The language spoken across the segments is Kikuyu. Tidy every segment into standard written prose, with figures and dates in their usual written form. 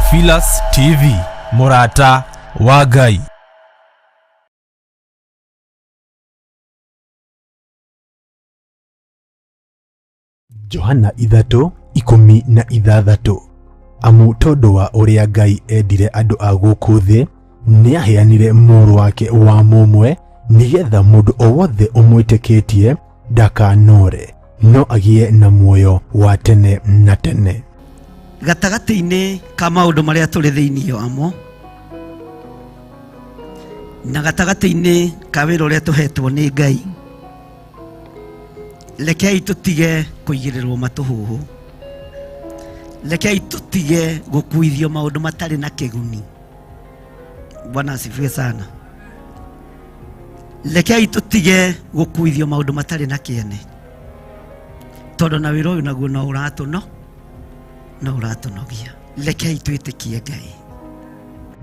Theophilus TV, mũrata wa Ngai. Johana 3:16. Amu tondũ wa ũrĩa Ngai endire andũ a gũkũ thĩ, nĩaheanire mũrũ wake wa mũmwe, nĩgetha mũndũ o wothe ũmwĩtĩkĩtie ndakanore, no agĩe na muoyo wa tene na tene. Gatagatĩ-inĩ ka maũndũ marĩa tũrĩ thĩinĩ wamo na gatagatĩ-inĩ ka wĩra ũrĩa tũhetwo nĩ Ngai, rekei tũtige kũigĩrĩrwo matũhũhũ, rekei tũtige gũkuithio maũndũ matarĩ na kĩguni. Bwana asifiwe sana. Rekei tũtige gũkuithio maũndũ matarĩ na kĩene, tondũ na wĩra ũyũ naguo no ũratũno no ũratũnogia. Rekei twĩtĩkie Ngai.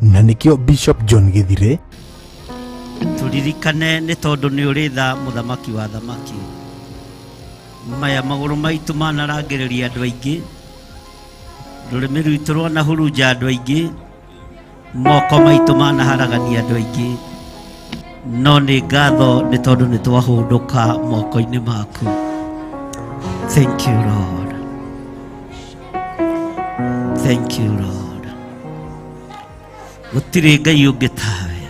Na nĩkĩo Bishop John Gĩthire tũririkane nĩ tondũ nĩ ũrĩ tha, mũthamaki wa thamaki. Maya magũrũ maitũ manarangĩrĩria andũ aingĩ, rũrĩmĩ rwitũ rwanahurunja andũ aingĩ, moko maitũ manaharagania andũ aingĩ, no nĩ ngatho nĩ tondũ nĩ twahũndũka moko-inĩ maku. Thank you Lord, thank you Lord. Gũtirĩ Ngai ũngĩ tawe,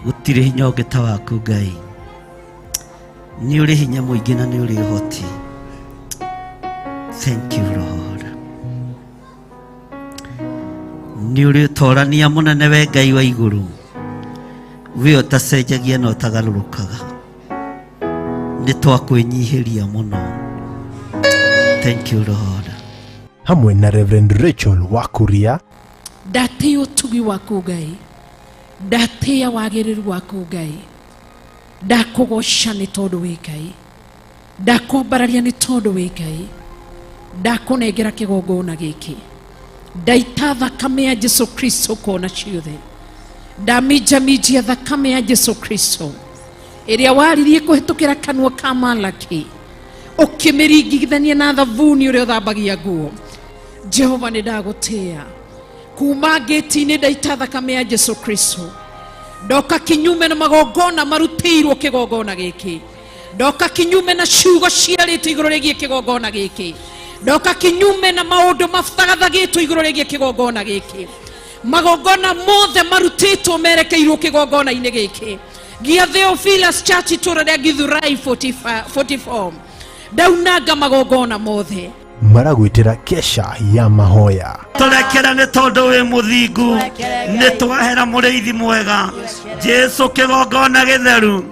gũtirĩ hinya ũngĩ ta waku Ngai. Nĩ ũrĩ hinya mũingĩ na nĩ ũrĩ ũhoti. Thank you Lord. Nĩ ũrĩ ũtorania mũnene we Ngai wa igũrũ, we ũtacenjagia na ũtagarũrũkaga. Nĩ twakwĩnyihĩria mũno. Thank you Lord. Hamwe na Reverend Rachel Wakuria. Ndatĩĩa ũtugi waku Ngai, ndatĩĩa wagĩrĩru waku Ngai, ndakũgoca nĩ tondũ wĩ Ngai, ndakwambararia nĩ tondũ wĩ Ngai, ndakũnengera kĩgongona gĩkĩ, ndaita thakame ya Jesu Kristo kona ciothe, ndaminjaminjia thakame ya Jesu Kristo ĩrĩa waririe kũhĩtũkĩra kanua ka Malaki, ũkĩmĩringithania na thabuni ũrĩa ũthambagia nguo. Jehova, nĩ ndagũtĩĩa kuma ngĩti-inĩ, ndaita thakame ya Jesu Kristo, ndoka kinyume na magongona marutĩirwo kĩgongona gĩkĩ, ndoka kinyume na ciugo ciarĩtwo igũrũ rĩgiĩ kĩgongona gĩkĩ, ndoka kinyume na maũndũ mathagathagĩtwo igũrũ rĩgiĩ kĩgongona gĩkĩ. Magongona mothe marutĩtwo merekeirwo kĩgongona-inĩ gĩkĩ gĩa Theophilus Church, itũra rĩa Githurai 45 44, ndaunanga magongona mothe. Maragwĩtĩra kesha ya mahoya. Tũrekere nĩ tondũ wĩ mũthingu, nĩ twahera mũrĩithi mwega Jesu, kĩgongona gĩtheru,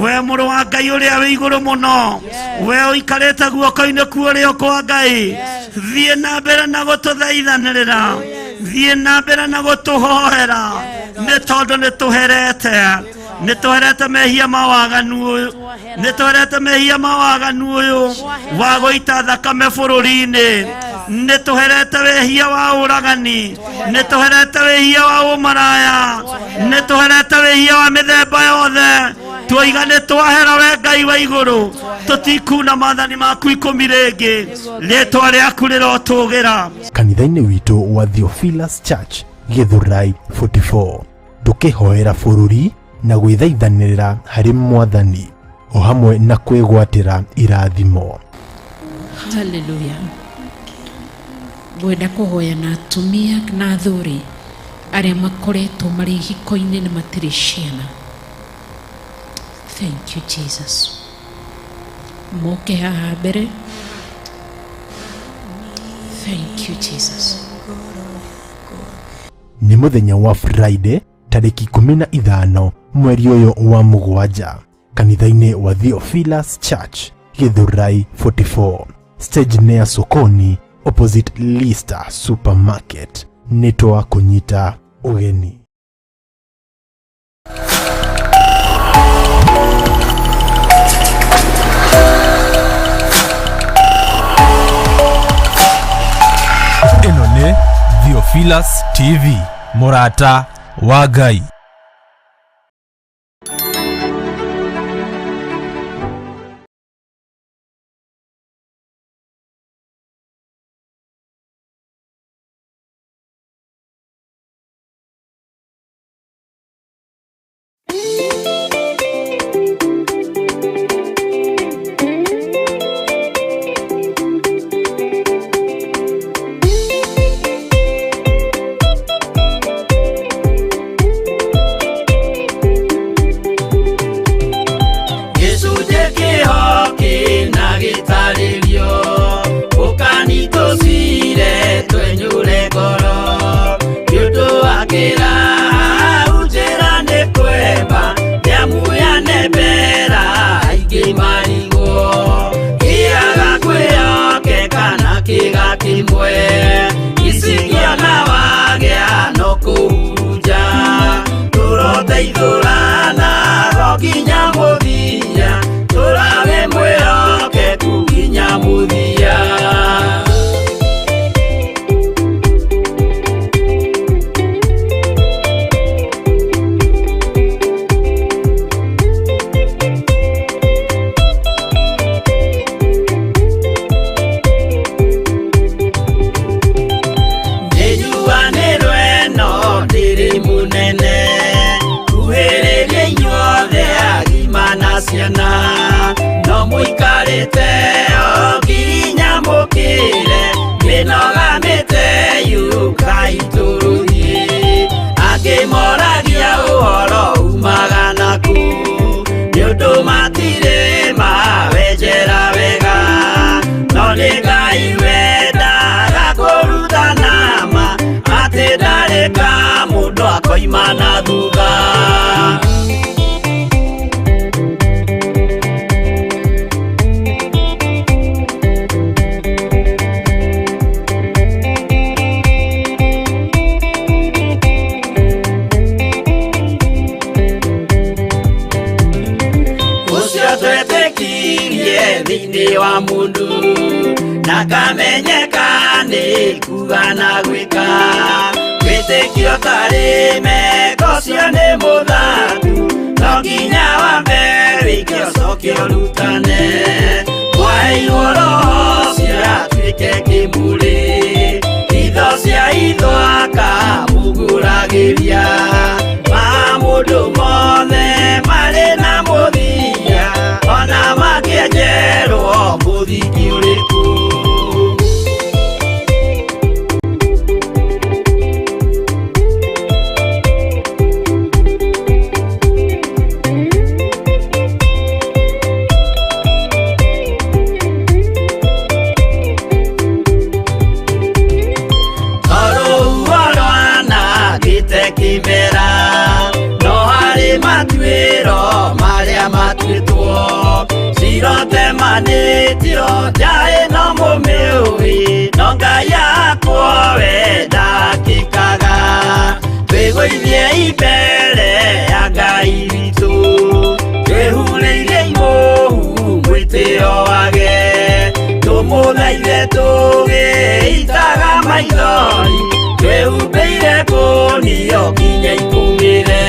we mũrũ wa Ngai ũrĩa wĩ igũrũ mũno, we ũikarĩte guoko-inĩ ku ũrĩo kwa Ngai. Thiĩ na mbere na gũtũthaithanĩrĩra, thiĩ na mbere na gũtũhoera, nĩ tondũ nĩ tũherete, nĩ tũherete mehia ma waganu ũyũ, nĩ tũherete mehia ma waganu ũyũ wa gũita thakame bũrũri-inĩ, nĩ tũherete wĩhia wa ũragani, nĩ tũherete wĩhia wa ũmaraya, nĩ tũherete wĩhia wa mĩthemba yothe. Twoiga nĩ twahera, we Ngai wa igũrũ, tũtikuna maathani maku 10 rĩngĩ. Rĩtwa rĩaku rĩrotũgĩra. Kanitha-inĩ witũ wa Theophilus Church, Githurai 44, tũkĩhoera bũrũri na gwĩthaithanĩrĩra harĩ Mwathani o hamwe na kwĩgwatĩra irathimo. Haleluya. Ngwenda kũhoya na atumia na athuri arĩa makoretwo marĩ ihiko-inĩ na matirĩ ciana. Thank you Jesus. Moke haha mbere. Thank you Jesus. Nĩ mũthenya wa Friday tarĩki 15 mweri ũyũ wa mũgwanja, kanitha-inĩ wa Theophilus Church, Githurai 44, stage near sokoni, opposite Lister Supermarket. Nĩ twakũnyita ũgeni. Ĩno nĩ Theophilus TV, mũrata wa Ngai. twenyure ngoro nĩ ũndũ wa kĩra hau njĩra nĩ kwemba nĩamu yanembera aingĩ marigwo kĩaga kwĩyokeka na kĩga kĩmwe icingĩona wagĩa no kũhurunja tũroteithũrana go nginya mũthia tũrawe mwĩhokeku nginya mũthia. Nĩnjuanĩrwo ĩno ndĩrĩ mũnene kuhĩrĩria inyuothe agima na ciana no mũikarĩte o nginya mũkĩre mĩnoga mĩte yũkai tũrũthiĩ angĩ moragia ũhoro umaga naku nĩ ũndũ matirĩ mawenjera wega no nĩ Ngai wendaga kũrutana ma atĩ ndarĩ ka mũndũ akoima na thutha. Ũcio twetĩkirie thĩinĩ wa mũndũ na kamenyeka nĩ kuga na gwĩka wĩtĩkio tarĩ meko ũcio nĩ mũthatu no nginya wambe wĩke ũcoke ũrutane mwaheirwo roho ũcio atuĩke kĩmũrĩ itho cia itho akamũgũragĩria ma mũndũ mothe marĩ na mũthia ona makĩenjerwo mũthingi ũrĩkũ. Rũhuho rwanangĩte kĩmera no harĩ matuĩro marĩa matuĩtwo cirotemanĩtio nja ĩno mũmĩũĩ no Ngai akwo we ndakĩkaga twĩgũithie mbere ya Ngai witũ twĩhurĩirie imũhu mwĩtĩo wage tũmũthaithe tũgĩitaga maithori twĩhumbĩire kũnio nginya ikũmĩre.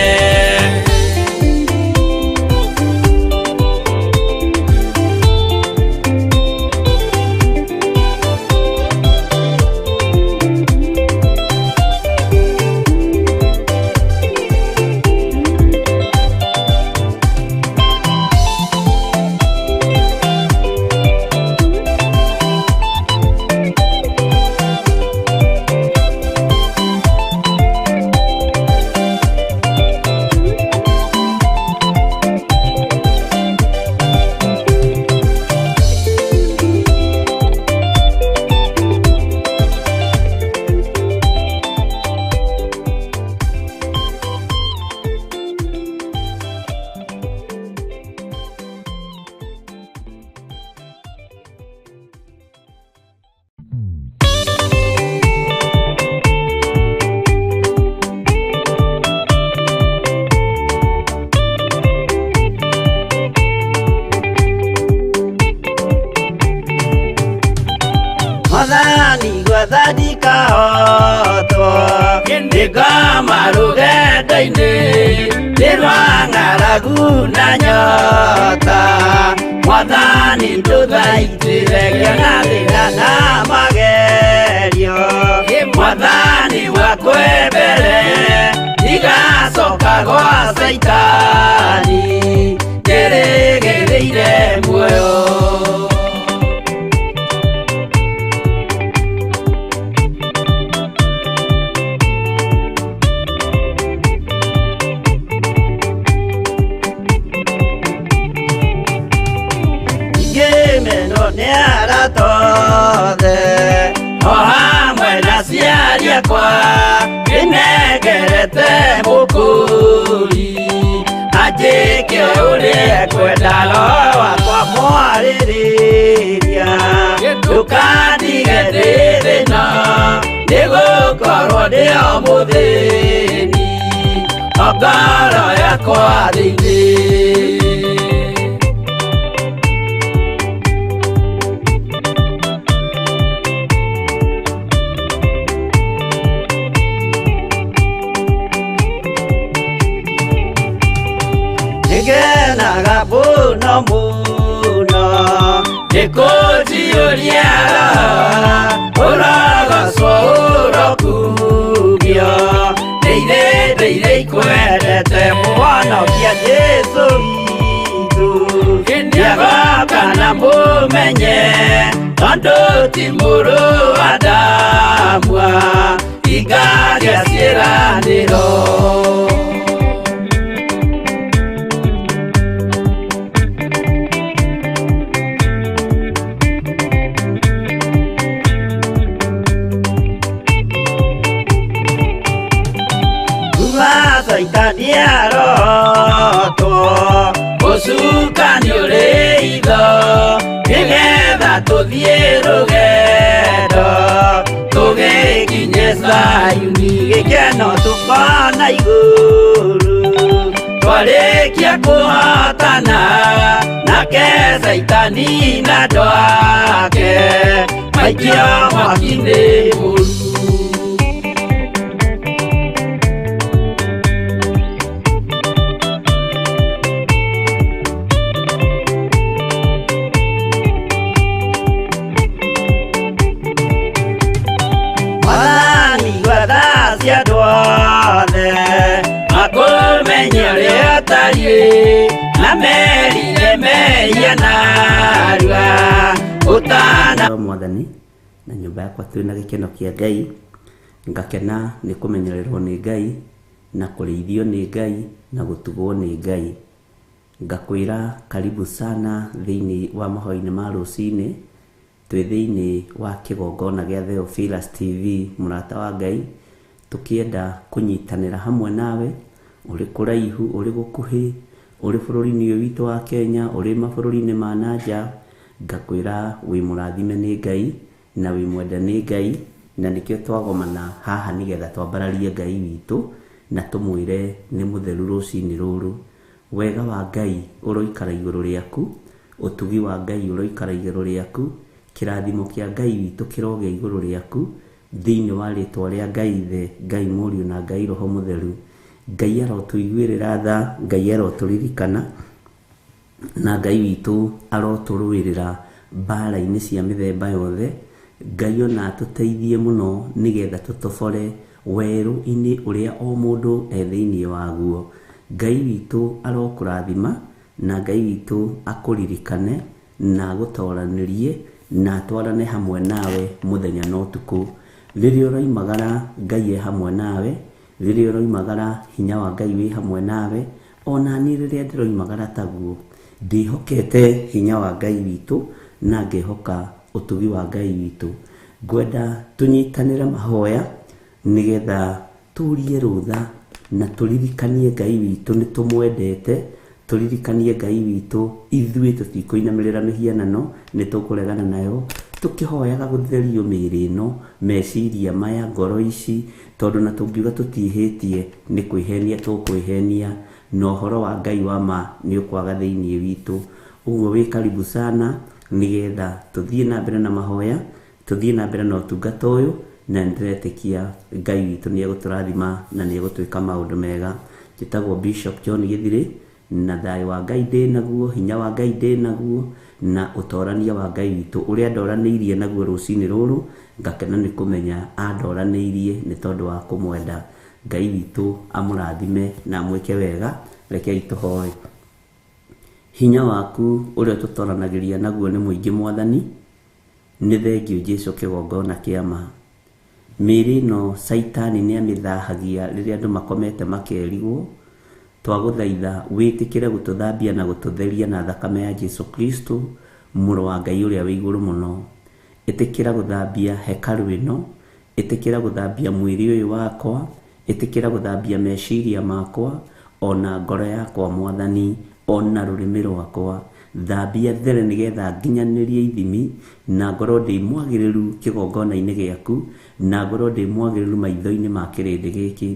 Mwathani gwathandika hotwo nĩngoma rũgendo-inĩ nĩ rwa ng'aragu na nyota Mwathani ndũthaitĩre ngĩona thĩna na magerio Mwathani wakwembere ndigacoka gwa Caitani ndĩrĩgĩrĩire muoyo. Ngĩmenwo nĩ arata othe o hamwe na Aciari akwa nĩnengerete mũkũri anjĩke ũrĩa ekwenda roho wakwa mwarĩrĩria ndũkandige ndĩ thĩna nĩgũkorwo ndĩ o mũthĩni o ngoro yakwa thĩinĩ. Nĩngenaga mũno mũno nĩkũnjiyũria roho ũrogocwo ũrokumio ndĩire ndĩire ikwendete mũhonokia Jesũ witũ nĩagoka na mũmenye tondũ ti mũrũ wa Adamu ingaria ciĩranĩro. Saitani arotwo ũcukani ũrĩ itho nĩgetha tũthiĩ rũgendo tũgĩkinye Zayuni gĩkeno tũkona igũrũ twarĩkia kũhotana nake Saitani na andũ ake maikio mwaki-inĩ mũru. Makũmenye ũrĩa ũtariĩ na merire mehia narua ũtana Mwathani na nyũmba yakwa twĩna gĩkeno kĩa Ngai ngakena nĩ kũmenyererwo nĩ Ngai na kũrĩithio nĩ Ngai na gũtugwo nĩ Ngai. Ngakwĩra karibu sana thĩinĩ wa mahoya-inĩ ma rũcinĩ twĩ thĩinĩ wa kĩgongona gĩa Theophilus TV mũrata wa Ngai tukienda kũnyitanĩra hamwe nawe ũrĩ kũraihu ũrĩ gũkuhĩ ũrĩ bũrũri-inĩ ũyũ witũ wa Kenya ũrĩ mabũrũri-inĩ ma nanja ngakwĩra wĩ mũrathime nĩ Ngai na wĩ mwende nĩ Ngai na nĩkĩo twagomana haha nĩgetha twambararie Ngai witũ na tũmwĩre nĩ mũtheru rũcinĩ rũrũ. Wega wa Ngai ũroikara igũrũ rĩaku, ũtugi wa Ngai ũroikara igũrũ rĩaku, kĩrathimo kĩa Ngai witũ kĩrogĩa igũrũ rĩaku thĩinĩ wa rĩtwa rĩa Ngai Ithe, Ngai Mũriũ na Ngai Roho Mũtheru. Ngai arotũiguĩrĩra tha, Ngai arotũririkana na Ngai witũ arotũrũĩrĩra mbara-inĩ cia mĩthemba yothe. Ngai ona atũteithie mũno nĩgetha tũtobore werũ-inĩ ũrĩa o mũndũ e thĩinĩ waguo. Ngai witũ arokũrathima na Ngai witũ akũririkane na agũtoranĩrie na atwarane hamwe nawe mũthenya na ũtukũ. Rĩrĩa ũroimagara Ngai e hamwe nawe, rĩrĩa ũroimagara hinya wa Ngai wĩ hamwe nawe, ona niĩ rĩrĩa ndĩroimagara taguo ndĩhokete hinya wa Ngai witũ na ngehoka ũtugi wa Ngai witũ. Ngwenda tũnyitanĩre mahoya nĩgetha tũrie rũtha na tũririkanie Ngai witũ nĩ tũmwendete, tũririkanie Ngai witũ ithuĩ tũtikũinamĩrĩra mĩhianano nĩ tũkũregana nayo, tũkĩhoyaga gũtherio mĩĩrĩ ĩno meciria maya ngoro ici tondũ na tũngiuga tũtiĩhĩtie nĩ kwĩhenia tũkwĩhenia na ũhoro wa Ngai wa ma nĩ ũkwaga thĩinĩ witũ. Ũguo wĩ karibu sana nĩgetha tũthiĩ na mbere na mahoya, tũthiĩ na mbere na ũtungata ũyũ na nĩndĩretĩkia Ngai witũ nĩ egũtũrathima na nĩ egũtwĩka maũndũ mega. Njĩtagwo Bishop John Gĩthirĩ na thayũ wa Ngai ndĩ naguo, hinya wa Ngai ndĩ naguo na ũtorania wa Ngai witũ ũrĩa ndoranĩirie naguo rũcinĩ rũrũ ngakena nĩ kũmenya andoranĩirie nĩ tondũ wa kũmwenda. Ngai witũ amũrathime na amwĩke wega. Rekei tũhoe. Hinya waku ũrĩa tũtoranagĩria naguo nĩ mũingĩ Mwathani, nĩ thengio Jesũ kĩgongona kĩa ma. Mĩĩrĩ ĩno Saitani nĩ amĩthahagia rĩrĩa andũ makomete makerigwo. Twagũthaitha wĩtĩkĩre gũtũthambia na gũtũtheria na thakame ya Jesũ Kristo mũrũ wa Ngai ũrĩa wĩ igũrũ mũno. Ĩtĩkĩra gũthambia hekarũ ĩno, Ĩtĩkĩra gũthambia mwĩrĩ ũyũ wakwa, ĩtĩkĩra gũthambia meciria makwa, ona ngoro yakwa Mwathani, ona rũrĩmĩ rwakwa. Thambia there nĩgetha nginyanĩrie ithimi na ngorwo ndĩ mwagĩrĩru kĩgongona-inĩ gĩaku, na ngorwo ndĩ mwagĩrĩru maitho-inĩ ma kĩrĩndĩ gĩkĩ.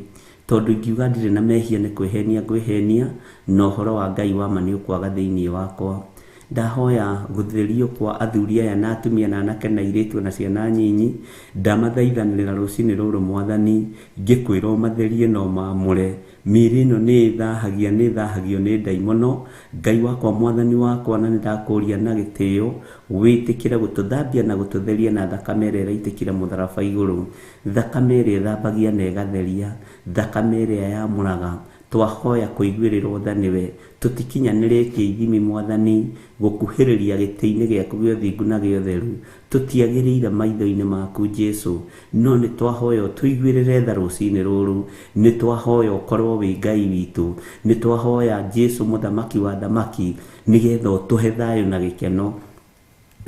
Tondũ ingiuga ndirĩ na mehia nĩ kwĩhenia ngwĩhenia, na ũhoro wa Ngai wa ma nĩ ũkwaga thĩinĩ wakwa. Ndahoya gũtherio kwa athuri aya na atumia na anake na airĩtu na ciana nyinyi. Ndamathaithanĩrĩra rũcinĩ rũrũ Mwathani, ngĩkwĩra ũmatherie na ũmaamũre. Mĩĩrĩ ĩno nĩ ĩthahagia, nĩ ĩthahagio nĩ ndaimono. Ngai wakwa, Mwathani wakwa, na nĩndakũria na gĩtĩo wĩtĩkĩre gũtũthambia na gũtũtheria na thakame ĩrĩa ĩraitĩkire mũtharaba igũrũ, thakame ĩrĩa ĩthambagia na ĩgatheria, thakame ĩrĩa yamũraga. Twahoya kũiguĩrĩrwo tha nĩwe, tũtikinyanĩrĩtie ithimi Mwathani, gũkuhĩrĩria gĩtĩ-inĩ gĩaku gĩa ũthingu na gĩa ũtheru. Tũtiagĩrĩire maitho-inĩ maku Jesu, no nĩ twahoya ũtũiguĩrĩre tha rũcinĩ rũrũ. Nĩ twahoya ũkorwo wĩ Ngai witũ, nĩ twahoya Jesu mũthamaki wa thamaki, nĩgetha ũtũhe thayũ na gĩkeno,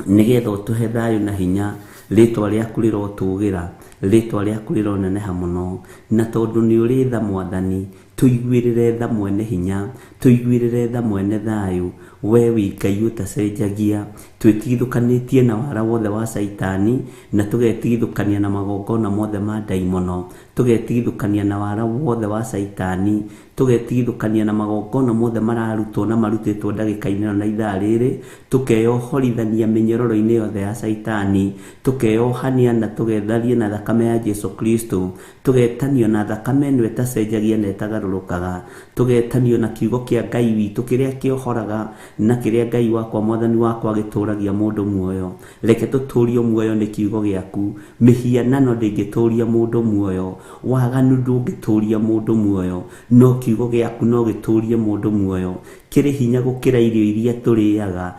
nĩgetha ũtũhe thayũ na hinya. Rĩtwa rĩaku rĩrotũgĩra, rĩtwa rĩaku rĩroneneha mũno, na tondũ nĩ ũrĩ tha Mwathani, tũiguĩrĩre tha mwene hinya, tũiguĩrĩre tha mwene thayũ. We wĩ Ngai ũtacenjagia, twĩtigithũkanĩtie na wara wothe wa Caitani, na tũgetigithũkania na magongona mothe ma ndaimono, tũgetigithũkania na wara wothe wa Caitani, tũgetigithũkania na magongona mothe mararutwo na marutĩtwo ndagĩka-inĩ ĩno na ithaa rĩrĩ, tũkeyohorithania mĩnyororo-inĩ yothe ya Caitani, tũkeyohania na tũgetharia na thakame ya Jesu Kristo, tũgetanio na thakame ĩno ĩtacenjagia na ĩtagarũrũkaga, tũgetanio na kiugo kĩa Ngai witũ kĩrĩa kĩohoraga na kĩrĩa Ngai wakwa Mwathani wakwa gĩtũragia mũndũ muoyo. Reke tũtũrio muoyo nĩ kiugo gĩaku. Mĩhianano ndĩngĩtũria mũndũ muoyo, waganu ndũngĩtũria mũndũ muoyo, no kiugo gĩaku no gĩtũrie mũndũ muoyo. Kĩrĩ hinya gũkĩra irio iria tũrĩaga,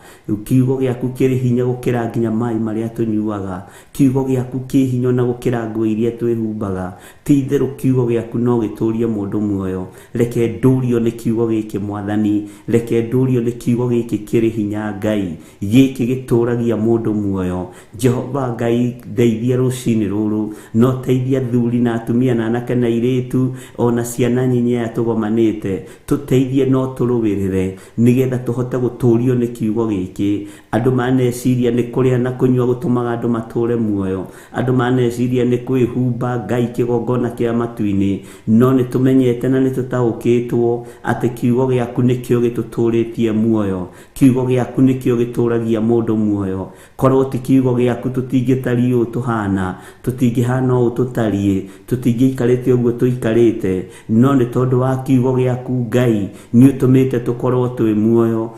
kiugo gĩaku kĩrĩ hinya gũkĩra nginya maĩ marĩa tũnyuaga, kiugo gĩaku kĩ hinya ona gũkĩra nguo iria twĩhumbaga. Ti itherũ kiugo gĩaku no gĩtũrie mũndũ muoyo. Reke ndũrio nĩ kiugo gĩkĩ Mwathani, reke ndũrio nĩ kiugo gĩkĩ kĩrĩ hinya Ngai, gĩkĩ gĩtũragia mũndũ muoyo. Jehova Ngai, ndeithia rũcinĩ rũrũ, no teithia athuri na atumia na anake na airĩtu ona ciana nyinyi aya tũgomanĩte, tũteithie no tũrũĩrĩre nĩgetha tũhote gũtũrio nĩ kiugo gĩkĩ. Andũ maneciria nĩ kũrĩa na kũnyua gũtũmaga andũ matũre muoyo, andũ maneciria nĩ kwĩhumba Ngai kĩgongona kĩa matu-inĩ, no nĩ tũmenyete na nĩ tũtaũkĩtwo atĩ kiugo gĩaku nĩkĩo gĩtũtũrĩtie muoyo, kiugo gĩaku nĩkĩo gĩtũragia mũndũ muoyo. Korwo ti kiugo gĩaku tũtingĩtariĩ ũũ tũhana, tũtingĩhana ũũ tũtariĩ, tũtingĩikarĩte ũguo tũikarĩte, no nĩ tondũ wa kiugo gĩaku Ngai nĩ ũtũmĩte tũkorwo twĩ muoyo.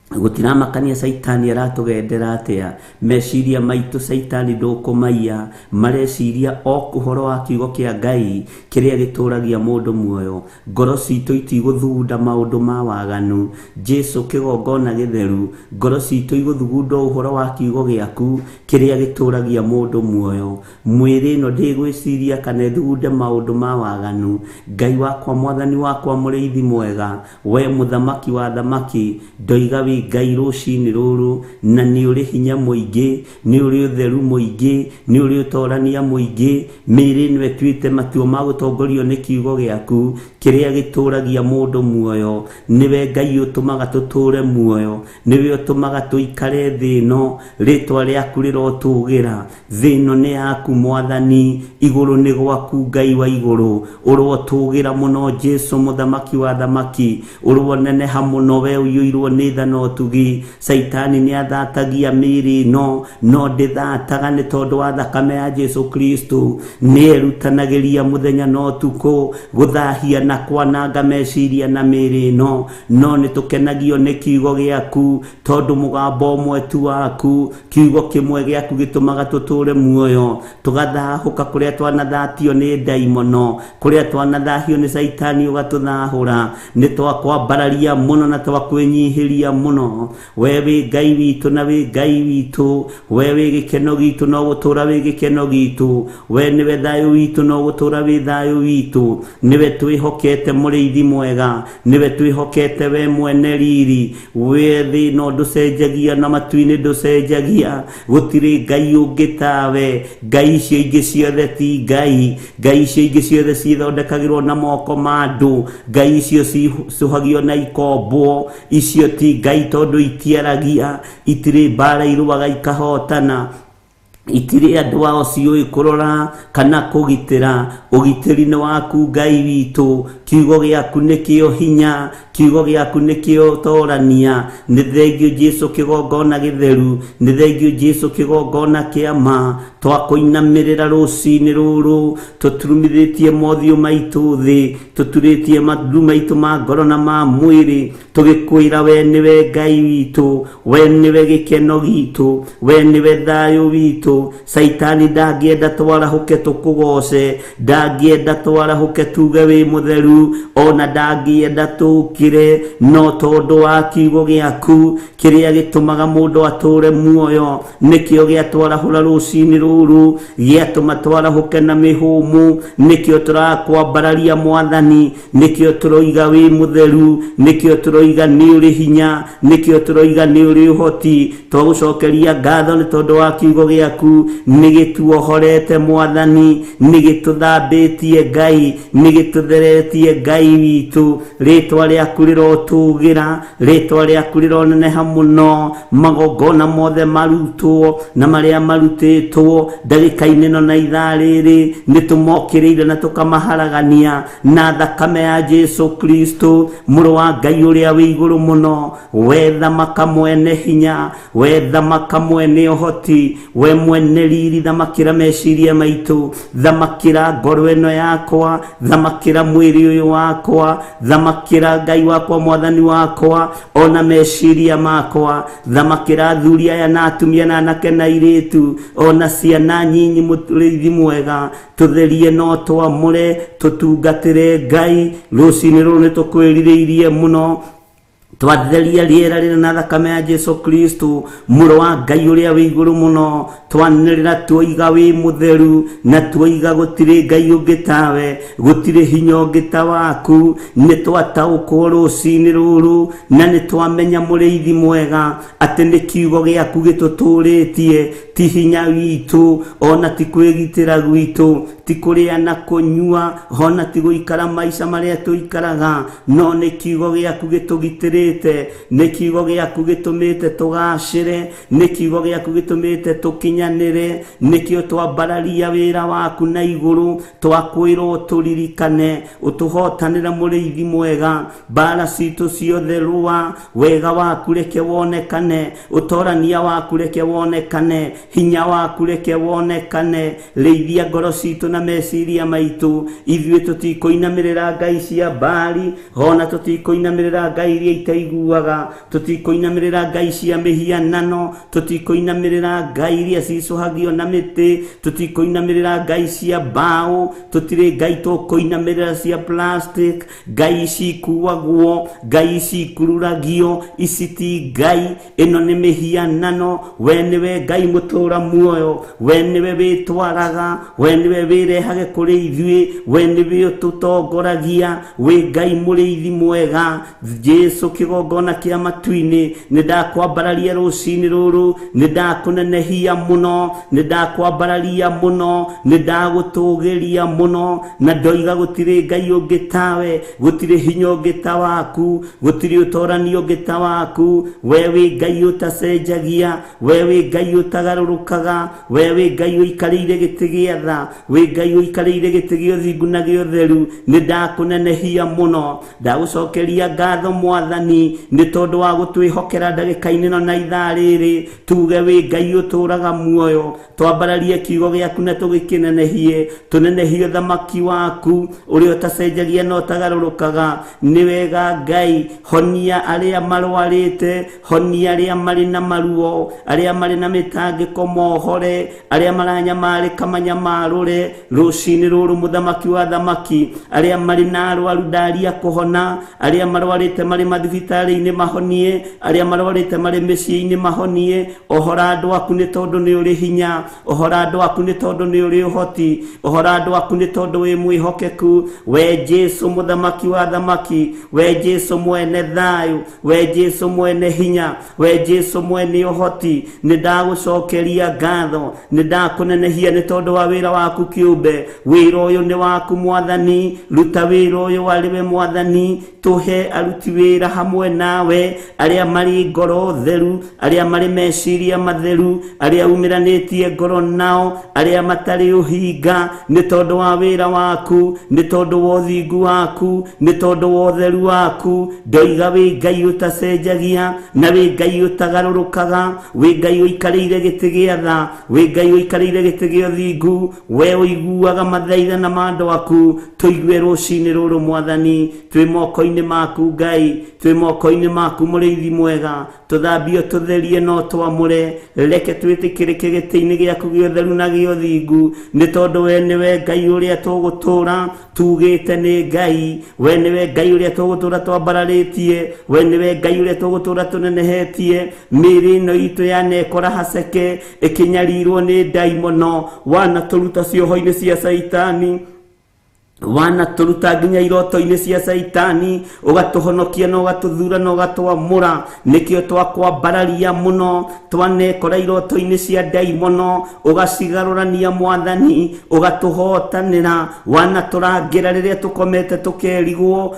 Gũtiramakania Caitani aratũgendera atĩa, meciria maitũ Caitani ndũkũmaiya, mareciria o ũhoro wa kiugo kĩa Ngai kĩrĩa gĩtũragia mũndũ muoyo. Ngoro citũ itigũthugunda maũndũ ma waganu. Jesu kĩgongona gĩtheru, ngoro citũ igũthugunda ũhoro wa kiugo gĩaku kĩrĩa gĩtũragia mũndũ muoyo. Mwĩrĩ ĩno ndĩgwĩciria kana ĩthugunde maũndũ ma waganu. Ngai wakwa, Mwathani wakwa, mũrĩithi mwega, we mũthamaki wa thamaki, ndoiga wĩ Ngai rũcinĩ rũrũ, na nĩ ũrĩ hinya mũingĩ, nĩ ũrĩ ũtheru mũingĩ, nĩ ũrĩ ũtorania mũingĩ. Mĩĩrĩ ĩno ĩtuĩte matua ma gũtongorio nĩ kiugo gĩaku kĩrĩa gĩtũragia mũndũ muoyo. Nĩwe Ngai ũtũmaga tũtũre muoyo, nĩwe ũtũmaga tũikare thĩ ĩno. Rĩtwa rĩaku rĩrotũgĩra. Thĩ ĩno nĩ yaku Mwathani, igũrũ nĩ gwaku Ngai wa igũrũ. Ũrotũgĩra mũno Jesu mũthamaki wa thamaki, ũroneneha mũno we ũiyũirwo nĩ tha na ũtugi. Caitani nĩ athatagia mĩĩrĩ ĩno, no ndĩthataga nĩ tondũ wa thakame ya Jesu Kristo. Nĩ erutanagĩria mũthenya na ũtukũ gũthahia na kwananga meciria na mĩĩrĩ ĩno, no nĩ tũkenagio nĩ kiugo gĩaku, tondũ mũgambo ũmwe tu waku, kiugo kĩmwe gĩaku gĩtũmaga tũtũre muoyo, tũgathahũka kũrĩa twanathatio nĩ ndaimono, kũrĩa twanathahio nĩ Caitani ũgatũthahũra. Nĩ twakwambararia mũno na twakwĩnyihĩria mũno. mũno. We wĩ Ngai witũ na wĩ Ngai witũ, we wĩ gĩkeno gitũ no gũtũra wĩ gĩkeno gitũ, we nĩwe thayũ witũ no gũtũra wĩ thayũ witũ. Nĩwe twĩhokete mũrĩithi mwega, nĩwe twĩhokete we mwene riri. We thĩ no ndũcenjagia na matu-inĩ ndũcenjagia, gũtirĩ Ngai ũngĩ tawe. Ngai icio ingĩ ciothe ti Ngai, Ngai icio ingĩ ciothe cithondekagĩrwo na moko ma andũ, Ngai icio cicuhagio na ikombwo, icio ti Ngai tondũ itiaragia, itirĩ mbara irũaga ikahotana, itirĩ andũ ao ciũĩ kũrora kana kũgitĩra. Ũgitĩri nĩ waku Ngai witũ, kiugo gĩaku nĩkĩo hinya, kiugo gĩaku nĩkĩo torania. Nĩ thengio Jesu kĩgongona gĩtheru, nĩ thengio Jesu kĩgongona kĩa ma. Twakũinamĩrĩra rũcinĩ rũrũ, tũturumithĩtie mothiũ maitũ thĩ, tũturĩtie maru maitũ ma ngoro na ma mwĩrĩ, tũgĩkwĩra we nĩwe Ngai witũ, we nĩwe gĩkeno gitũ, we nĩwe thayũ witũ. Caitani ndangĩenda twarahũke tũkũgoce, ndangĩenda twarahũke tuge wĩ mũtheru, ona ndangĩenda tũkĩre, no tondũ wa kiugo gĩaku kĩrĩa gĩtũmaga mũndũ atũre muoyo, nĩkĩo gĩatwarahũra rũcinĩ rũrũ, gĩatũma twarahũke na mĩhũmũ, nĩkĩo tũrakwambararia Mwathani, nĩkĩo tũroiga wĩ mũtheru, nĩkĩo tũroiga nĩ ũrĩ hinya, nĩkĩo tũroiga nĩ ũrĩ ũhoti. Twagũcokeria ngatho nĩ tondũ wa kiugo gĩaku, nĩ gĩtuohorete Mwathani, nĩ gĩtũthambĩtie Ngai, nĩ gĩtũtheretie Ngai witũ. Rĩtwa rĩaku rĩrotũgĩra, rĩtwa rĩaku rĩroneneha mũno. Magongona mothe marutwo na marĩa marutĩtwo ndagĩka-inĩ ĩno na ithaa rĩrĩ, nĩ tũmokĩrĩire na tũkamaharagania na thakame ya Jesu Kristo, mũrũ wa Ngai ũrĩa wĩ igũrũ mũno. We thamaka mwene hinya, we thamaka mwene ũhoti, we mwene riri, thamakĩra meciria maitũ, thamakĩra ngoro ĩno yakwa, thamakĩra mwĩrĩ ũyũ wakwa, thamakĩra Ngai wakwa Mwathani wakwa, ona meciria makwa, thamakĩra athuri aya na atumia na anake na airĩtu, ona ciana nyinyi. Mũrĩithi mwega, tũtherie no twamũre, tũtungatĩre Ngai. Rũcinĩ rũrũ nĩ tũkwĩrirĩirie mũno, twatheria rĩera rĩrĩ na thakame ya Jesu Kristo, mũrũ wa Ngai ũrĩa wĩ igũrũ mũno. Twanĩrĩra tuoiga wĩ mũtheru, na tuoiga gũtirĩ Ngai ũngĩ tawe, gũtirĩ hinya ũngĩ ta waku. Nĩ twataũkwo rũcinĩ rũrũ, na nĩ twamenya mũrĩithi mwega atĩ nĩ kiugo gĩaku gĩtũtũrĩtie, ti hinya witũ, ona ti kwĩgitĩra gwitũ, ti kũrĩa na kũnyua, ona ti gũikara maica marĩa tũikaraga, no nĩ kiugo gĩaku gĩtũgitĩrĩte, nĩ kiugo gĩaku gĩtũmĩte tũgacĩre, nĩ kiugo gĩaku gĩtũmĩte tũkinyanĩre. Nĩkĩo twambararia wĩra waku na igũrũ, twakwĩrwo tũririkane, ũtũhotanĩre mũrĩithi mwega. Mbara citũ ciothe rũa, wega waku reke wonekane, ũtorania waku reke wonekane, hinya waku reke wonekane. Rĩithia ngoro citũ na meciria maitũ. Ithuĩ tũtikũinamĩrĩra ngai cia Baali, ona tũtikũinamĩrĩra ngai iria itaiguaga, tũtikũinamĩrĩra ngai cia mĩhianano, tũtikũinamĩrĩra ngai iria cicũhagio na mĩtĩ, tũtikũinamĩrĩra ngai cia mbaũ, tũtirĩ ngai tũkũinamĩrĩra cia plastic. Ngai ici ikuagwo, ngai ici ikururagio, ici ti ngai, ĩno nĩ mĩhianano. We nĩwe Ngai mũtũra muoyo, we nĩwe wĩtwaraga, we nĩwe wĩrehage kũrĩ ithuĩ, we nĩwe ũtũtongoragia, wĩ Ngai mũrĩithi mwega. Jesu kĩgongona kĩa matu-inĩ, nĩ ndakwambararia rũcinĩ rũrũ, nĩ ndakũnenehia mũno, nĩ ndakwambararia mũno, nĩ ndagũtũgĩria mũno, na ndoiga gũtirĩ Ngai ũngĩ tawe, gũtirĩ hinya ũngĩ ta waku, gũtirĩ ũtorani ũngĩ ta waku. We wĩ Ngai ũtacenjagia, we wĩ Ngai ũtagarũrũkaga, we wĩ Ngai ũikarĩire gĩtĩ gĩa tha, wĩ Ngai ũikarĩire gĩtĩ gĩa ũthingu na gĩa ũtheru. Nĩ ndakũnenehia mũno, ndagũcokeria ngatho Mwathani nĩ tondũ wa gũtwĩhokera ndagĩka-inĩ ĩno na ithaa rĩrĩ, tuge wĩ Ngai ũtũraga muoyo. Twambararie kiugo gĩaku na tũgĩkĩnenehie, tũnenehie ũthamaki waku ũrĩa ũtacenjagia na ũtagarũrũkaga. Nĩ wega Ngai, honia arĩa marwarĩte, honia arĩa marĩ na maruo, arĩa marĩ na mĩtangĩko mĩtangĩko mohore, arĩa maranyamarĩka manyamarũre rũcinĩ rũrũ mũthamaki wa thamaki, arĩa marĩ na arwaru ndaria kũhona, arĩa marwarĩte marĩ mathibitarĩ-inĩ mahonie, arĩa marwarĩte marĩ mĩciĩ-inĩ mahonie. Ohora andũ aku nĩ tondũ nĩ ũrĩ hinya, ohora andũ aku nĩ tondũ nĩ ũrĩ ũhoti, ohora andũ aku nĩ tondũ wĩ mwĩhokeku. We Jesu mũthamaki wa thamaki, we Jesu mwene thayũ, we Jesu mwene hinya, we Jesu mwene ũhoti, nĩ ndagũcokeria ngatho, nĩ ndakũnenehia nĩ tondũ wa wĩra waku kĩũmbe. Wĩra ũyũ nĩ waku mwathani, ruta wĩra ũyũ arĩ we mwathani, tũhe aruti wĩra hamwe nawe, arĩa marĩ ngoro theru, arĩa marĩ meciria matheru, arĩa umĩranĩtie ngoro nao, arĩa matarĩ ũhinga, nĩ tondũ wa wĩra waku, nĩ tondũ wa ũthingu waku, nĩ tondũ wa ũtheru waku. Ndoiga wĩ Ngai ũtacenjagia na wĩ Ngai ũtagarũrũkaga, wĩ Ngai ũikarĩire gĩtĩ gĩa tha, wĩ Ngai ũikarĩire gĩtĩ gĩa ũthingu, we ũiguaga mathaithana ma andũ aku. Tũigue rũcinĩ rũrũ mwathani, twĩ moko-inĩ maku Ngai, twĩ moko-inĩ maku mũrĩithi mwega, tũthambio tũtherie no twamũre, reke twĩtĩkĩrĩke gĩtĩ-inĩ gĩaku gĩa ũtheru na gĩa ũthingu, nĩ tondũ we nĩwe Ngai ũrĩa tũgũtũũra tugĩte nĩ Ngai, we nĩwe Ngai ũrĩa tũgũtũũra twambararĩtie, we nĩwe Ngai ũrĩa tũgũtũũra tũnenehetie. Mĩĩrĩ ĩno itũ yanekora haceke ĩkĩnyarirwo nĩ ndaimono, wanatũruta cioho-inĩ cia Caitani, wanatũruta nginya iroto-inĩ cia Caitani, ũgatũhonokia na ũgatũthura na ũgatwamũra. Nĩkĩo twakwambararia mũno, twanekora iroto-inĩ cia ndaimono, ũgacigarũrania mwathani, ũgatũhotanĩra, wanatũrangĩra rĩrĩa tũkomete tũkerigwo,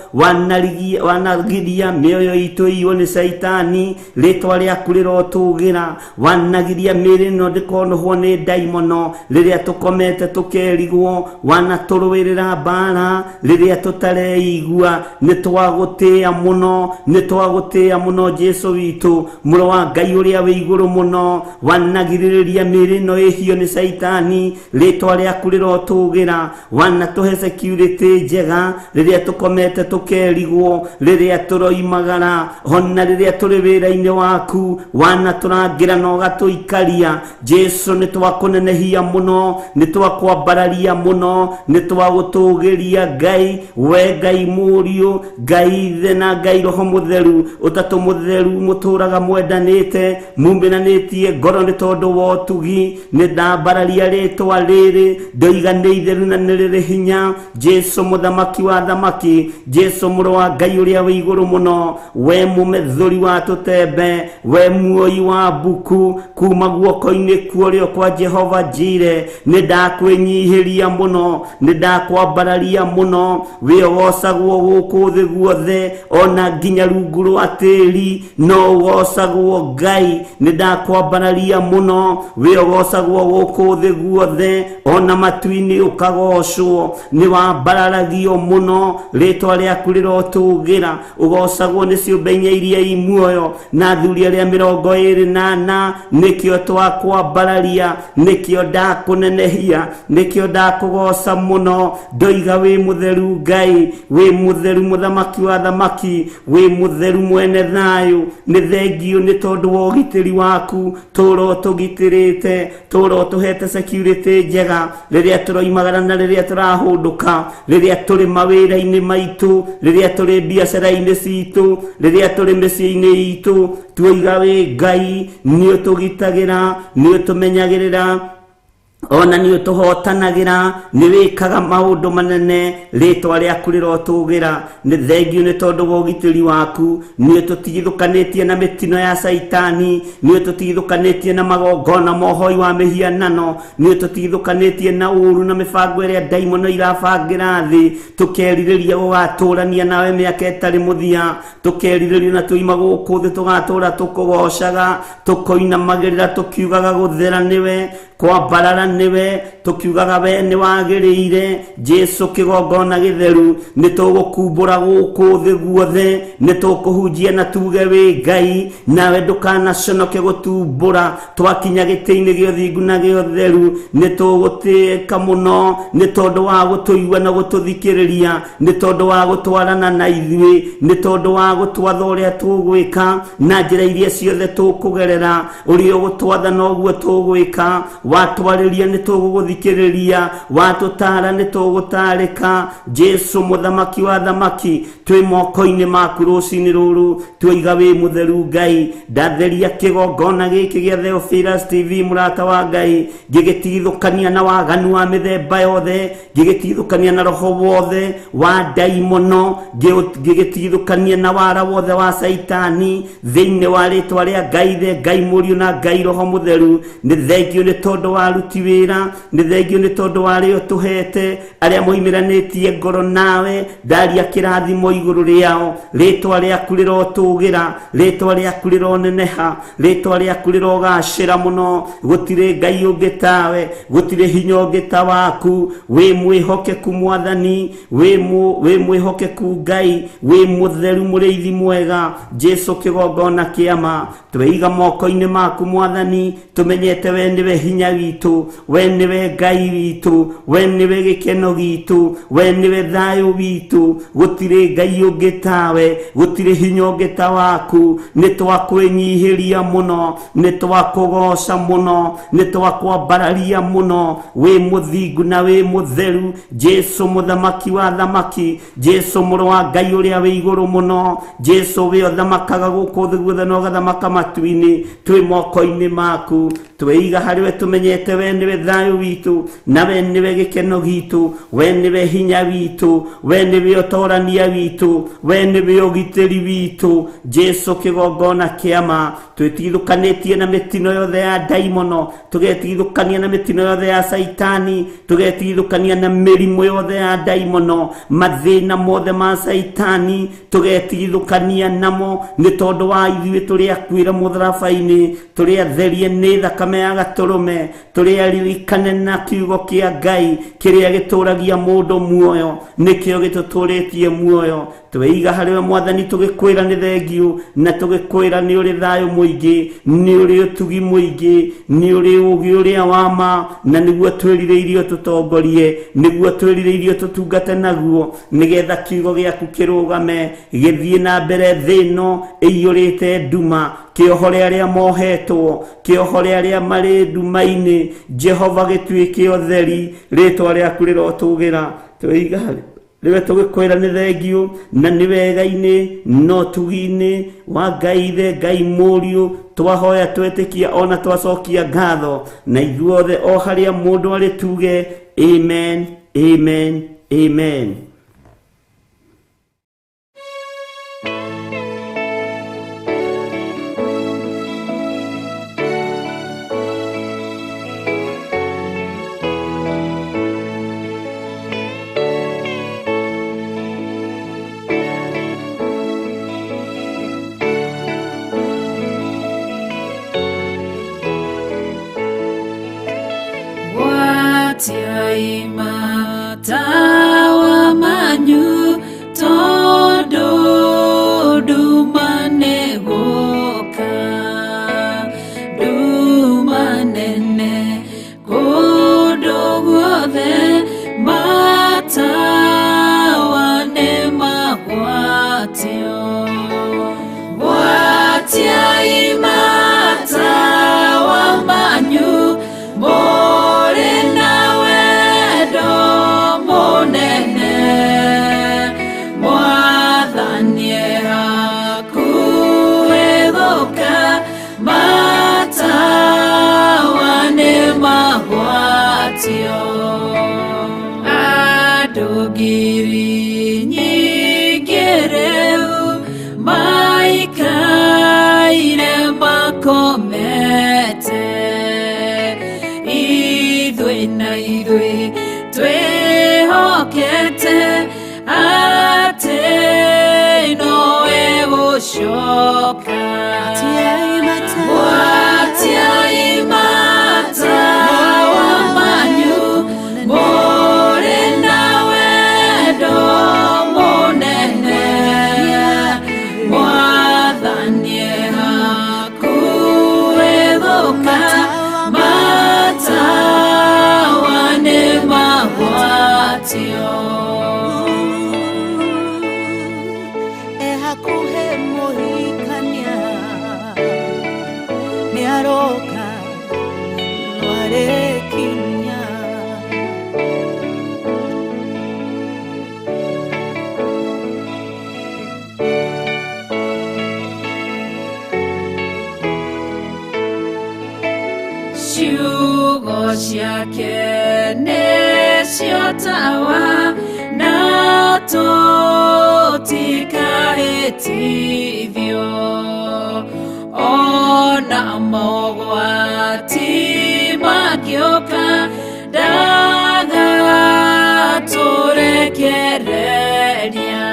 wanagiria mĩoyo itũ iywo nĩ Caitani, rĩtwa rĩaku rĩrotũgĩra, wanagiria mĩĩrĩ ĩno ndĩkonũhwo nĩ ndaimono rĩrĩa tũkomete tũkerigwo, wanatũrũĩrĩra mbara rĩrĩa tũtareigua. Nĩ twagũtĩĩa mũno, nĩ twagũtĩĩa mũno Jesu witũ, mũrũ wa Ngai ũrĩa wĩ igũrũ mũno, wanagirĩrĩria mĩĩrĩ ĩno ĩhio nĩ Caitani, rĩtwa rĩaku rĩrotũgĩra, wanatũhe security njega rĩrĩa tũkomete tũkerigwo, rĩrĩa tũroimagara, ona rĩrĩa tũrĩ wĩra-inĩ waku, wanatũrangĩra na ũgatũikaria. Jesu nĩ twakũnenehia mũno, nĩ twakwambararia mũno, nĩ twagũtũgĩria Ngai, we Ngai Mũriũ, Ngai Ithe na Ngai Roho Mũtheru, ũtatũ mũtheru mũtũraga mwendanĩte, mumĩranĩtie ngoro nĩ tondũ wa ũtugi. Nĩ ndambararia rĩtwa rĩrĩ, ndoiga nĩ itheru na nĩ rĩrĩ hinya. Jesu mũthamaki wa thamaki, Jesu mũrũ wa Ngai ũrĩa wĩ igũrũ mũno, we mũmethũri wa tũtembe, we muoi wa mbuku kuma guoko-inĩ kuorĩo kwa Jehova Jire, nĩ ndakwĩnyihĩria mũno, nĩ ndakwambararia mũno, wĩ ũgocagwo gũkũ thĩ guothe, ona nginya rungu rwa tĩri no ũgocagwo Ngai. Nĩ ndakwambararia mũno, wĩ ũgocagwo gũkũ thĩ guothe, ona matu-inĩ ũkagocwo, nĩ wambararagio mũno, rĩtwa rĩaku rĩrotũgĩra, ũgocagwo nĩ ciũmbe inya iria i muoyo na athuri arĩa 24. Nĩkĩo twakwambararia, nĩkĩo ndakũnenehia, nĩkĩo ndakũgoca mũno. Ndoiga wĩ mũtheru Ngai, wĩ mũtheru mũthamaki wa thamaki, wĩ mũtheru mwene thayũ. Nĩ thengio nĩ tondũ wa ũgitĩri waku, tũra ũtũgitĩrĩte, tũra ũtũhete security njega rĩrĩa tũroimagara na rĩrĩa tũrahũndũka, rĩrĩa tũrĩ mawĩra-inĩ maitũ, rĩrĩa tũrĩ biacara-inĩ citũ, rĩrĩa tũrĩ mĩciĩ-inĩ itũ. Tuoiga wĩ Ngai, nĩ ũtũgitagĩra, nĩ ũtũmenyagĩrĩra, ona nĩ ũtũhotanagĩra, nĩ wĩkaga maũndũ manene, rĩtwa rĩaku rĩrotũgĩra. Nĩ thengio nĩ tondũ wa ũgitĩri waku, nĩ ũtũtigithũkanĩtie na mĩtino ya Caitani, nĩ ũtũtigithũkanĩtie na magongona ma ũhoi wa mĩhianano, nĩ ũtũtigithũkanĩtie na ũũru na mĩbango ĩrĩa ndaimono irabangĩra thĩ. Tũkerirĩria gũgatũrania nawe mĩaka ĩtarĩ mũthia, tũkerirĩria na tũima gũkũ thĩ tũgatũra tũkũgocaga, tũkoinamagĩrĩra tũkiugaga gũthera nĩwe, Kwambarara nĩwe tũkiugaga we nĩ wagĩrĩire. Jesu kĩgongona gĩtheru, nĩ tũgũkumbũra gũkũ thĩ guothe, nĩ tũkũhunjia na tuge wĩ Ngai, nawe ndũkanaconoke gũtumbũra. Twakinya gĩtĩ-inĩ gĩa ũthingu na gĩa ũtheru, nĩ tũgũtĩĩka mũno nĩ tondũ wa gũtũigua na gũtũthikĩrĩria, nĩ tondũ wa gũtwarana na ithuĩ, nĩ tondũ wa gũtwatha ũrĩa tũgwĩka na njĩra iria ciothe tũkũgerera. Ũrĩa ũgũtwatha noguo tũgwĩka, watwarĩria nĩ tũgũgũthikĩrĩria, watũtara nĩ tũgũtarĩka. Jesu mũthamaki wa thamaki, twĩ moko-inĩ maku rũcinĩ rũrũ, twoiga wĩ mũtheru Ngai. Ndatheria kĩgongona gĩkĩ gĩa Theophilus TV, mũrata wa Ngai, ngĩgĩtigithũkania na waganu wa mĩthemba yothe, ngĩgĩtigithũkania na roho wothe wa ndaimono, ngĩgĩtigithũkania na wara wothe wa Saitani, thĩinĩ wa rĩtwa rĩa Ngai the Ngai Mũriũ na Ngai Roho Mũtheru. Nĩ thengio nĩ tondũ wa aruti wĩra, nĩ thengio nĩ tondũ wa arĩa ũtũhete, arĩa moimĩranĩtie ngoro nawe. Ndaria kĩrathimo igũrũ rĩao, rĩtwa rĩaku rĩrotũgĩra, rĩtwa rĩaku rĩroneneha, rĩtwa rĩaku rĩrogacĩra mũno. Gũtirĩ Ngai ũngĩ tawe, gũtirĩ hinya ũngĩ ta waku. Wĩ mwĩhokeku Mwathani, wĩ mwĩhokeku Ngai, wĩ mũtheru mũrĩithi mwega. Jesu kĩgongona kĩama, tweiga moko-inĩ maku Mwathani, tũmenyete we nĩwe hinya witũ, we nĩwe Ngai witũ, we nĩwe gĩkeno gitũ, we nĩwe thayũ witũ. Gũtirĩ Ngai ũngĩ tawe, gũtirĩ hinya ũngĩ ta waku. Nĩ twakwĩnyihĩria mũno, nĩ twakũgoca mũno, nĩ twakwambararia mũno. Wĩ mũthingu na wĩ mũtheru, Jesu mũthamaki wa thamaki, Jesu mũrũ wa Ngai ũrĩa wĩ igũrũ mũno, Jesu wĩ ũthamakaga gũkũ thĩ guothe na ũgathamaka matu-inĩ. Twĩ moko-inĩ maku, tweiga harĩ we, tũmenyete we nĩwe thayũ witũ, na we nĩwe gĩkeno gitũ, we nĩwe hinya witũ, we nĩwe ũtorania witũ, we nĩwe ũgitĩri witũ. Jesu kĩgongona kĩama, twĩtigithũkanĩtie na mĩtino yothe ya ndaimono, tũgetigithũkania na mĩtino yothe ya Saitani, tũgetigithũkania na mĩrimũ yothe ya ndaimono, mathĩna mothe ma Saitani tũgetigithũkania namo, nĩ tondũ wa ithuĩ tũrĩ akuĩre mũtharaba-inĩ, tũrĩ atherie nĩ thakame ya gatũrũme, tũrĩ aririkane na kiugo kĩa Ngai kĩrĩa gĩtũragia mũndũ muoyo, nĩkĩo gĩtũtũrĩtie muoyo. Tweiga harĩ we Mwathani, tũgĩkwĩra nĩ thengio, na tũgĩkwĩra nĩ ũrĩ thayũ mũingĩ, nĩ ũrĩ ũtugi mũingĩ, nĩ ũrĩ ũũgĩ ũrĩa wa ma, na nĩguo twĩrirĩirio tũtongorie, nĩguo twĩrirĩirio tũtungate naguo, nĩgetha kiugo gĩaku kĩrũgame gĩthiĩ na mbere thĩ ĩno ĩiyũrĩte nduma. Kĩohore arĩa mohetwo, kĩohore arĩa marĩ nduma-inĩ. Jehova gĩtuĩke ũtheri, rĩtwa rĩaku rĩrotũgĩra. Tweiga harĩ rĩwe tũgĩkwĩra nĩ thengio, na nĩ wega-inĩ na ũtugi-inĩ wa Ngai the Ngai Mũriũ. Twahoya twetĩkia ona twacokia ngatho, na ithuothe o harĩa mũndũ arĩ tuge amen, amen, amen. Matawa manyu tondu nduma nĩgũka, nduma nene kũndũ guothe, matawa nĩmagwatio. Gwatiai matawa manyu mũrĩ na wendo mũnene, Mwathani hakuhĩ gũka, matawa nĩmagwatio. Andũ ngiri nyingĩ rĩu maikaire makomete, ithuĩ na ithuĩ twĩhokete atĩ nowe gũcoka. Gwatiai matawa aroka matawa nĩ magwatio. Ehakuhe mũhikania nĩ aroka nĩarekinya. Ciugo ciake nĩcio tawa na tũtikahĩtithio, ona mogwati mangĩũka ndagatũrekereria.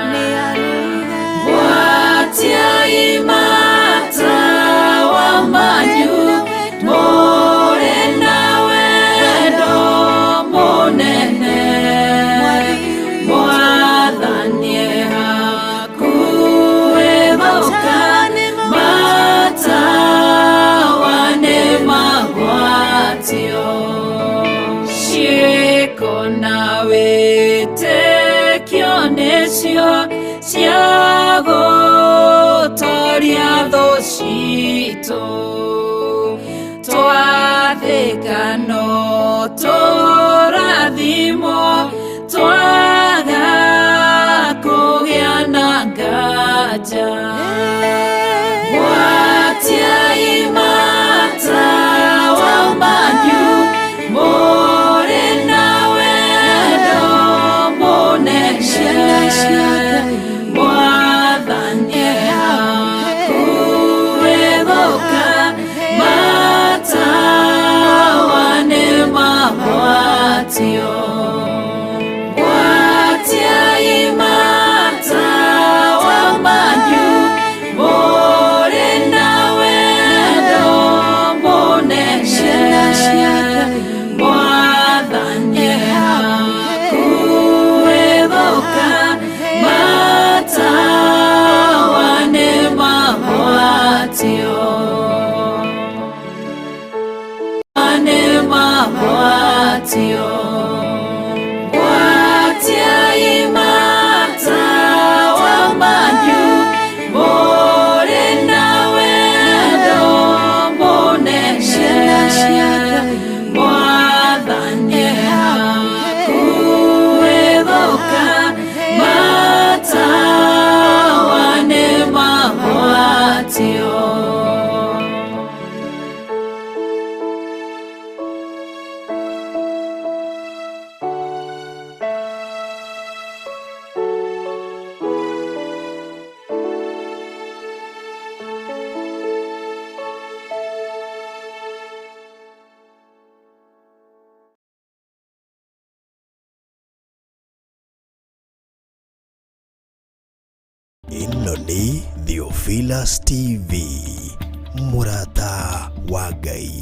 Gwatiai matawa manyu mũrĩ na wendo mũnene, Mwathani hakuhĩ gũka matawa nĩ magwatio. Ciĩko na wĩtĩkio nĩcio cia gũtoria thũ citũ, twathĩka no tũrathimwo, twaga kũgĩa na nganja. Gwatiai matawa manyu mũrĩ na wendo mũnene, Mwathani hakuhĩ gũka matawa nĩ magwatio. Gwatiai matawa manyu mũrĩ na wendo mũnene, Mwathani hakuhĩ gũka matawa nĩ magwatio. Nĩ magwatio. Gwatiai matawa manyu mũrĩ na wendo mũnene, Mwathani hakuhĩ gũka matawa nĩ magwatio. Ĩno nĩ Theophilus TV, mũrata wa Ngai.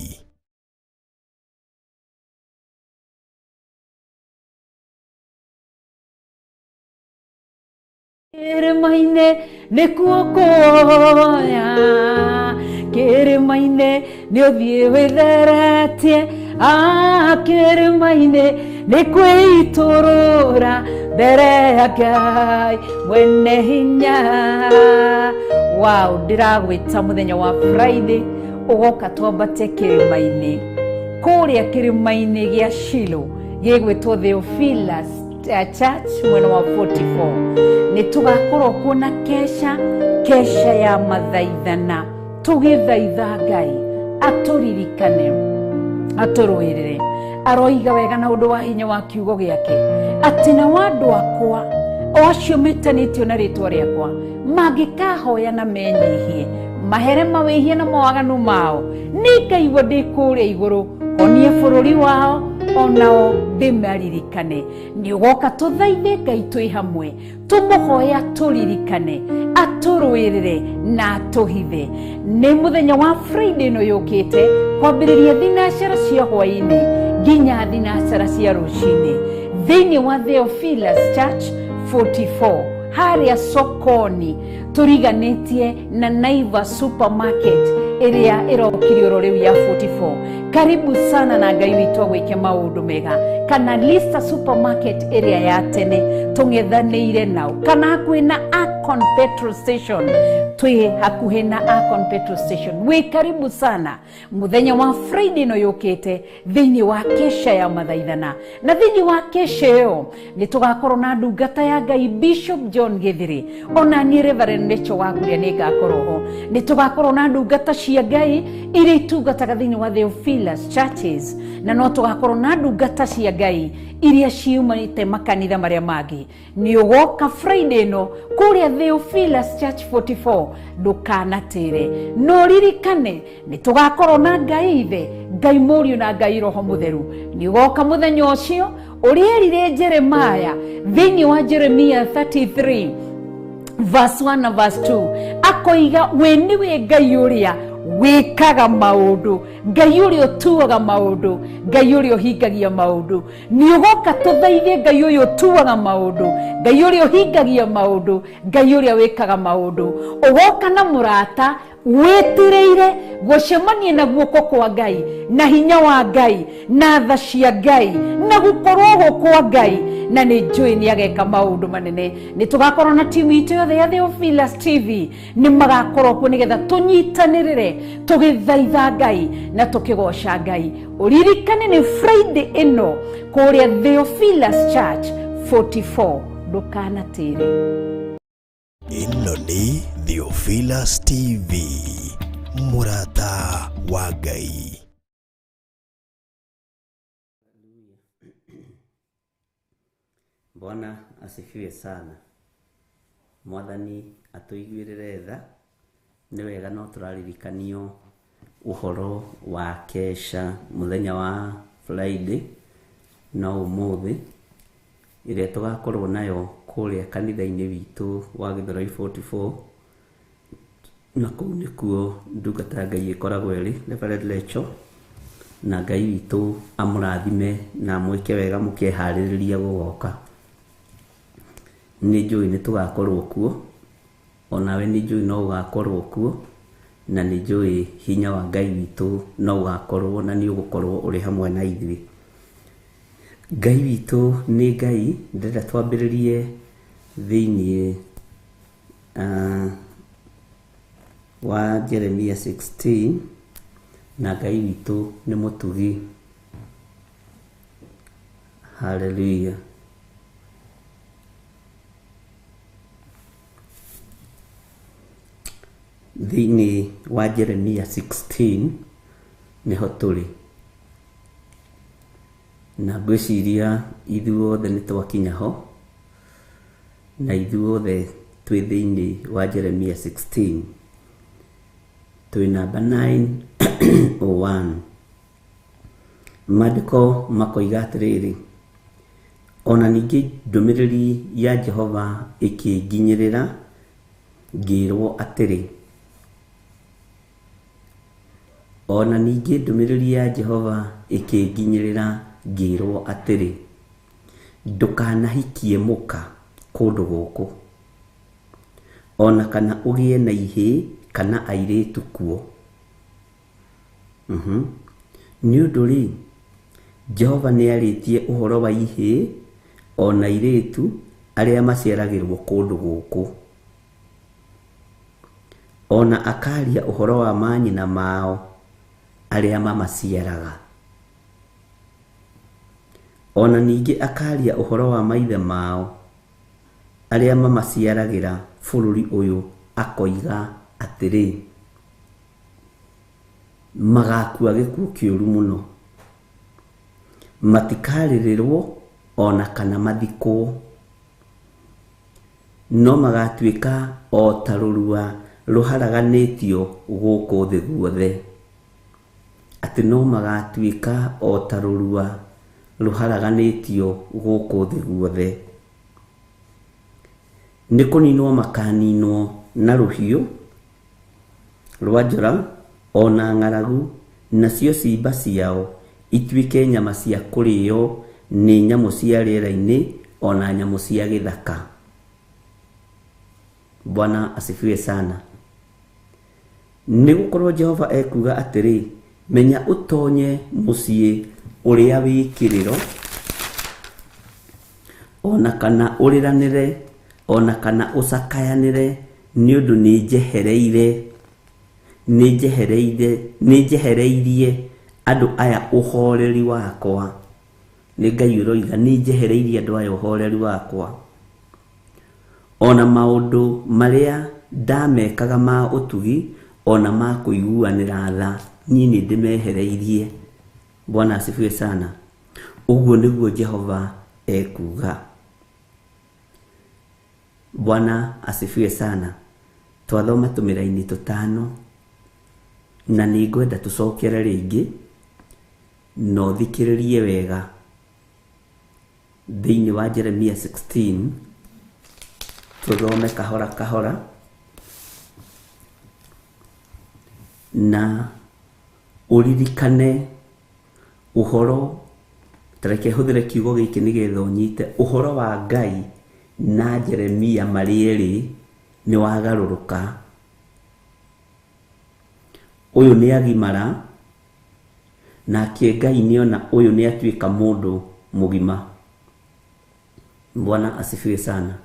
Kĩrĩma-inĩ nĩkuo kuoya, kĩrĩma-inĩ nĩ ũthiĩ wĩtheretie, kĩrĩma-inĩ nĩ kwĩitũrũra mbere ya Ngai mwene hinya. Wow, ndĩragwĩta mũthenya wa Friday ũgoka twambate kĩrĩma-inĩ, kũrĩa kĩrĩma-inĩ gĩa Shilo gĩgwĩtwo Theophilus Church mwena wa 44. Nĩ tũgakorwo kuo na kesha, kesha ya mathaithana, tũgĩthaitha Ngai atũririkane, atũrũĩrĩre. Aroiga wega na ũndũ wa hinya wa kiugo gĩake atĩ nao andũ akwa o acio metanĩtio na rĩtwa rĩakwa mangĩkahoya na menyihie, mahere mawĩhia na mawaganu mao, nĩngaigua ndĩ kũrĩa igũrũ honie bũrũri wao, onao ndĩmaririkane. Nĩ ũgoka tũthaithe Ngai twĩ hamwe, tũmũhoya tũririkane, atũrũĩrĩre na atũhithe. Nĩ mũthenya wa Friday ĩno yũkĩte kwambĩrĩria thinacara cia hwaĩ-inĩ nginya thinacara cia rũcinĩ thĩinĩ wa Theophilus Church 44 Harĩa sokoni tũriganĩtie na Naiva Supermarket ĩrĩa ĩrokire oro rĩu ya 44. Karibu sana na Ngai witũ agwĩke maũndũ mega. Kana Lista Supermarket ĩrĩa ya tene tũng'ethanĩire nao, kana hakuhĩ na Akon Petrol Station, twĩ hakuhĩ na Akon Petrol Station. Wĩ karibu sana muthenya wa Friday ĩno yũkĩte thĩinĩ wa kesha ya mathaithana. Na thĩinĩ wa kesha ĩyo nĩ tũgakorwo na ndungata ya Ngai Bishop John Githiri, ona niĩ Reverend Rachel Wakuria nĩ ngakorwo ho. Nĩ tũgakorwo na ndungata cia Ngai iria itungataga thĩinĩ wa Theophilus Churches, na no tũgakorwo na ndungata cia Ngai iria ciumanĩte makanitha marĩa mangĩ. Nĩ ũgoka Friday ĩno kũrĩa Theophilus Church 44, ndũkanatĩre. No ririkane nĩ tũgakorwo na Ngai Ithe, Ngai Mũriũ na Ngai Roho Mũtheru. Nĩ ũgoka mũthenya ũcio ũrĩa erire Jeremiah thĩinĩ wa Jeremiah 33 verse 1 na verse 2, akoiga we nĩwe Ngai ũrĩa wĩkaga maũndũ, Ngai ũrĩa ũtuaga maũndũ, Ngai ũrĩa ũhingagia maũndũ. Nĩ ũgoka tũthaithe Ngai ũyũ ũtuaga maũndũ, Ngai ũrĩa ũhingagia maũndũ, Ngai ũrĩa wĩkaga maũndũ. Ũgoka na mũrata wĩtirĩire gũcemania na guoko kwa Ngai na hinya wa Ngai na tha cia Ngai na gũkorwo kwa Ngai, na nĩ njũĩ nĩ ageka maũndũ manene. Nĩ tũgakorwo na timu itũ yothe ya Theophilus TV, nĩ magakorwo kuo nĩgetha tũnyitanĩrĩre tũgĩthaitha Ngai na tũkĩgoca Ngai. Ũririkane nĩ Friday ĩno kũrĩa Theophilus Church 44, ndũkanatĩre. Ĩno nĩ Theophilus TV, mũrata wa Ngai. Bwana asifiwe sana. Mwathani atũiguĩrĩre tha. Nĩ wega no tũraririkanio ũhoro wa kesha mũthenya wa Friday no ũmũthĩ ĩrĩa tũgakorwo nayo kũrĩa kanitha-inĩ witũ wa Gĩthũrai 44, na kũu nĩkuo ndungata ya Ngai ĩkoragwo ĩrĩ Reverend Rachel, na Ngai witũ amũrathime na amwĩke wega mũkĩharĩrĩria gũgoka. Nĩ njũĩ nĩ tũgakorwo kuo, onawe nĩ njũĩ no ũgakorwo kuo, na nĩ njũĩ hinya wa Ngai witũ no ũgakorwo na nĩ ũgũkorwo ũrĩ hamwe na ithuĩ. Ngai witũ nĩ Ngai. Ndĩrenda twambĩrĩrie thĩinĩ wa Jeremiah 16, na Ngai witũ nĩ mũtugi. Hallelujah. Thĩinĩ wa Jeremiah 16 nĩho tũrĩ, na ngwĩciria ithuothe nĩ twakinya ho, na ithuothe twĩ thĩinĩ wa Jeremiah 16, twĩ namba 901. Maandĩko makoiga atĩrĩrĩ, ona ningĩ ndũmĩrĩri ya Jehova ĩkĩnginyĩrĩra ngĩrwo atĩrĩ, ona ningĩ ndũmĩrĩri ya Jehova ĩkĩnginyĩrĩra ngĩrwo atĩrĩ, ndũkanahikie mũka kũndũ gũkũ, ona kana ũgĩe na ihĩĩ kana airĩtu kuo. Nĩ ũndũ rĩ, Jehova nĩarĩtie ũhoro wa ihĩĩ ona airĩtu arĩa maciaragĩrwo kũndũ gũkũ, ona akaria ũhoro wa manyina mao arĩa mamaciaraga, ona ningĩ akaria ũhoro wa maithe mao arĩa mamaciaragĩra bũrũri ũyũ, akoiga atĩrĩ, magakua gĩkuũ kĩũru mũno, matikarĩrĩrwo ona kana mathikwo, no magatuĩka o ta rũrua rũharaganĩtio gũkũ thĩ guothe. Atĩ no magatuĩka o ta rũrua rũharaganĩtio gũkũ thĩ guothe. Nĩ kũninwo makaninwo na rũhiũ rwa njora ona ng'aragu, nacio ciimba ciao ituĩke nyama cia kũrĩo nĩ nyamũ cia rĩera-inĩ ona nyamũ cia gĩthaka. Bwana asifiwe sana. Nĩ gũkorwo Jehova ekuga atĩrĩ, menya ũtonye mũciĩ ũrĩa wĩ kĩrĩro, ona kana ũrĩranĩre, ona kana ũcakayanĩre, nĩ ũndũ nĩ njehereirie andũ aya ũhoreri wakwa. Nĩ Ngai ũroiga nĩ njehereirie andũ aya ũhoreri wakwa, ona maũndũ marĩa ndamekaga ma ũtugi, ona ma kũiguanĩra tha, niĩ nĩ ndĩmehereirie. Bwana asifiwe sana. Ũguo nĩguo Jehova ekuga. Bwana asifiwe sana. Twathoma tũmĩraini tũtano na nĩ ngwenda tũcokere rĩngĩ na ũthikĩrĩrie wega thĩinĩ wa Jeremia 16. Tũthome kahora kahora na ũririkane ũhoro. Tareke hũthĩre kiugo gĩkĩ nĩgetha ũnyite ũhoro wa Ngai na Jeremia marĩ erĩ nĩ wagarũrũka. Ũyũ nĩ agimara, nake Ngai nĩona ũyũ nĩ atuĩka mũndũ mũgima. Bwana asifiwe sana.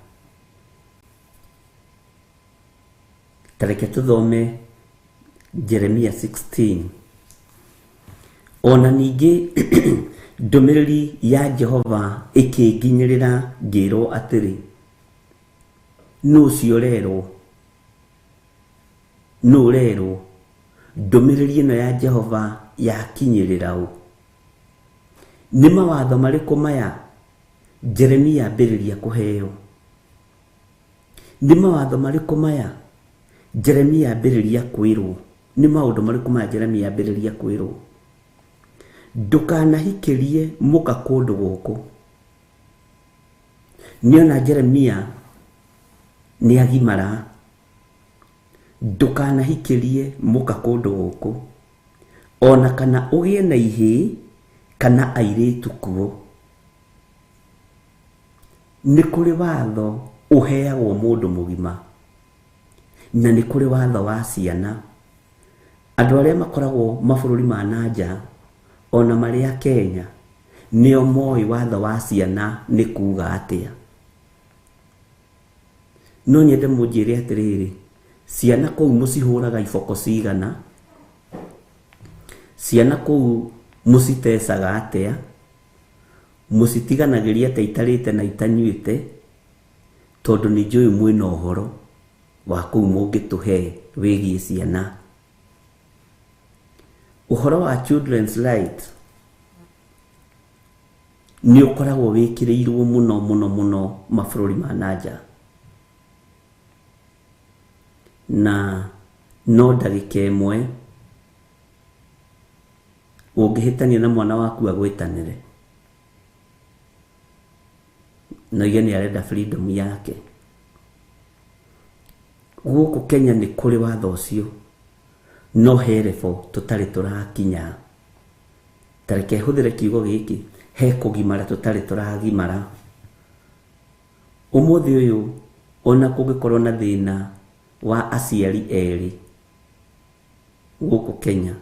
Tareke tũthome Jeremia 16. Ona ningĩ ndũmĩrĩri ya Jehova ĩkĩnginyĩrĩra ngĩrwo atĩrĩ, nũ ũcio ũrerwo? Nũ ũrerwo? Ndũmĩrĩri ĩno ya Jehova yakinyĩrĩra ũ? Nĩ mawatho marĩkũ maya Jeremia ambĩrĩria kũheo? Nĩ mawatho marĩkũ maya Jeremia ambĩrĩria kwĩrwo? Nĩ maũndũ marĩkũ maya Jeremia ambĩrĩria kwĩrwo? Ndũkanahikĩrie mũka kũndũ gũkũ. Nĩona Jeremia nĩ agimara. Ndũkanahikĩrie mũka kũndũ gũkũ, ona kana ũgĩe na ihĩĩ kana airĩtu kuo. Nĩ kũrĩ watho ũheagwo mũndũ mũgima, na nĩ kũrĩ watho wa ciana. Andũ arĩa makoragwo mabũrũri ma na nja ona marĩ a Kenya nĩo moĩ watho wa ciana nĩ kuga atĩa. No nyende mũnjĩre atĩrĩrĩ, ciana kũu mũcihũraga iboko cigana? Ciana kũu mũcitecaga atĩa? Mũcitiganagĩria atĩa itarĩte na itanyuĩte? Tondũ nĩ njũĩ mwĩna ũhoro wa kũu mũngĩtũhe wĩgiĩ ciana. Ũhoro wa children's right nĩ ũkoragwo wĩkĩrĩirwo mũno mũno mũno mabũrũri ma na nja, na no ndagĩka ĩmwe ũngĩhĩtania na mwana waku agwĩtanĩre na oige nĩ arenda freedom yake. Gũkũ Kenya nĩ kũrĩ watho ũcio, no he level tũtarĩ tũrakinya. Tareke hũthĩre kiugo gĩkĩ, he kũgimara tũtarĩ tũragimara. Ũmũthĩ ũyũ ona kũngĩkorwo na thĩna wa aciari erĩ gũkũ Kenya,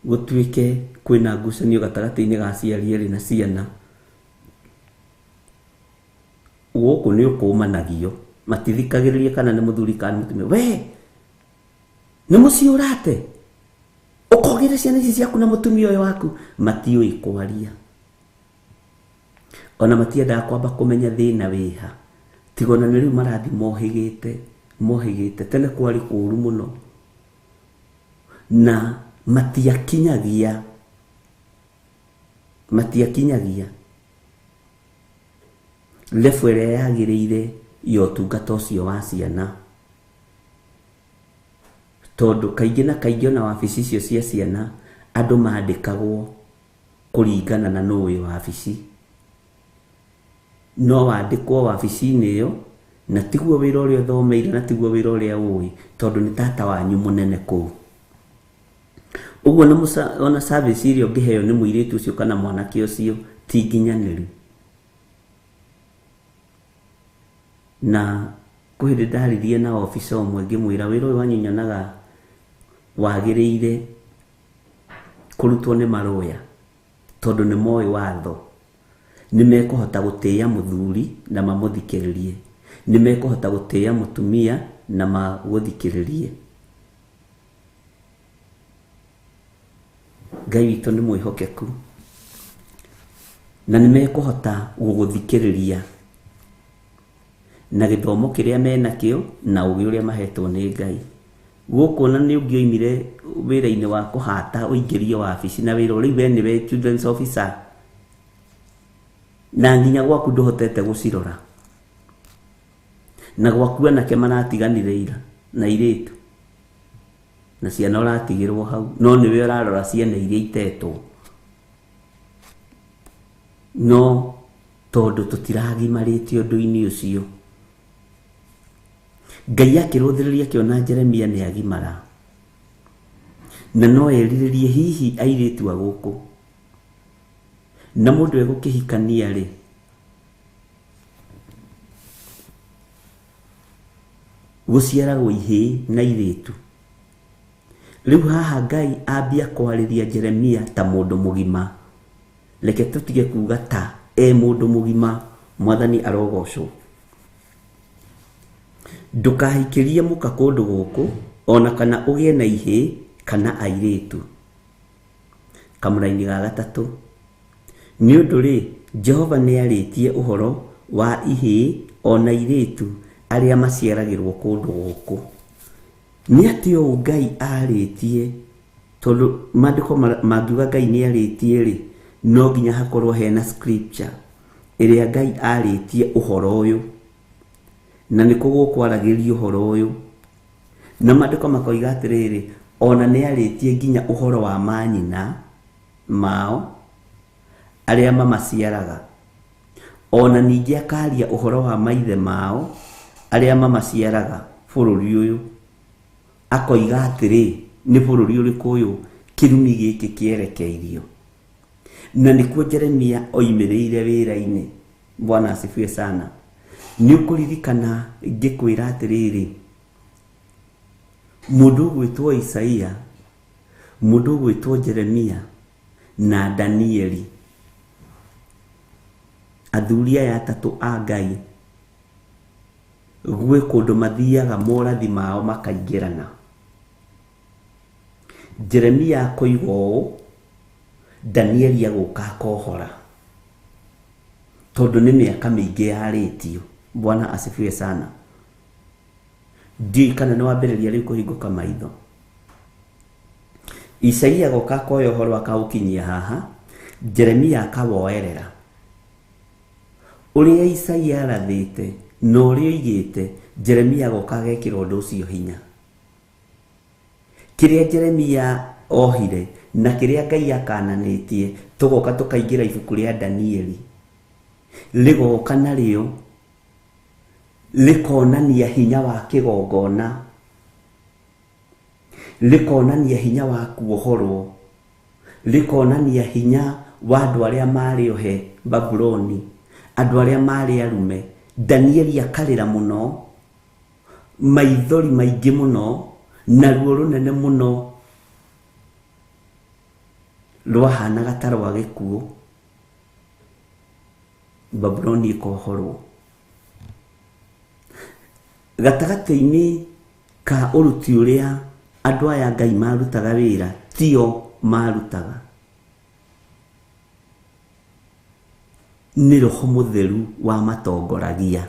gũtuĩke kwĩna ngucanio gatagatĩ-inĩ ga aciari erĩ na ciana, gũkũ nĩ ũkũmanagio. Matithikagĩrĩria kana nĩ mũthuri kana nĩ mũtumia. We nĩ mũciĩ ũrate ũkogĩre ciana ici ciaku na mũtumia ũyũ waku. Matiũĩ kwaria, ona matiendaga kwamba kũmenya thĩna wĩha, tiga ona nĩ rĩu marathiĩ mohĩgĩte mohĩgĩte. Tene kwarĩ kũũru mũno na matiakinyagia level ĩrĩa yagĩrĩire ya ũtungata ũcio wa ciana, tondũ kaingĩ na kaingĩ ona wabici icio cia ciana andũ mandĩkagwo kũringana na nũ wĩ wabici. No wandĩkwo wabici-inĩ ĩyo na tiguo wĩra ũrĩa ũthomeire na tiguo wĩra ũrĩa ũĩ, tondũ nĩ tata wanyu mũnene kũu. Ũguo ona service ĩrĩa ũngĩheo nĩ mũirĩtu ũcio kana mwanake ũcio ti nginyanĩru. Na kwĩ hĩndĩ ndaririe na obica ũmwe ngĩmwĩra wĩra ũyũ wanyu nyonaga wagĩrĩire kũrutwo nĩ marũya tondũ nĩ moĩ watho, nĩ mekũhota gũtĩĩa mũthuri na mamũthikĩrĩrie, nĩ mekũhota gũtĩĩa mũtumia na magũthikĩrĩrie. Ngai witũ nĩ mwĩhokeku na nĩ mekũhota gũgũthikĩrĩria na gĩthomo kĩrĩa menakĩo na ũgĩ ũrĩa mahetwo nĩ Ngai. Gũkũ ona nĩ ũngĩoimire wĩra-inĩ wa kũhata ũingĩrio wabici na wĩra ũrĩa we nĩwe children's officer na nginya gwaku ndũhotete gũcirora, na gwaku anake maratiganire ira na irĩtu na ciana ũratigĩrwo hau, no nĩwe ũrarora ciana iria itetwo. No tondũ tũtiragimarĩte ũndũ-inĩ ũcio, Ngai akĩrũthĩrĩria akĩona Jeremia nĩ agimara na no erirĩrie hihi airĩtu a gũkũ, na mũndũ egũkĩhikania rĩ, gũciaragwo ihĩĩ na irĩtu. Rĩu haha Ngai ambia kwarĩria Jeremia ta mũndũ mũgima. Reke tũtige kuga ta e mũndũ mũgima. Mwathani arogocwo. Ndũkahikĩrie mũka kũndũ gũkũ ona kana ũgĩe na ihĩĩ kana airĩtu. Kamũraini ga gatatũ, nĩ ũndũ rĩ, Jehova nĩarĩtie ũhoro wa ihĩĩ ona irĩtu arĩa maciaragĩrwo kũndũ gũkũ. Nĩ atĩ ũũ Ngai arĩtie, tondũ maandĩko mangiuga Ngai nĩarĩtie rĩ, no nginya hakorwo hena scripture ĩrĩa Ngai arĩtie ũhoro ũyũ, na nĩkũ gũkwaragĩria ũhoro ũyũ. Na maandĩko makoiga atĩrĩrĩ, ona nĩarĩtie nginya ũhoro wa manyina mao arĩa mamaciaraga, ona ningĩ akaria ũhoro wa maithe mao arĩa mamaciaraga bũrũri ũyũ. Akoiga atĩrĩ, nĩ bũrũri ũrĩkũ ũyũ kĩrumi gĩkĩ kĩerekeirio? Na nĩkuo Jeremia oimĩrĩire wĩra-inĩ. Bwana asifiwe sana. Nĩ ũkũririkana ngĩkwĩra atĩrĩrĩ, mũndũ ũgwĩtwo Isaia, mũndũ ũgwĩtwo Jeremia na Danieli, athuri aya atatũ a Ngai, gwĩ kũndũ mathiaga morathi mao makaingĩrana. Jeremia akoiga ũũ, Danieli agũka akohora, tondũ nĩ mĩaka mĩingĩ yarĩtio. Bwana asifiwe sana. Ndiũĩ kana nĩ wambĩrĩria rĩu kũhingũka maitho. Isaia agoka akoya ũhoro akaũkinyia haha, Jeremia akawoerera. Ũrĩa Isaia arathĩte na ũrĩa oigĩte, Jeremia agoka agekĩra ũndũ ũcio hinya. Kĩrĩa Jeremia ohire na kĩrĩa Ngai akananĩtie, tũgoka tũkaingĩra ibuku rĩa Danieli, rĩgoka narĩo rĩkonania hinya wa kĩgongona, rĩkonania hinya wa kuohorwo, rĩkonania hinya wa andũ arĩa marĩ ohe Babuloni, andũ arĩa marĩ arume. Danieli akarĩra mũno, maithori maingĩ mũno, na ruo rũnene mũno rwahanaga ta rwa gĩkuũ. Babuloni ĩkohorwo. Gatagatĩ-inĩ ka ũruti ũrĩa andũ aya Ngai marutaga wĩra, tio marutaga, nĩ Roho Mũtheru wamatongoragia,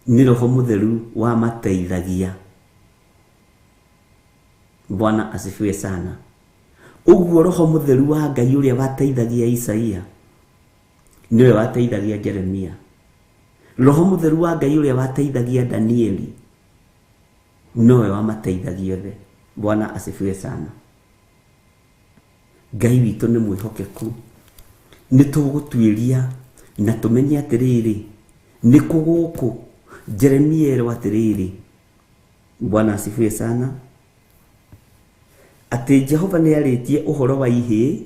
nĩ Roho Mũtheru wamateithagia. Bwana asifiwe sana. Ũguo Roho Mũtheru wa Ngai ũrĩa wateithagia Isaia nĩwe wateithagia Jeremia. Roho Mũtheru wa Ngai ũrĩa wateithagia Danieli nowe wamateithagia othe. Bwana asifiwe sana. Ngai witũ nĩ mwĩhokeku. Nĩ tũgũtuĩria na tũmenye atĩrĩrĩ, nĩ kũ gũkũ Jeremia erwo atĩrĩrĩ, Bwana asifiwe sana, atĩ Jehova nĩarĩtie ũhoro wa ihĩĩ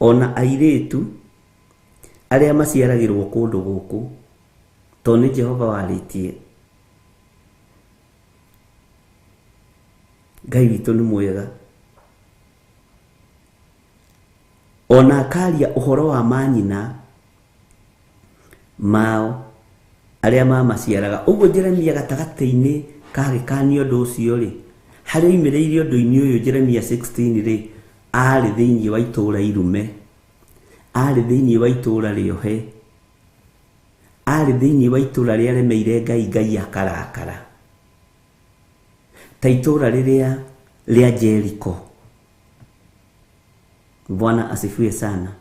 ona airĩtu arĩa maciaragĩrwo kũndũ gũkũ. Tondũ nĩ Jehova warĩtie. Ngai witũ nĩ mwega. Ona akaria ũhoro wa manyina mao arĩa mamaciaraga. Ũguo Jeremia gatagatĩ-inĩ kagĩkania ũndũ ũcio rĩ, harĩa oimĩrĩire ũndũ-inĩ ũyũ Jeremia 16 rĩ, arĩ thĩinĩ wa itũũra irume, arĩ thĩinĩ wa itũũra rĩohe, arĩ thĩinĩ wa itũũra rĩaremeire Ngai, Ngai akarakara, ta itũũra rĩrĩa rĩa Jericho. Bwana asifiwe sana.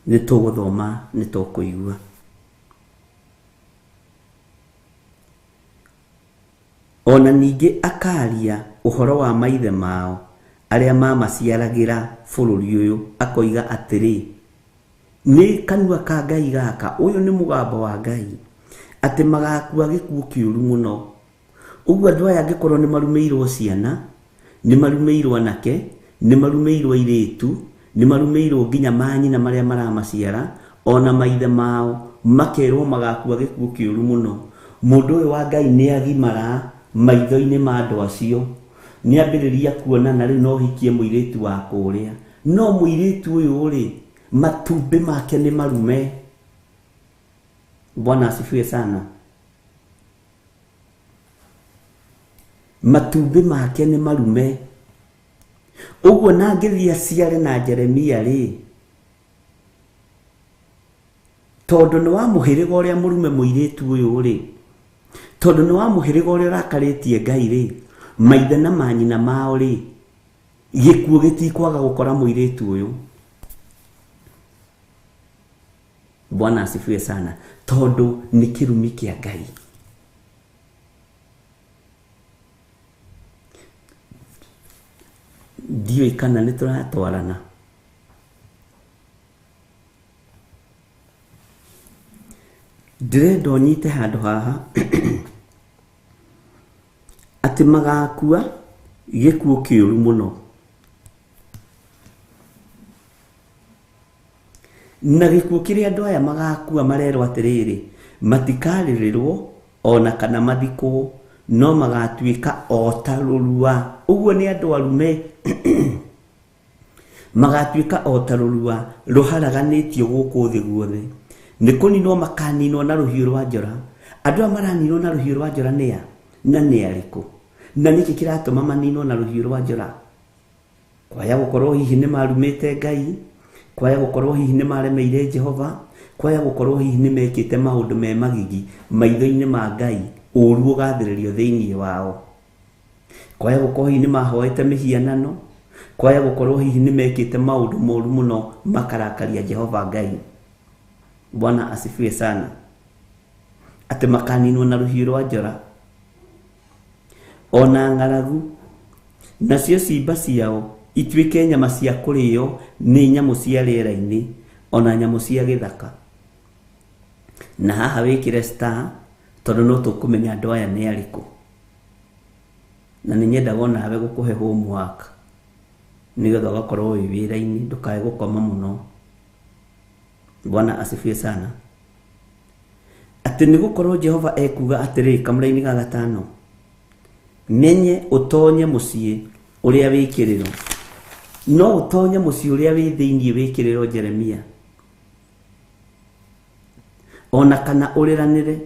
Nĩ tũgũthoma, nĩ tũkũigua. Ona ningĩ akaria ũhoro wa maithe mao arĩa mamaciaragĩra bũrũri ũyũ, akoiga atĩrĩ, nĩ kanua ka Ngai gaka, ũyũ nĩ mũgambo wa Ngai, atĩ magakua gĩkuũ kĩũru mũno. Ũguo andũ aya angĩkorwo nĩ marumĩirwo ciana, nĩ marumĩirwo anake, nĩ marumĩirwo airĩtu, nĩ marumĩirwo nginya manyina marĩa maramaciara, ona maithe mao, makerwo magakua gĩkuũ kĩũru mũno. Mũndũ ũyũ wa Ngai nĩ agimara maitho-inĩ ma andũ acio, nĩ ambĩrĩria kuona na rĩu no hikie mũirĩtu wa kũrĩa. No mũirĩtu ũyũ rĩ, matumbĩ make nĩ marume. Bwana asifiwe sana. Matumbĩ make nĩ marume. Ũguo na angĩthiĩ aciare na Jeremia rĩ, tondũ nĩ wa mũhĩrĩga ũrĩa mũrume mũirĩtu ũyũ rĩ, tondũ nĩ wa mũhĩrĩga ũrĩa ũrakarĩtie Ngai rĩ, maithe na manyina mao rĩ, gĩkuũ gĩtikwaga gũkora mũirĩtu ũyũ. Bwana asifiwe sana. Tondũ nĩ kĩrumi kĩa Ngai. Ndiũĩ kana nĩ tũratwarana. Ndĩrenda ũnyite handũ haha atĩ magakua gĩkuũ kĩũru mũno. Na gĩkuũ kĩrĩa andũ aya magakua marerwo atĩrĩrĩ, matikarĩrĩrwo ona kana mathikwo, no magatuĩka o ta rũrua. Ũguo nĩ andũ arume. Magatuĩka o ta rũrua rũharaganĩtio gũkũ thĩ guothe. Nĩ kũninwo makaninwo na rũhiũ rwa njora. Andũ aya maraninwo na rũhiũ rwa njora nĩ a? Na nĩ arĩkũ? Na nĩkĩ kĩratũma maninwo na rũhiũ rwa njora? Kwaya gũkorwo hihi nĩ marumĩte Ngai, kwaya gũkorwo hihi nĩ maremeire Jehova, kwaya gũkorwo hihi nĩ mekĩte maũndũ me magigi maitho-inĩ ma Ngai, ũũru ũgathĩrĩrio thĩinĩ wao. Kwaya gũkorwo hihi nĩ mahoete mĩhianano, kwaya gũkorwo hihi nĩ mekĩte maũndũ moru mũno makarakaria Jehova Ngai. Bwana asifiwe sana. Atĩ makaninwo na rũhiũ rwa njora ona ng'aragu, nacio ciimba ciao ituĩke nyama cia kũrĩo nĩ nyamũ cia rĩera-inĩ ona nyamũ cia gĩthaka. Na haha wĩkĩre star tondũ no tũkũmenya andũ aya nĩ arĩkũ. Na nĩ nyendaga onawe gũkũhe homework nĩgetha ũgakorwo wĩ wĩra-inĩ, ndũkae gũkoma mũno. Bwana asifiwe sana. Atĩ nĩ gũkorwo Jehova ekuga atĩrĩ kamũra-inĩ ga gatano, menye ũtonye mũciĩ ũrĩa wĩ kĩrĩro. No ũtonye mũciĩ ũrĩa wĩ thĩinĩ wĩ kĩrĩro Jeremia, ona kana ũrĩranĩre,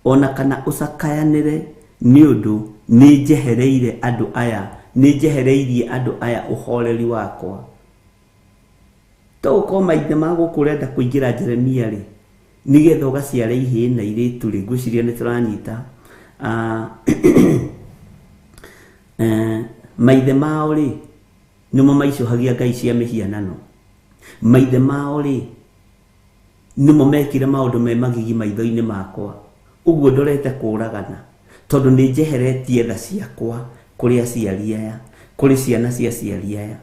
ona kana ũcakayanĩre, nĩ ũndũ nĩ njehereire andũ aya, nĩ njehereirie andũ aya ũhoreri wakwa. To gũkorwo maithe ma gũkũ ũrenda kũingĩra Jeremia rĩ, nĩgetha ũgaciara ihĩĩ na irĩtu rĩ, ngwĩciria nĩ tũranyita. Maithe mao rĩ, nĩmo maicũhagia ngai cia mĩhianano. Maithe mao rĩ, nĩmo mekire maũndũ me magigi maitho-inĩ makwa. Ũguo ndorete kũragana, tondũ nĩ njeheretie tha ciakwa kũrĩ aciari aya, kũrĩ ciana cia aciari aya.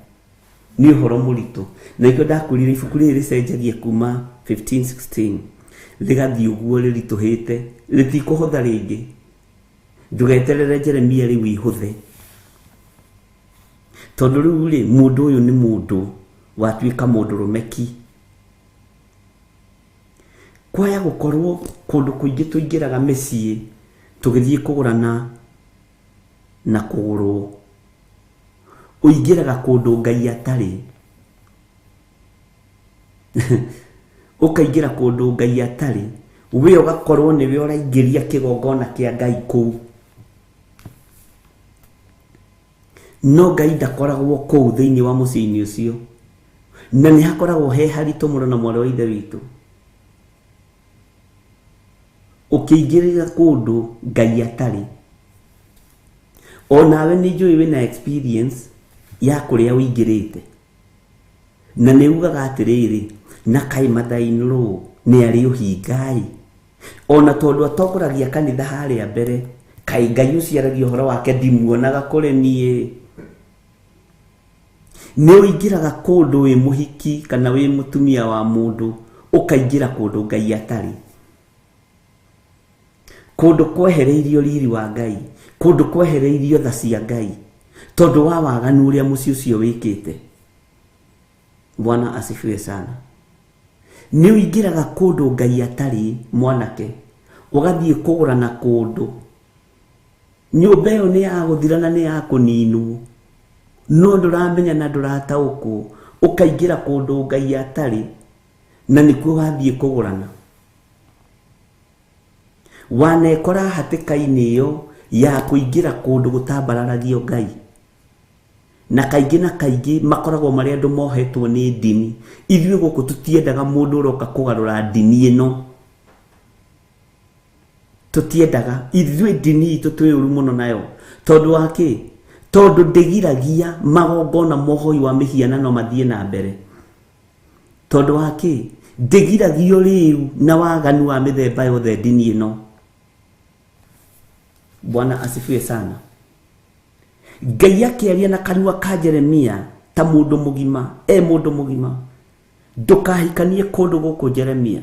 Nĩ ũhoro mũritũ. Na nĩkĩo ndakwĩrire ibuku rĩrĩ rĩcenjagia kuma 15 16 rĩgathiĩ ũguo rĩritũhĩte, rĩtikũhũtha rĩngĩ. Ndũgeterere Jeremia rĩu ihũthe, tondũ rĩu rĩ, mũndũ ũyũ nĩ mũndũ watuĩka mũndũrũme ki. Kwaya gũkorwo kũndũ kũingĩ tũingĩraga mĩciĩ tũgĩthiĩ kũgũrana na kũgũrwo, ũingĩraga kũndũ Ngai atarĩ. Ũkaingĩra kũndũ Ngai atarĩ, we ũgakorwo nĩwe ũraingĩria kĩgongona kĩa Ngai kũu. No Ngai ndakoragwo kũu thĩinĩ wa mũciĩ-inĩ ũcio, na nĩ hakoragwo he haritũ mũno na mwarĩ wa Ithe witũ. Ũkĩingĩrĩra kũndũ Ngai atarĩ, onawe nĩ njũĩ wĩna experience ya kũrĩa ũingĩrĩte, na nĩ ugaga atĩrĩrĩ, na kaĩ mother-in-law nĩ arĩ ũhinga-ĩ, ona tondũ atongoragia kanitha harĩa mbere, kaĩ Ngai ũcio aragia ũhoro wake ndimuonaga kũrĩ niĩ. Nĩ ũingĩraga kũndũ wĩ mũhiki kana wĩ mũtumia wa mũndũ, ũkaingĩra kũndũ Ngai atarĩ, kũndũ kwehereirio riri wa Ngai, kũndũ kwehereirio tha cia Ngai, tondũ wa waganu ũrĩa mũciĩ ũcio wĩkĩte. Bwana asifiwe sana. Nĩ ũingĩraga kũndũ Ngai atarĩ, mwanake, ũgathiĩ kũgũrana kũndũ, nyũmba ĩyo nĩ ya gũthira na nĩ ya kũninwo, no ndũramenya na ndũrataũkwo, ũkaingĩra kũndũ Ngai atarĩ, na nĩkuo wathiĩ kũgũrana. Wanekora hatĩka-inĩ ĩyo ya kũingĩra kũndũ gũtambararagio Ngai. Na kaingĩ na kaingĩ makoragwo marĩ andũ mohetwo nĩ ndini. Ithuĩ gũkũ tũtiendaga mũndũ ũroka kũgarũra ndini ĩno. Tũtiendaga. Ithuĩ ndini itũ twĩ ũru mũno nayo. Tondũ wa kĩ? Tondũ ndĩgiragia magongona ma ũhoi wa mĩhianano mathiĩ na mbere. Tondũ wa kĩ? Ndĩgiragia ũrĩu na waganu wa mĩthemba yothe ndini ĩno. Bwana asifiwe sana. Ngai akĩaria na kanua ka Jeremia ta mũndũ mũgima, e mũndũ mũgima, ndũkahikanie kũndũ gũkũ Jeremia,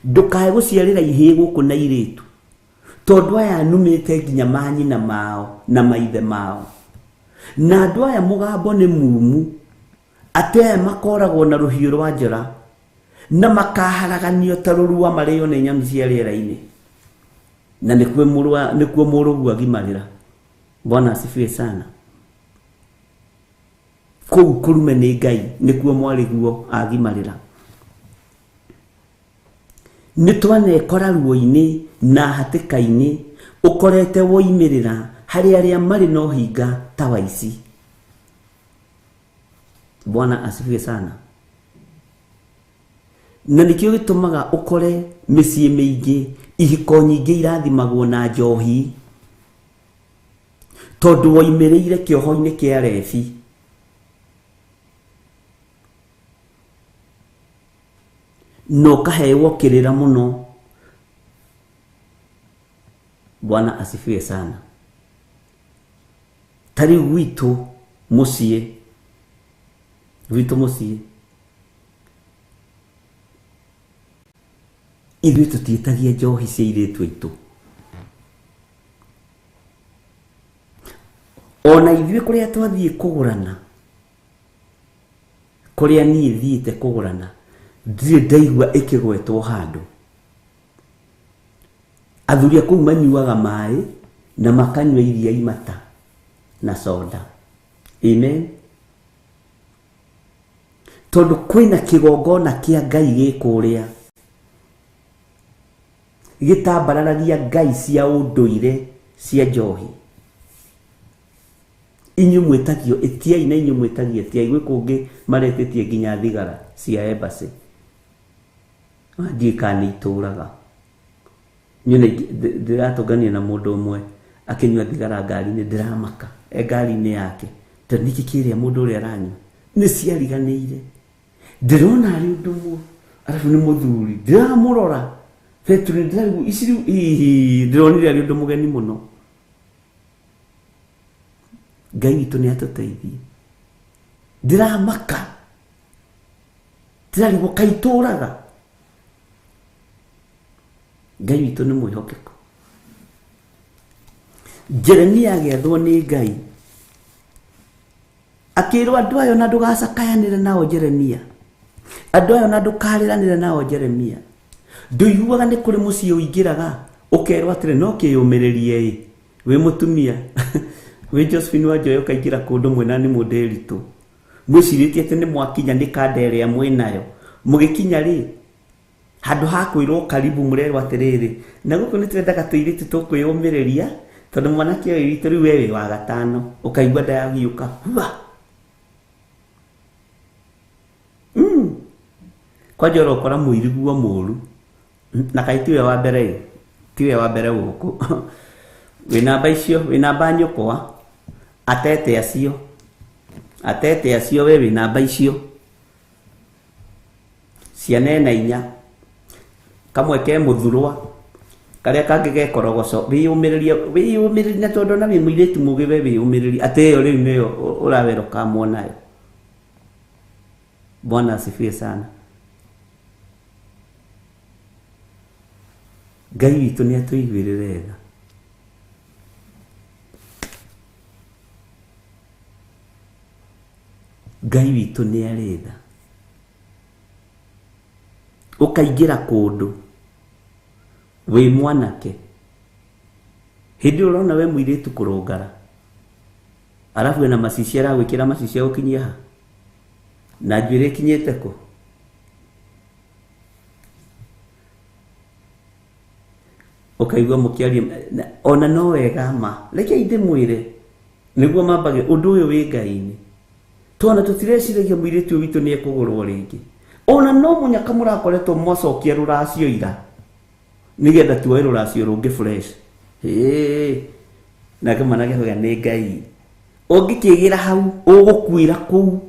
ndũkae gũciarĩra ihĩĩ gũkũ na irĩtu, tondũ aya numĩte nginya manyina mao na maithe mao, na andũ aya mũgambo nĩ mumu, atĩ aya makoragwo na rũhiũ rwa njora na makaharaganio ta rũrua marĩo nĩ nyoni cia rĩera-inĩ, na nĩkuo nĩkuo mũrũguo agimarĩra. Bwana asifiwe sana. Kũu kũrume nĩ Ngai nĩkuo mwarĩguo agimarĩra. Nĩ twanekora ruo-inĩ na hatĩka-inĩ ũkorete woimĩrĩra harĩ arĩa marĩ na ũhinga ta wa ici. Bwana asifiwe sana. Na nĩkĩo gĩtũmaga ũkore mĩciĩ mĩingĩ ihiko nyingĩ irathimagwo na njohi, tondũ woimĩrĩire kĩoho-inĩ kĩa rebi. Na ũkaheo kĩrĩra mũno. Bwana asifiwe sana. Ta rĩu gwitũ mũciĩ, gwitũ mũciĩ ithuĩ tũtiĩtagia njohi cia airĩtu aitũ. Ona ithuĩ kũrĩa twathiĩ kũgũrana, kũrĩa niĩ thiĩte kũgũrana, ndirĩ ndaigua ĩkĩgwetwo handũ. Athuri a kũu manyuaga maĩ na makanyua iria imata na soda. Amen. Tondũ kwĩna kĩgongona kĩa Ngai gĩkũrĩa gĩtambararagia ngai cia ũndũire cia njohi. Inyuĩ mwĩtagio ĩtiai na inyuĩ mwĩtagio ĩtiai. Gwĩ kũngĩ maretĩtie nginya thigara cia embassy. Ndiũĩ kana nĩ itũraga. Niĩ ndĩratũngania na mũndũ ũmwe akĩnyua thigara ngari-inĩ, ndĩramaka e ngari-inĩ yake, tondũ nĩkĩ kĩrĩa mũndũ ũrĩa aranyua nĩ ciariganĩire. Ndĩrona arĩ ũndũ mũru, arabu nĩ mũthuri, ndĩramũrora Petero, ndĩrarigwo ici rĩu, hihi ndĩronire arĩ ũndũ mũgeni mũno. Ngai witũ nĩ atũteithie. Ndĩramaka, ndĩrarigwo kaĩ itũraga. Ngai witũ nĩ mwĩhokeku. Jeremia agĩathwo nĩ Ngai akĩrwo andũ ayo na ndũgacakayanĩre nao Jeremia. Andũ aya na ndũkarĩranĩre nao Jeremia. Ndũiguaga nĩ kũrĩ mũciĩ ũingĩraga ũkerwo atĩrĩ no kĩyũmĩrĩrie ĩ wĩ mũtumia wĩ Josephine Wanjoya ũkaingĩra kũndũ mwena nĩ mũndĩritũ mwĩcirĩtie atĩ nĩ mwakinya nĩ kanda ĩrĩa mwĩnayo mũgĩkinya rĩ handũ ha kwĩrwo karibu mũrerwo atĩrĩrĩ na gũkũ nĩ twendaga tũirĩtu tũkwĩyũmĩrĩria tondũ mwanake ũyũ witũ rĩu we wĩ wa gatano ũkaigua nda yagiũka hua. Kwanja ũrokora mũiriguo mũru na kaĩ tiwe wa mbere tiwe wa mbere gũkũ wĩ namba icio wĩ namba nyũkwa atete acio we wĩ namba icio ciana ena inya kamwe ke mũthurwa karĩa kangĩ ge korogoco wĩyũmĩrĩrie na tondũ na wĩ mũirĩtu mũgĩ we wĩyũmĩrĩrie atĩ ĩyo rĩu nĩyo ũrawera ũkamwonayo. Bwana asifiwe sana. Ngai witũ nĩ atũiguĩrĩre tha. Ngai witũ nĩ arĩ tha. Ũkaingĩra kũndũ wĩ mwanake hĩndĩ ĩyo ũrona we mũirĩtu kũrũngara arabu ena macici aragwĩkĩra macici agũkinyia ha na njuĩrĩ ĩkinyĩte kũ ũkaigua mũkĩaria ona no wega ma reke ndĩmwĩre nĩguo mambage ũndũ ũyũ wĩ Ngai-inĩ twana tũtireciragia mũirĩtu ũyũ witũ nĩ ekũgũrwo rĩngĩ ona no mũnyaka mũrakoretwo mwacokia rũracio ira nĩgetha tuoe rũracio rũngĩ fresh. Hĩ nake mwanake akauga nĩ Ngai ũngĩkĩgĩra hau ũgũkuĩra kũu.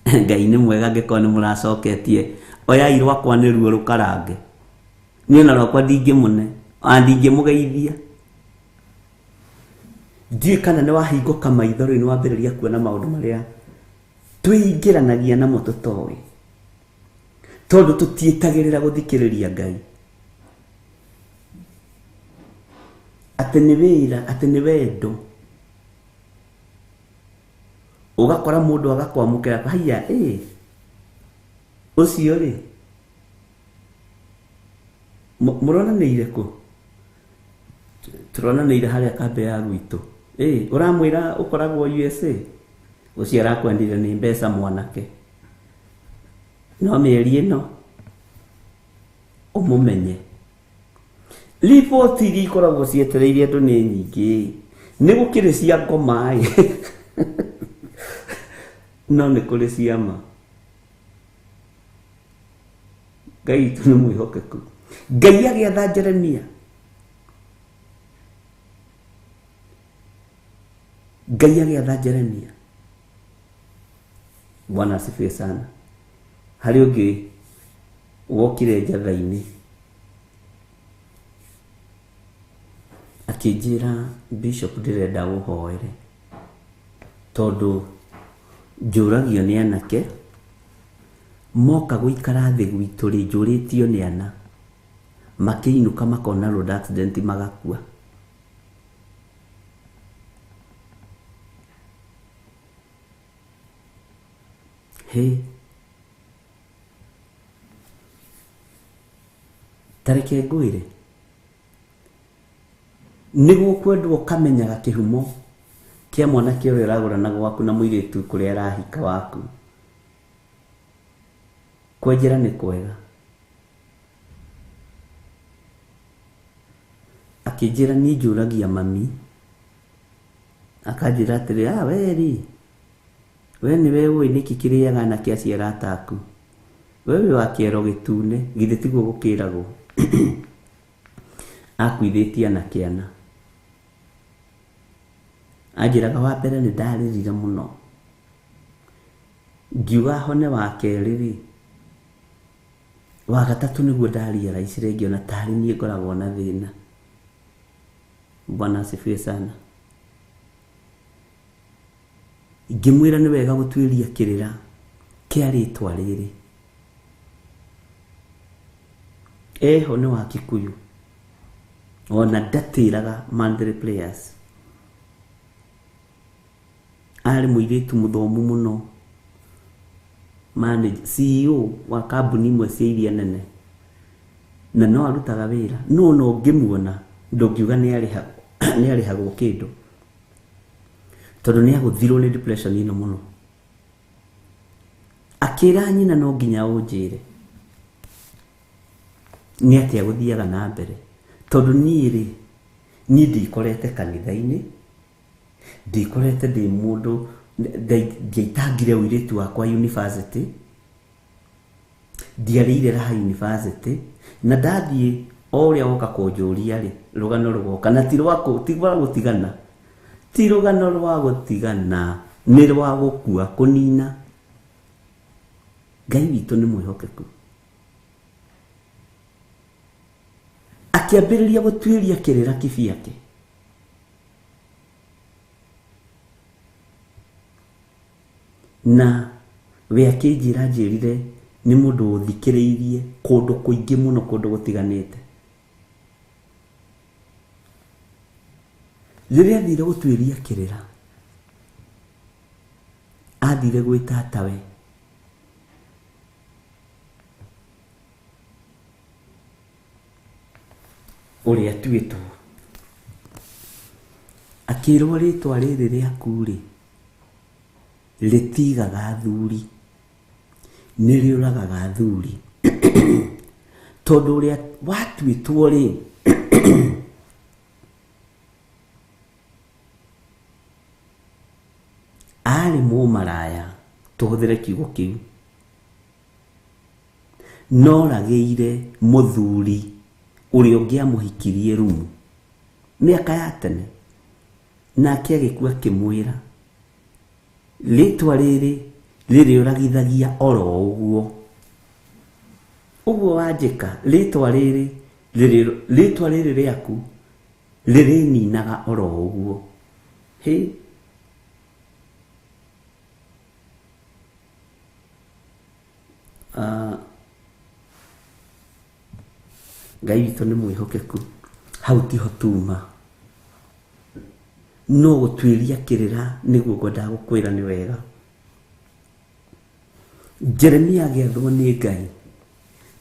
Ngai nĩ mwega angĩkorwo nĩ mũracoketie oyai rwakwa nĩruo rũkarange niĩ ona rwakwa ndingĩmũne ona ndingĩmũgeithia. Ndiũĩ kana nĩ wahingũka maitho rĩu nĩ wambĩrĩria kuona maũndũ marĩa twĩingĩranagia namo tũtoĩ tondũ tũtiĩtagĩrĩra gũthikĩrĩria Ngai atĩ nĩ wĩra atĩ nĩ wendo ũgakora mũndũ agakwamũkĩra haiya ĩ ũcio rĩ mũronanĩire kũ tũronanĩire harĩa kambĩ ya gwitũ ĩ ũramwĩra ũkoragwo USA ũcio arakwendire nĩ mbeca mwanake no mĩeri ĩno ũmũmenye. Riboti iria ikoragwo cietereire andũ nĩ nyingĩ nĩ gũkĩrĩ cia ngoma ĩ no nĩ kũrĩ cia ma. Ngai witũ nĩ mwĩhokeku. Ngai agĩatha Jeremia Ngai agĩatha Jeremia. Bwana asifiwe sana. Harĩ ũngĩ wokire njatha-inĩ akĩnjĩra Bishop ndĩrenda ũhoere tondũ njũragio nĩ anake moka gũikara thĩ gwitũ rĩ njũrĩtio nĩ ana makĩinũka makona road accident magakua. Hĩ tareke ngwĩre nĩguo kwendwo ũkamenyaga kĩhumo kĩa mwanake ũrĩa ũragũrana gwaku na mũirĩtu kũrĩa arahika waku. Kwenjera nĩ kwega. Akĩnjĩra niĩ njũragia mami akanjĩra atĩrĩ ah we rĩ we nĩwe ũĩ nĩkĩ kĩrĩaga anake acio arata aku we wĩ wa kĩero gĩtune githĩ tiguo gũkĩragwo. Akuithĩtie anake ana. Anjĩraga wa mbere nĩ ndarĩrire mũno ngiuga hone wa kerĩ rĩ wa gatatũ nĩguo ndarealize ngĩona tarĩ niĩ ngoragwo na thĩna. Bwana asifiwe sana. Ngĩmwĩra nĩ wega gũtuĩria kĩrĩra kĩa rĩtwa rĩrĩ eho nĩ wa Kikuyu ona ndatĩraga Mandhry Players arĩ mũirĩtu mũthomu mũno manager, CEO wa kambuni imwe cia iria nene na no arutaga wĩra no no ũngĩmuona ndũngiuga nĩ arĩhagwo kĩndũ tondũ nĩ agũthirwo nĩ depression ĩno mũno. Akĩra nyina no nginya ũnjĩre nĩ atĩa gũthiaga na mbere tondũ niĩ rĩ niĩ ndikorete kanitha-inĩ ndikorete ndĩ mũndũ ndiaitangire ũirĩtu wakwa university ndiarĩire raha university na ndathiĩ o ũrĩa woka kũnjũria rĩ rũgano rũgoka na ti rwa gũtigana ti rũgano rwa gũtigana nĩ rwa gũkua kũnina. Ngai witũ nĩ mwĩhokeku. Akĩambĩrĩria gũtuĩria kĩrĩra kĩbiake na we akĩnjĩra njĩrire nĩ mũndũ ũthikĩrĩirie kũndũ kũingĩ mũno kũndũ gũtiganĩte. Rĩrĩa athire gũtuĩria kĩrĩra athire gwĩ tatawe ũrĩa atuĩtwo akĩrwo rĩtwa rĩrĩ rĩaku rĩ rĩtigaga athuri nĩ rĩũragaga athuri tondũ ũrĩa watuĩtwo rĩ arĩ mũmaraya tũhũthĩre kiugo kĩu noragĩire mũthuri ũrĩa ũngĩamũhikirie rumu mĩaka ya tene nake agĩkua akĩmwĩra rĩtwa rĩrĩ rĩrĩũragithagia oro ũguo ũguo wanjĩka rĩtwa rĩrĩ rĩtwa rĩrĩ rĩaku rĩrĩninaga oro ũguo. Hĩ Ngai witũ nĩ mwĩhokeku hau tiho tuma no gũtuĩria kĩrĩra nĩguo ngwendaga gũkwĩra nĩ wega. Jeremia agĩathwo nĩ Ngai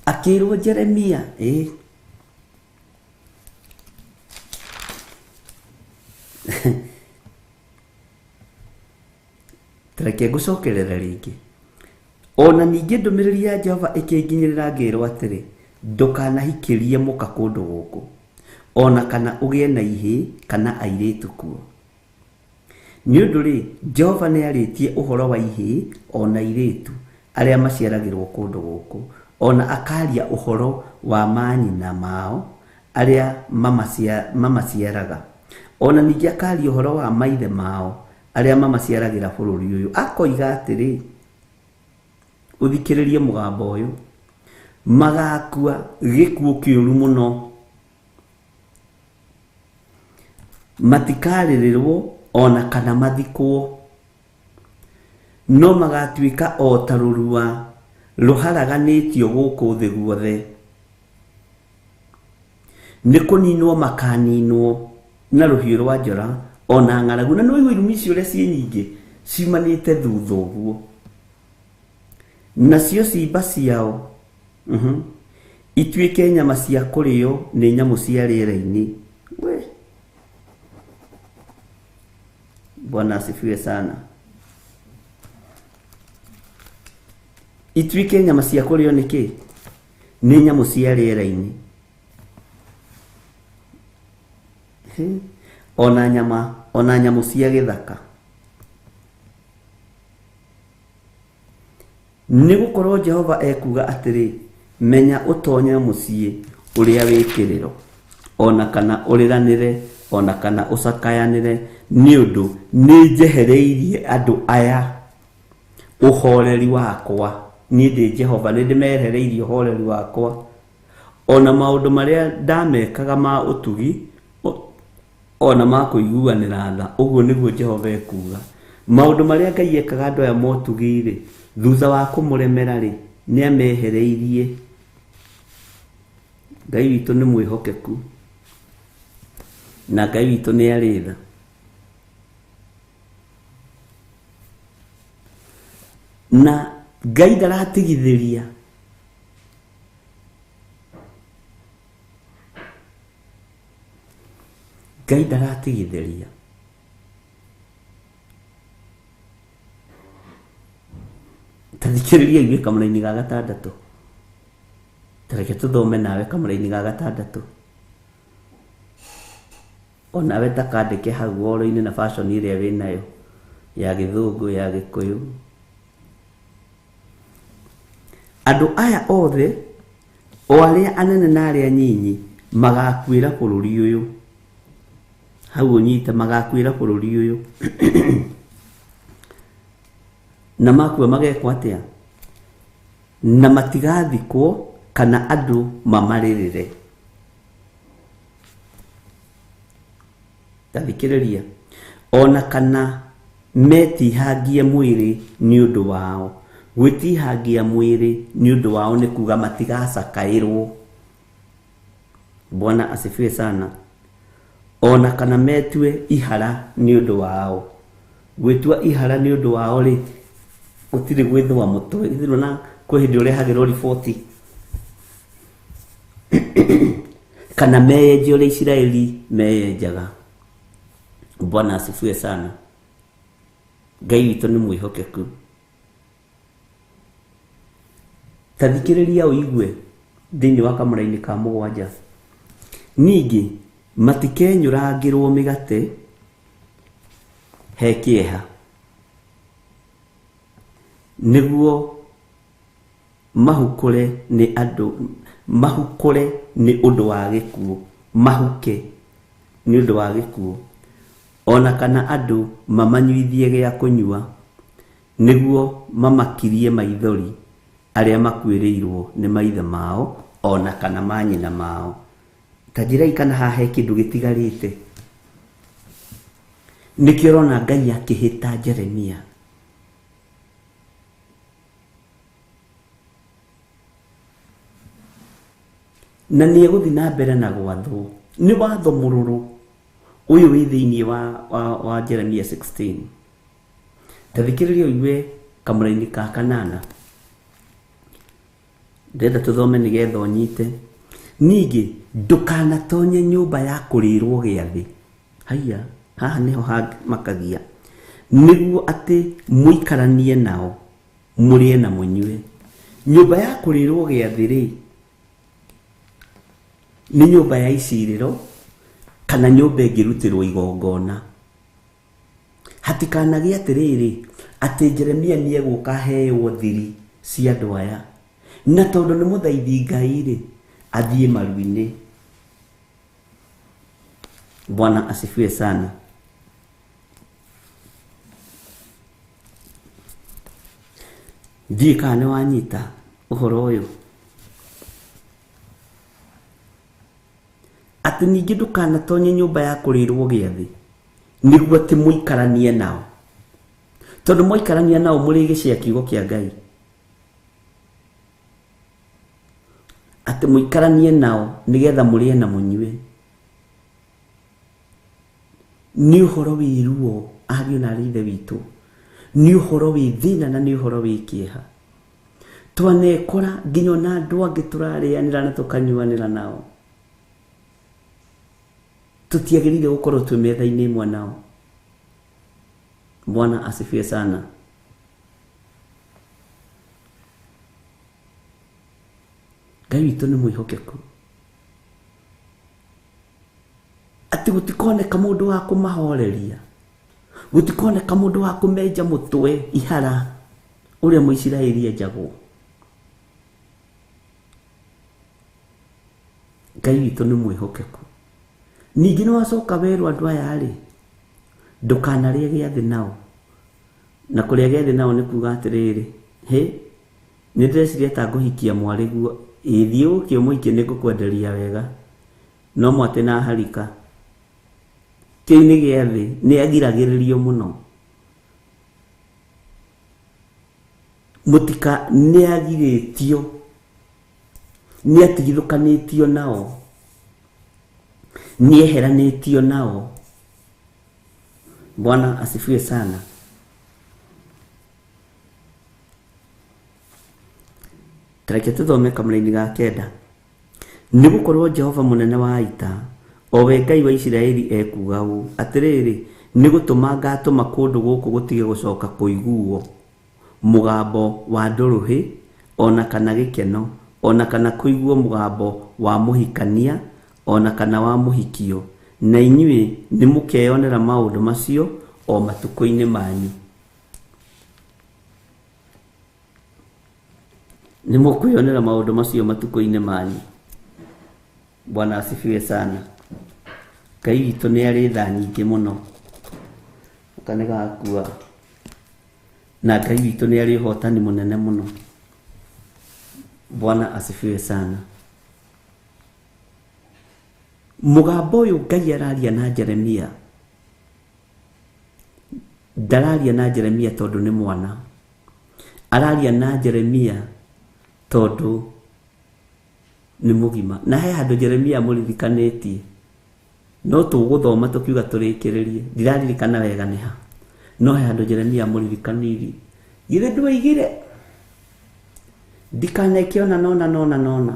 akĩrwo Jeremia tareke ngũcokerere rĩngĩ. Ona ningĩ ndũmĩrĩri ya Jehova ĩkĩnginyĩrĩra ngĩrwo atĩrĩ ndũkanahikĩrie mũka kũndũ gũkũ ona kana ũgĩe na ihĩĩ kana airĩtu kuo nĩ ũndũ rĩ Jehova nĩ arĩtie ũhoro wa ihĩĩ ona airĩtu arĩa maciaragĩrwo kũndũ gũkũ ona akaria ũhoro wa manyina mao arĩa mamaciaraga ona ningĩ akaria ũhoro wa maithe mao arĩa mamaciaragĩra bũrũri ũyũ akoiga atĩrĩ ũthikĩrĩrie mũgambo ũyũ magakua gĩkuũ kĩũru mũno matikarĩrĩrwo ona kana mathikwo no magatuĩka o ta rũrua rũharaganĩtio gũkũ thĩ guothe nĩ kũninwo makaninwo na rũhiũ rwa njora ona ng'aragu. Na nĩwaigua irumi icio ũrĩa ciĩ nyingĩ ciumanĩte thutha ũguo nacio ciimba ciao ituĩke nyama cia kũrĩo nĩ nyamũ cia rĩera-inĩ. We Bwana asifiwe sana. Ituĩke nyama cia kũrĩo nĩ kĩ? Nĩ nyamũ cia rĩera-inĩ ona nyama ona nyamũ cia gĩthaka. Nĩ gũkorwo Jehova ekuuga atĩrĩ menya ũtonye mũciĩ ũrĩa wĩ kĩrĩro ona kana ũrĩranĩre ona kana ũcakayanĩre nĩ ũndũ nĩ njehereirie andũ aya ũhoreri wakwa. Niĩ ndĩ Jehova nĩ ndĩmehereirie ũhoreri wakwa ona maũndũ marĩa ndamekaga ma ũtugi ona ma kũiguanĩra tha. Ũguo nĩguo Jehova ekuuga. Maũndũ marĩa Ngai ekaga andũ aya motugi rĩ thutha wa kũmũremera rĩ nĩ amehereirie. Ngai witũ nĩ mwĩhokeku na Ngai witũ nĩ arĩ tha. Na Ngai ndaratigithĩria. Ngai ndaratigithĩria. Ta thikĩrĩria igue kamũraini ga gatandatũ. Ta reke tũthome nawe kamũraini ga gatandatũ. Onawe ta kandĩke hau woro-inĩ na fashion ĩrĩa wĩnayo ya gĩthũngũ ya gĩkũyũ. Andũ aya othe o arĩa anene na arĩa anyinyi magakuĩra bũrũri ũyũ. Hau ũnyite magakuĩra bũrũri ũyũ. Na makua magekwo atĩa? Na matigathikwo kana andũ mamarĩrĩre. Ta thikĩrĩria. Ona kana metihangie mwĩrĩ nĩ ũndũ wao. Gwĩtihangia mwĩrĩ nĩ ũndũ wao nĩ kuga matigacakaĩrwo. Bwana asifiwe sana. Ona kana metue ihara nĩ ũndũ wao. Gwĩtua ihara nĩ ũndũ wao rĩ, gũtirĩ gwĩthũa mũtwe. Ithuĩ na kwĩ hĩndĩ ũrehagĩrwo riboti. Kana meyenje ũrĩa Isiraeli meyenjaga. Bwana asifiwe sana. Ngai witũ nĩ mwĩhokeku. Ta thikĩrĩria ũigue thĩinĩ wa kamũraini ka mũgwanja. Ningĩ matikenyũrangĩrwo mĩgate he kĩeha, nĩguo mahukũre nĩ andũ, mahukũre nĩ ũndũ wa gĩkuũ, mahuke nĩ ũndũ wa gĩkuũ, ona kana andũ mamanyuithie gĩa kũnyua, nĩguo mamakirie maithori arĩa makuĩrĩirwo nĩ maithe mao ona kana manyina mao. Ta njĩrai kana haha he kĩndũ gĩtigarĩte. Nĩkĩo ũrona Ngai akĩhĩta Jeremia. Na nĩ egũthiĩ na mbere na gwathwo. Nĩ watho mũrũrũ ũyũ wĩ thĩinĩ wa Jeremia 16. Ta thikĩrĩria ũigue kamũraini ka kanana. Ndĩrenda tũthome nĩgetha ũnyite. Ningĩ ndũkanatonye nyũmba ya kũrĩrwo gĩathĩ. Haiya, haha nĩho makagia. Nĩguo atĩ mũikaranie nao, mũrĩe na mũnyue. Nyũmba ya kũrĩrwo gĩathĩ rĩ, nĩ nyũmba ya icirĩro kana nyũmba ĩngĩrutĩrwo igongona. Hatikanagĩe atĩrĩrĩ, atĩ Jeremia nĩegũka aheo thiri cia andũ aya. Na tondũ nĩ mũthaithi Ngai rĩ, athiĩ maru-inĩ. Bwana asifiwe sana. Ndiũĩ kana nĩ wanyita ũhoro ũyũ. Atĩ ningĩ ndũkanatonye nyũmba ya kũrĩrwo gĩathĩ, nĩguo atĩ mũikaranie nao. Tondũ mwaikarania nao mũrĩgĩcĩa kiugo kĩa Ngai. Atĩ mũikaranie nao nĩgetha mũrĩe na mũnyue. Nĩ ũhoro wĩ ruo ariũ na aarĩ a Ithe witũ. Nĩ ũhoro wĩ thĩna na nĩ ũhoro wĩ kĩeha. Twanekora nginya ona andũ angĩ tũrarĩanĩra na tũkanyuanĩra nao. Tũtiagĩrĩire gũkorwo twĩ metha-inĩ ĩmwe nao. Bwana asifiwe sana. Ngai witũ nĩ mwĩhokeku. Atĩ gũtikoneka mũndũ wa kũmahoreria, gũtikoneka mũndũ wa kũmenja mũtwe ihara ũrĩa Mũisiraeli enjagwo. Ngai witũ nĩ mwĩhokeku. Ningĩ nĩ wacoka werwo andũ aya rĩ, ndũkanarĩe gĩathĩ nao. Na kũrĩa gĩathĩ nao nĩ kuga atĩrĩrĩ, hĩ, nĩ ndĩreciria ta ngũhikia mwarĩguo, ĩ thiĩ ũke ũmũhikie nĩ ngũkwenderia wega, no mwatĩ na harika. Kĩu nĩ gĩathĩ, nĩ agiragĩrĩrio mũno. Mũtika nĩ agirĩtio, nĩ atigithũkanĩtio nao, nĩ eheranĩtio nao. Bwana asifiwe sana. Tareke tũthome kamũraini ga kenda. Nĩ gũkorwo Jehova mũnene wa ita, o we Ngai wa Isiraeli ekuuga ũũ, Atĩrĩrĩ, nĩ gũtũma ngaatũma kũndũ gũkũ gũtige gũcoka kũiguo mũgambo wa ndũrũhĩ, o na kana gĩkeno, o na kana kũiguo mũgambo wa mũhikania, o na kana wa mũhikio, na inyuĩ nĩmũkeyonera maũndũ macio o matukũ-inĩ manyu. Nĩ mũkwĩyonera maũndũ macio matukũ-inĩ manyu. Bwana asifiwe sana. Ngai witũ nĩ arĩ tha nyingĩ mũno. Gaka nĩ gakua. Na Ngai witũ nĩ arĩ ũhotani mũnene mũno. Bwana asifiwe sana. Mũgambo ũyũ Ngai araria na Jeremia, ndararia na Jeremia tondũ nĩ mwana, araria na Jeremia tondũ nĩ mũgima. Na he handũ Jeremia amũririkanĩtie, no tũgũthoma tũkiuga tũrĩkĩrĩrie, ndiraririkana wega nĩ ha, no he handũ Jeremia amũririkanirie, githĩ ndwoigire ndikaneke ona nona nona nona.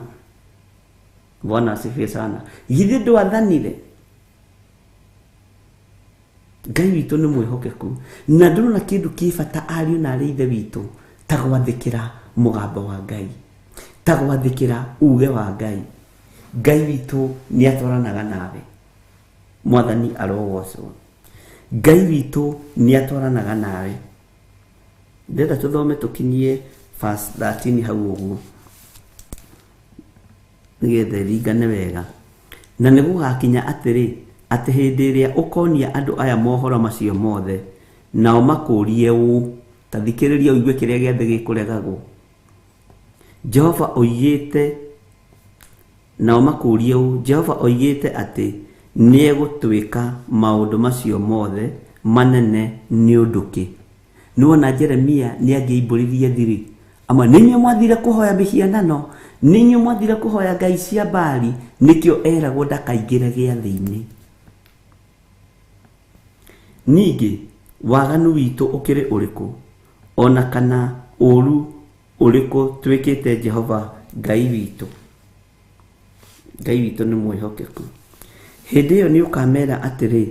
Bwana asifiwe sana. Githĩ ndwathanire? Ngai witũ nĩ mwĩhokeku, na ndũrona kĩndũ kĩ bata ariũ na arĩ ithe witũ ta gwathĩkĩra mũgambo wa Ngai, ta gwathĩkĩra uge wa Ngai. Ngai witũ nĩ atwaranaga nawe. Mwathani arogocwo. Ngai witũ nĩ atwaranaga nawe. Ndĩrenda tũthome tũkinyie verse 13 hau ũguo, nĩgetha ĩringane wega. Na nĩ gũgakinya atĩrĩ, atĩ hĩndĩ ĩrĩa ũkonia andũ aya mohoro macio mothe, nao makũrie ũũ, ta thikĩrĩria ũigue kĩrĩa gĩothe gĩkũregagwo. Jehova oigĩte, nao makũrie ũũ, Jehova oigĩte atĩ nĩegũtwĩka maũndũ macio mothe manene nĩ ũndũ kĩ? Nĩwona Jeremia nĩangĩaimbũririe thiri, ama nĩ inyuĩ mwathire kũhoya mĩhianano, nĩ inyuĩ mwathire kũhoya ngai cia Baali, nĩkĩo eragwo ndakaingĩre gĩathĩ-inĩ. Ningĩ waganu witũ ũkĩrĩ ũrĩkũ, o na kana ũũru ũrĩkũ twĩkĩte Jehova Ngai witũ? Ngai witũ nĩ mwĩhokeku. Hĩndĩ ĩyo nĩũkamera atĩrĩ,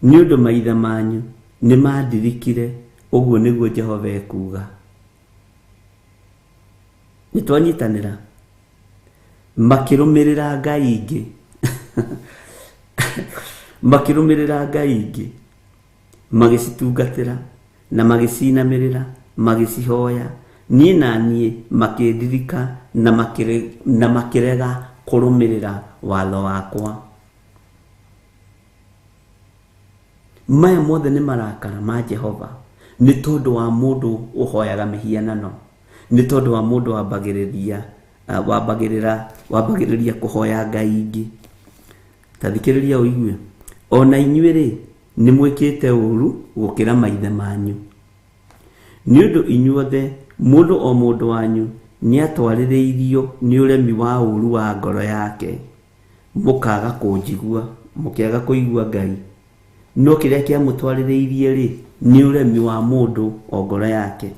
nĩ ũndũ maithe manyu nĩmandirikire, ũguo nĩguo Jehova ekuuga. Nĩtwanyitanĩra? Makĩrũmĩrĩra ngai ingĩ. Makĩrũmĩrĩra ngai ingĩ, magĩcitungatĩra na magĩcinamĩrĩra, magĩcihoya. Niĩ na niĩ makĩndirika na makĩrega kũrũmĩrĩra watho wakwa. Maya mothe nĩ marakara ma Jehova, nĩ tondũ wa mũndũ ũhoyaga mĩhianano, nĩ tondũ wa mũndũ wambagĩrĩria wambagĩrĩra wambagĩrĩria kũhoya ngai ingĩ. Ta thikĩrĩria ũigue, o na inyuĩ-rĩ, nĩ mwĩkĩte ũũru gũkĩra maithe manyu. Nĩ ũndũ inyuothe, mũndũ o mũndũ wanyu, nĩatwarĩrĩirio nĩ ũremi wa ũũru wa ngoro yake, mũkaaga kũnjigua, mũkĩaga kũigua Ngai. No kĩrĩa kĩamũtwarĩrĩirie-rĩ, nĩ ũremi wa mũndũ o ngoro yake.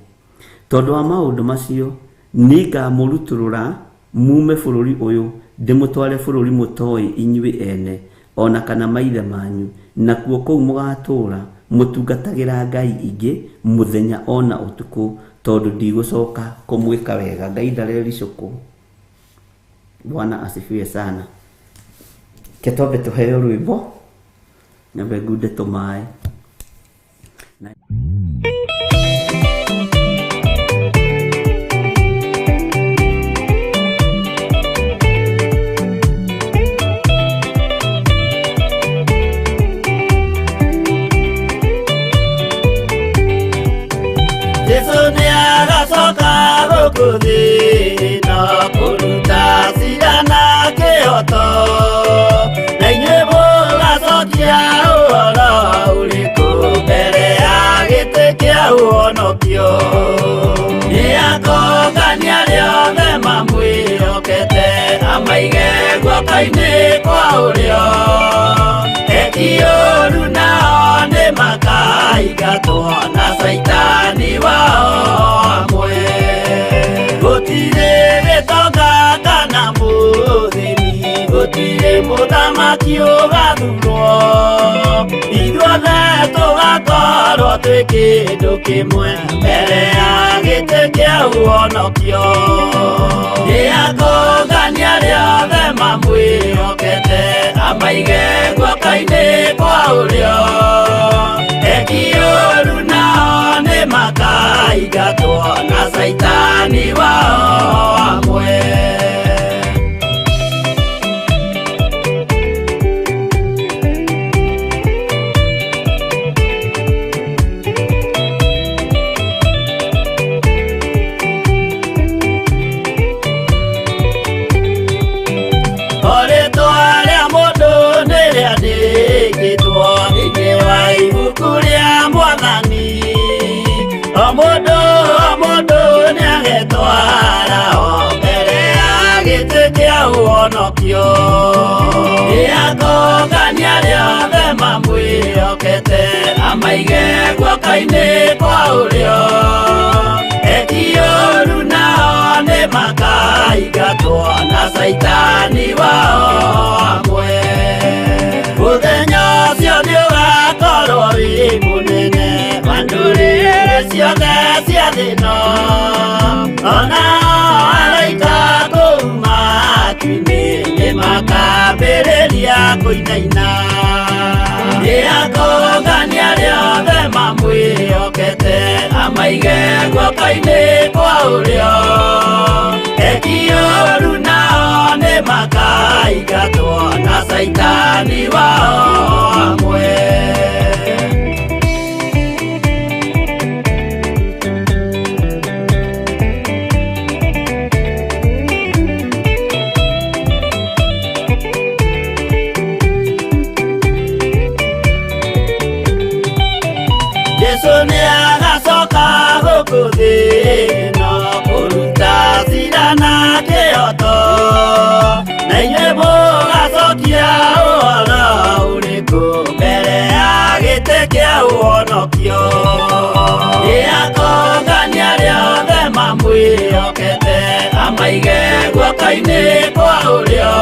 Tondũ wa maũndũ macio, nĩngamũrutũrũra mume bũrũri ũyũ, ndĩmũtware bũrũri mũtoĩ inyuĩ ene, o na kana maithe manyu, nakuo kũu mũgatũũra mũtungatagĩra ngai ingĩ mũthenya o na ũtukũ, tondũ ndigũcoka kũmwĩka wega. Ngai ndarericũkwo. Bwana asifiwe sana. Ke twambe tũheo rwĩmbo, nyambe ngunde tũmaĩ. Jesu nĩ agacoka gũkũ thĩ na kũruta cira na kĩhoto, na inyuĩ mũgacokia ũhoro ũrĩkũ mbere ya gĩtĩ kĩa ũhonokio. Nĩ akongania arĩa othe mamwĩhokete, amaige guoko-inĩ kwa ũrĩo. Eki ũũru nao nĩ makaingatwo na caitani wao amwe. Gũtirĩ gĩtũmi Mũthamaki ũgathurwo ithuothe tũgakorwo twĩ kĩndũ kĩmwe mbere ya gĩtĩ kĩa ũhonokio. Nĩakũngania arĩa othe mamwĩhokete amaige guoko-inĩ kwa ũrĩo. Eki ũũru nao nĩmakaingatwo na Caitani wao hamwe. Rĩtwa rĩa mũndũ nĩrĩandĩkĩtwo thĩinĩ wa ibuku rĩa Mwathani. O mũndũ o mũndũ nĩagetwara o mbere ya gĩtĩ kĩa ũhonokio. Nĩakũngania arĩa othe mamwĩhokete amaige guoko-inĩ kwa ũrĩo. Eki ũũru nao nĩmakaingatwo na Caitani wao hamwe. Mũthenya ũcio nĩũgakorwo wĩ mũnene wa ndũrĩrĩ ciothe cia thĩ ĩno. Ona araika kũu matu-inĩ nĩmakambĩrĩria kũinaina. Nĩakũngania arĩa othe mamwĩhokete amaige guoko-inĩ kwa ũrĩo. Eki ũũru nao nĩmakaingatwo na Caitani wao hamwe. Jesu nĩagacoka gũkũ thĩ ĩno kũruta cira na kĩhooto. Na inyuĩ mũgacokia ũhoro ũrĩkũ mbere ya gĩtĩ kĩa ũhonokio. Nĩakũngania arĩa othe mamwĩhokete amaige guoko-inĩ kwa ũrĩo.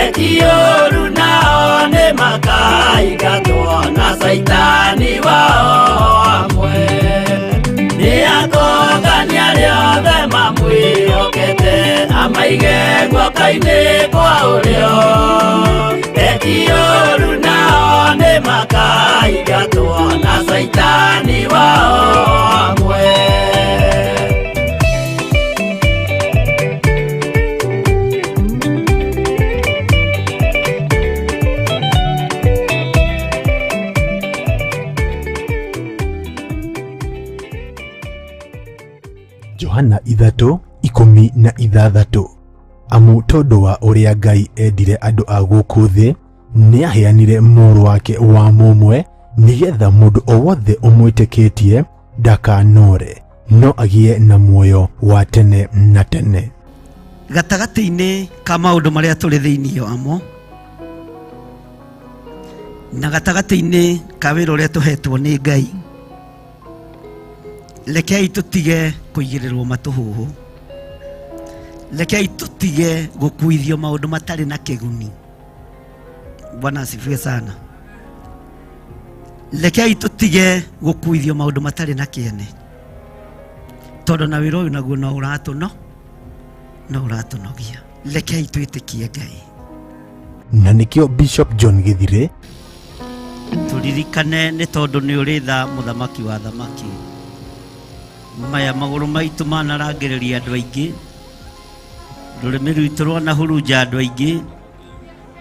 Eki ũũru nao nĩmakaingatwo na Caitani wao hamwe. Nĩakũngania arĩa othe mamwĩhokete amaige guoko-inĩ kwa ũrĩo. Eki ũũru nao nĩmakaingatwo na Caitani wao hamwe. Johana 3:16. Amu tondũ wa ũrĩa Ngai endire andũ a gũkũ thĩ, nĩaheanire mũrũ wake wa mũmwe, nĩgetha mũndũ o wothe ũmwĩtĩkĩtie ndakanore, no agĩe na muoyo wa tene na tene. Gatagatĩ-inĩ ka maũndũ marĩa tũrĩ thĩinĩ wamo na gatagatĩ-inĩ ka wĩra ũrĩa tũhetwo nĩ Ngai, rekei tũtige kũigĩrĩrwo matũhũhũ, rekei tũtige gũkuithio maũndũ matarĩ na kĩguni. Bwana asifiwe sana. Rekei tũtige gũkuithio maũndũ matarĩ na kĩene, tondũ na wĩra ũyũ naguo no ũratũnogia. Rekei twĩtĩkie Ngai. Na nĩkĩo Bishop John Gĩthire tũririkane nĩ tondũ nĩ ũrĩ tha mũthamaki wa thamaki. Maya magũrũ maitũ manarangĩrĩria andũ aingĩ, rũrĩmĩ rwitũ rwanahurunja andũ aingĩ,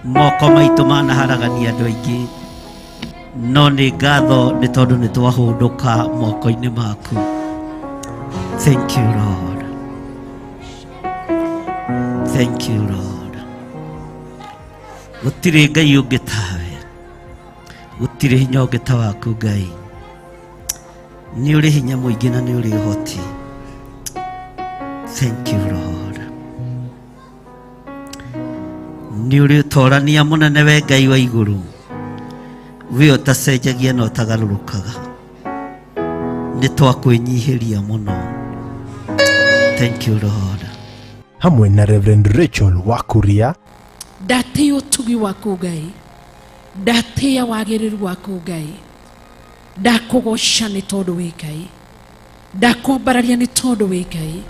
moko maitũ manaharagania andũ aingĩ, no nĩ ngatho nĩ tondũ nĩ twahũndũka moko-inĩ maku. Thank you Lord. Thank you Lord. Gũtirĩ Ngai ũngĩ tawe, gũtirĩ hinya ũngĩ ta waku Ngai. Nĩ ũrĩ hinya mũingĩ na nĩ ũrĩ ũhoti. Thank you Lord. Nĩ ũrĩ ũtorania mũnene we Ngai wa igũrũ, we ũtacenjagia na ũtagarũrũkaga. Nĩ twakwĩnyihĩria mũno. Thank you Lord. Hamwe na Reverend Rachel Wakuria. Ndatĩĩa ũtugi waku Ngai, ndatĩĩa wagĩrĩru waku Ngai, ndakũgoca nĩ tondũ wĩ Ngai, ndakwambararia nĩ tondũ wĩ Ngai,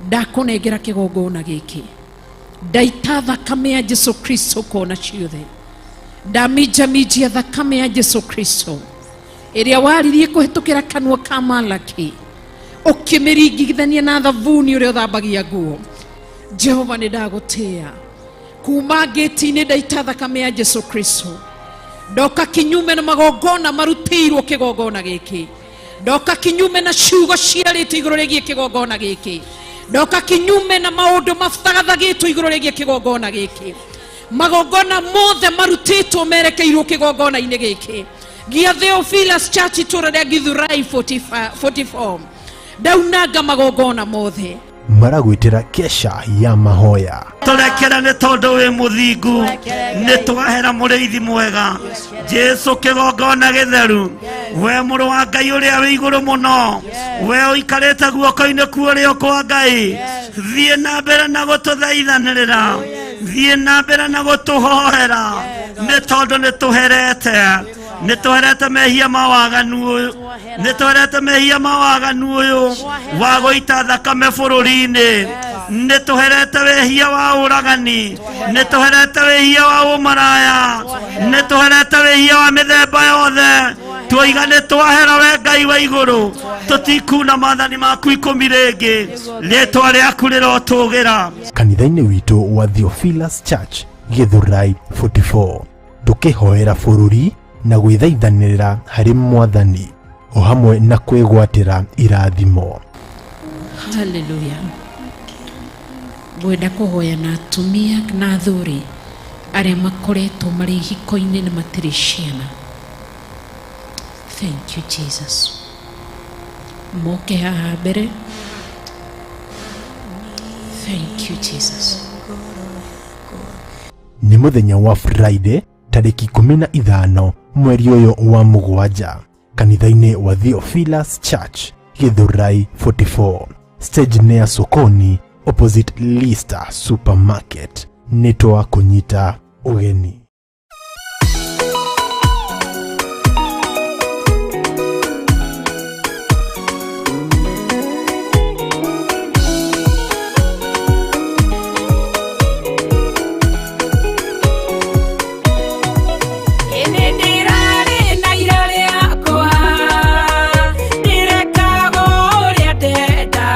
ndakũnengera kĩgongona gĩkĩ, ndaita thakame ya Jesu Kristo kona ciothe, ndaminjaminjia thakame ya Jesu Kristo ĩrĩa waririe kũhĩtũkĩra kanua ka Malaki, ũkĩmĩringithania na thabuni ũrĩa ũthambagia nguo. Jehova, nĩ ndagũtĩĩa kuma ngĩti-inĩ, ndaita thakame ya Jesu Kristo, ndoka kinyume na magongona marutĩirwo kĩgongona gĩkĩ, ndoka kinyume na ciugo ciarĩtio igũrũ rĩgiĩ kĩgongona gĩkĩ, ndoka kinyume na maũndũ mathagathagĩtwo igũrũ rĩgiĩ kĩgongona gĩkĩ. Magongona mothe marutĩtwo merekeirwo kĩgongona-inĩ gĩkĩ gĩa Theophilus Church itũra rĩa Githurai 45 44, ndaunanga magongona mothe. Maragwĩtĩra kesha ya mahoya. Tũrekere nĩ tondũ wĩ mũthingu, nĩ twahera mũrĩithi mwega Jesu kĩgongona gĩtheru, we mũrũ wa Ngai ũrĩa wĩ igũrũ mũno, we ũikarĩte guoko-inĩ kwa ũrĩo kwa Ngai. Thiĩ na mbere na gũtũthaithanĩrĩra, thiĩ na mbere na gũtũhoera, nĩ tondũ nĩ tũherete, nĩ tũherete mehia ma waganu ũyũ, nĩ tũherete mehia ma waganu ũyũ wa gũita thakame bũrũri-inĩ, nĩ tũherete wĩhia wa ũragani, nĩ tũherete wĩhia wa ũmaraya, nĩ tũherete wĩhia wa mĩthemba yothe. Tuoiga nĩ twahera, we Ngai wa igũrũ, tũtikuna maathani maku 10 rĩngĩ. Rĩtwa rĩaku rĩrotũgĩra. Kanitha-inĩ witũ wa Theophilus Church Githurai 44, tũkĩhoera bũrũri na gwĩthaithanĩrĩra harĩ Mwathani o hamwe na kwĩgwatĩra irathimo. Haleluya. Ngwenda kũhoya na atumia na athuri arĩa makoretwo marĩ ihiko-inĩ na matirĩ ciana. Thank you, Jesus. Moke haha mbere. Thank you, Jesus. Nĩ mũthenya wa Friday tarĩki 15 mweri ũyũ wa 7, kanitha-inĩ wa Theophilus Church Githurai 44, stage nĩ ya sokoni opposite Lister Supermarket. Nĩ twakũnyita ũgeni. Ĩnĩ ndĩrarĩ na ira rĩakwa, ndĩrekaga ũrĩa ndenda,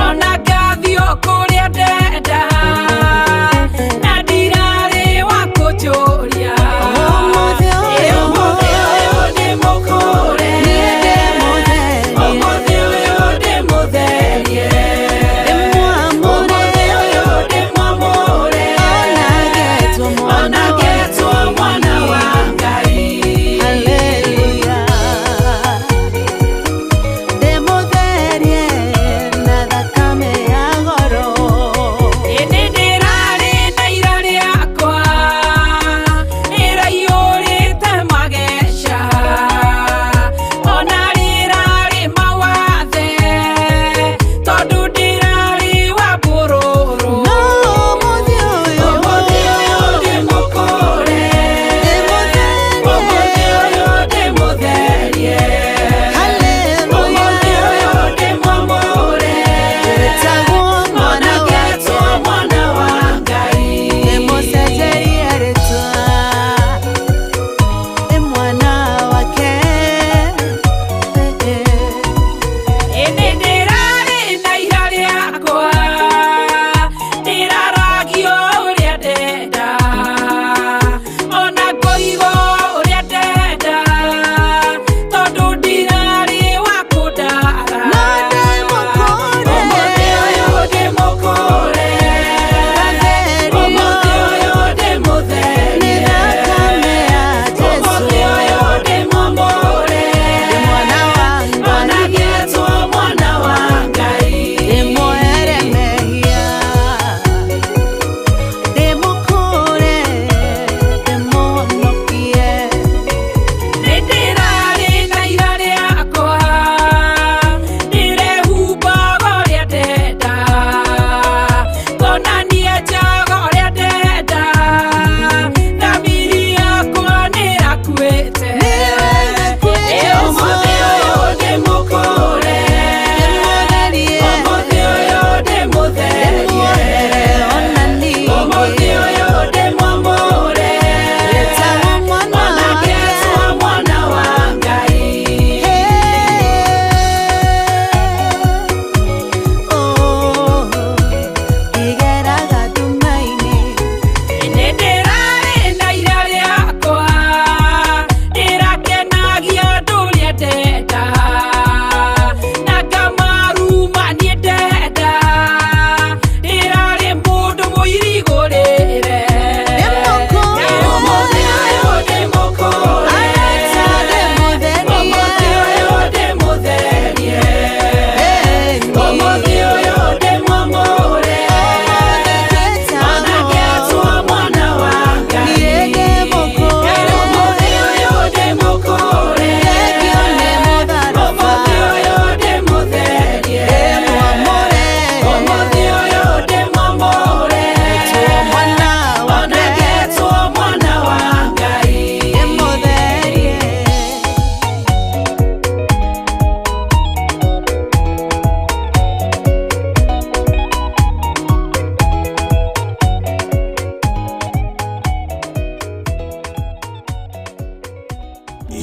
ona ngathiĩ o kũrĩa ndenda, na ndirarĩ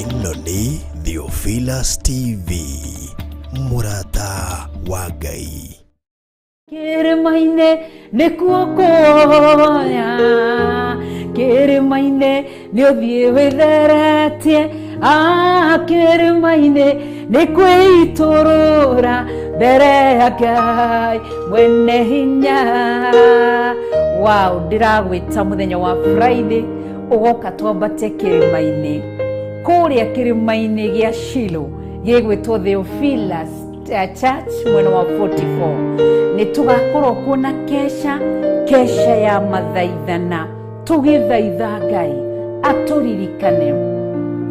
Ĩno nĩ Theophilus TV, mũrata wa Ngai. Kĩrĩma-inĩ nĩkuo kuoya, kĩrĩma-inĩ nĩ ũthiĩ wĩtheretie, ah, kĩrĩma-inĩ nĩ kwĩitũrũra mbere ya Ngai mwene hinya. Wow, ndĩragwĩta mũthenya wa Friday ũgoka twambate kĩrĩma-inĩ kũrĩa kĩrĩma-inĩ gĩa Shilo gĩgwĩtwo Theophilus Church mwena wa 44. Nĩ tũgakorwo kuo na kesha kesha ya mathaithana, tũgĩthaitha Ngai atũririkane,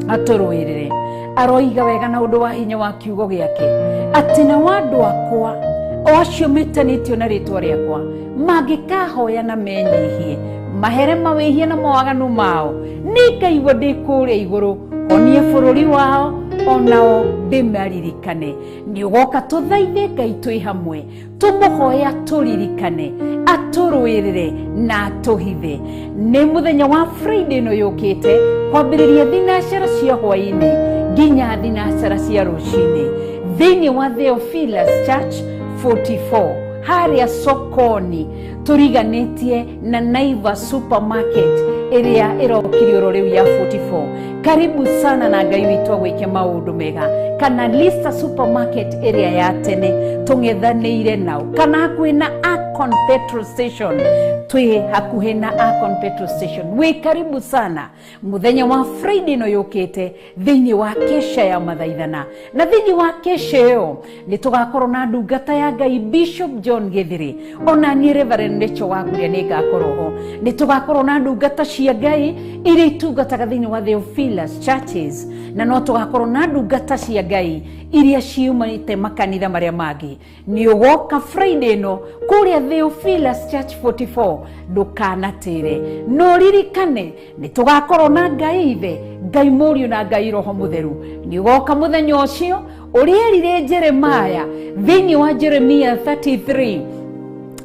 atũrũĩrĩre. Aroiga wega na ũndũ wa hinya wa kiugo gĩake atĩ nao andũ akwa o acio metanĩtio na rĩtwa rĩakwa mangĩkahoya na menyihie, mahere mawĩhia na mawaganu mao, nĩ ngaigua ndĩ kũrĩa igũrũ, honie bũrũri wao, onao ndĩmaririkane. Nĩ ũgoka tũthaithe Ngai twĩ hamwe, tũmũhoya tũririkane, atũrũĩrĩre na atũhithe. Nĩ mũthenya wa Friday ĩno yũkĩte, kwambĩrĩria thinacara cia hwaĩ-inĩ nginya thinacara cia rũcinĩ, thĩinĩ wa Theophilus Church 44 harĩa sokoni, tũriganĩtie na Naivas supermarket ĩrĩa ĩrokire oro rĩu ya 44. Karibu sana na Ngai witũ agwĩke maũndũ mega. Kana Lista supermarket ĩrĩa ya tene tũng'ethanĩire nao, kana hakuhĩ na Akon petrol station, twĩ hakuhĩ na Akon petrol station. Wĩ karibu sana mũthenya wa Friday ĩno yũkĩte thĩinĩ wa kesha ya mathaithana. Na thĩinĩ wa kesha ĩyo nĩ tũgakorwo na ndungata ya Ngai Bishop John Githiri, ona niĩ Reverend Rachel Wakuria nĩ ngakorwo ho. Nĩ tũgakorwo na ndungata cia Ngai iria itungataga thĩinĩ wa Theophilus Churches, na no tũgakorwo na ndungata cia Ngai iria ciumanĩte makanitha marĩa mangĩ. Nĩ ũgoka Friday ĩno kũrĩa Theophilus Church 44, ndũkanatĩre. No ririkane nĩ tũgakorwo na Ngai Ithe, Ngai Mũriũ na Ngai Roho Mũtheru. Nĩ ũgoka mũthenya ũcio ũrĩa erire Jeremiah thĩinĩ wa Jeremiah 33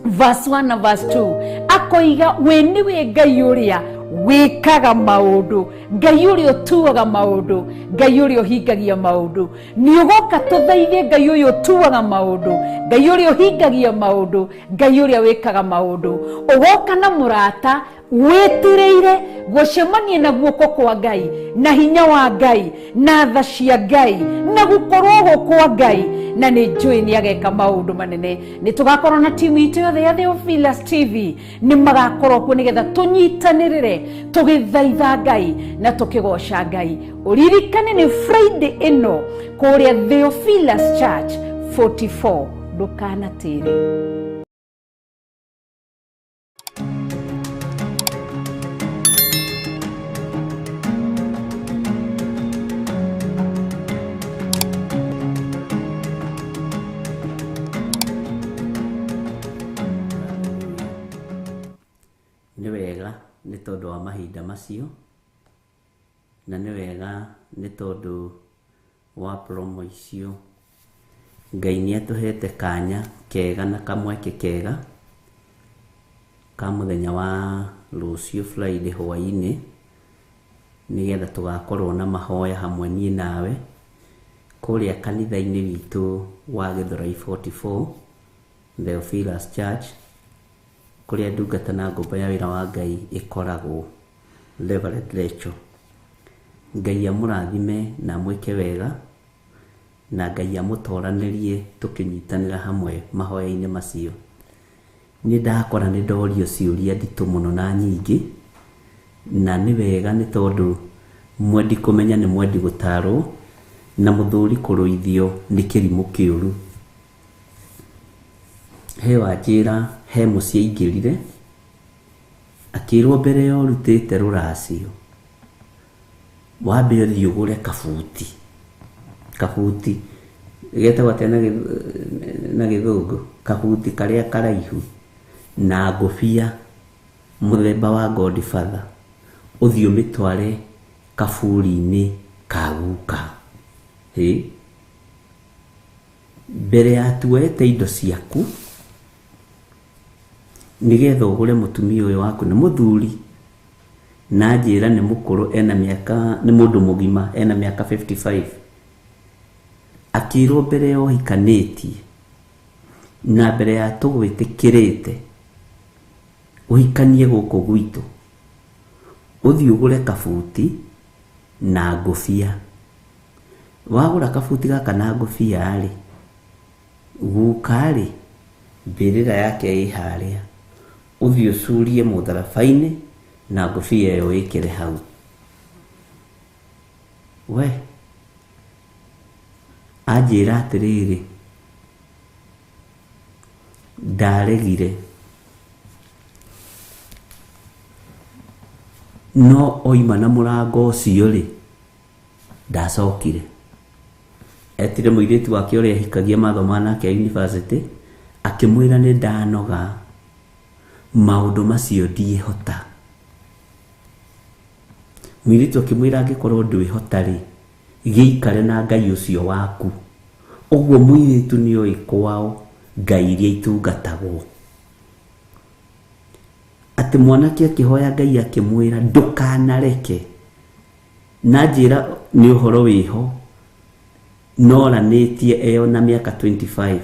verse 1 na verse 2, akoiga we nĩwe Ngai ũrĩa wĩkaga maũndũ, Ngai ũrĩa ũtuaga maũndũ, Ngai ũrĩa ũhingagia maũndũ. Nĩ ũgoka tũthaithe Ngai ũyũ ũtuaga maũndũ, Ngai ũrĩa ũhingagia maũndũ, Ngai ũrĩa wĩkaga maũndũ. Ũgoka na mũrata wĩtirĩire gũcemania na guoko kwa Ngai na hinya wa Ngai na tha cia Ngai na gũkorwo ho kwa Ngai, na nĩ njũĩ nĩ ageka maũndũ manene. Nĩ tũgakorwo na timu itũ yothe ya Theophilus TV, nĩ magakorwo kuo nĩgetha tũnyitanĩrĩre tũgĩthaitha Ngai na tũkĩgoca Ngai. Ũririkane nĩ Friday ĩno kũrĩa Theophilus Church 44, ndũkanatĩre. Nĩ wega nĩ tondũ wa mahinda macio, na nĩ wega nĩ tondũ wa promo icio. Ngai nĩ atũhete kanya kega na kamweke kega ka mũthenya wa rũciũ Friday hwaĩ-inĩ, nĩgetha tũgakorwo na mahoya hamwe niĩ nawe kũrĩa kanitha-inĩ witũ wa Gĩthũrai 44 Theophilus Church, kũrĩa ndungata na ngombo ya wĩra wa Ngai ĩkoragwo, Reverend Rachel. Ngai amũrathime na amwĩke wega, na Ngai amũtoranĩrie tũkĩnyitanĩra hamwe mahoya-inĩ macio. Nĩ ndakora nĩ ndorio ciũria nditũ mũno na nyingĩ, na nĩ wega nĩ tondũ mwendi kũmenya nĩ mwendi gũtarwo, na mũthuri kũrũithio nĩ kĩrimũ kĩũru. He wanjĩra he mũciĩ aingĩrire, akĩrwo mbere ya ũrutĩte rũracio wambe ũthiĩ ũgũre kabuti. Kabuti getagwo atĩa na gĩthũngũ? Kabuti karĩa karaihu na ngũbia mũthemba wa Godfather, ũthiĩ ũmĩtware kaburi-inĩ ka guka. Hĩ, mbere ya tuoete indo ciaku nĩgetha ũgũre mũtumia ũyũ waku nĩ mũthuri, Na anjĩra nĩ mũkũrũ ena mĩaka, nĩ mũndũ mũgima ena mĩaka 55. Akĩrwo mbere ya ũhikanĩtie na mbere ya tũgwĩtĩkĩrĩte ũhikanie gũkũ gwitũ, ũthiĩ ũgũre kabuti na ngũbia. Wagũra kabuti gaka na ngũbia rĩ, guka rĩ, mbĩrĩra yake ĩ harĩa, ũthiĩ ũcurie mũtharaba-inĩ na ngũbia ĩyo wĩkĩre hau. We anjĩra atĩrĩrĩ, ndaregire, no oima na mũrango ũcio rĩ, ndacokire. Etire mũirĩtu wake ũrĩa ahikagia mathomaga nake university, akĩmwĩra nĩ ndanoga, maũndũ macio ndiĩhota. Mũirĩtu akĩmwĩra angĩkorwo ndwĩhota rĩ, gĩikare na Ngai ũcio waku. Ũguo mũirĩtu nĩoĩ kwao ngai iria itungatagwo. Atĩ mwanake akĩhoya Ngai akĩmwĩra ndũkanareke. Na njĩra nĩ ũhoro wĩho, noranĩtie eyo na mĩaka 25.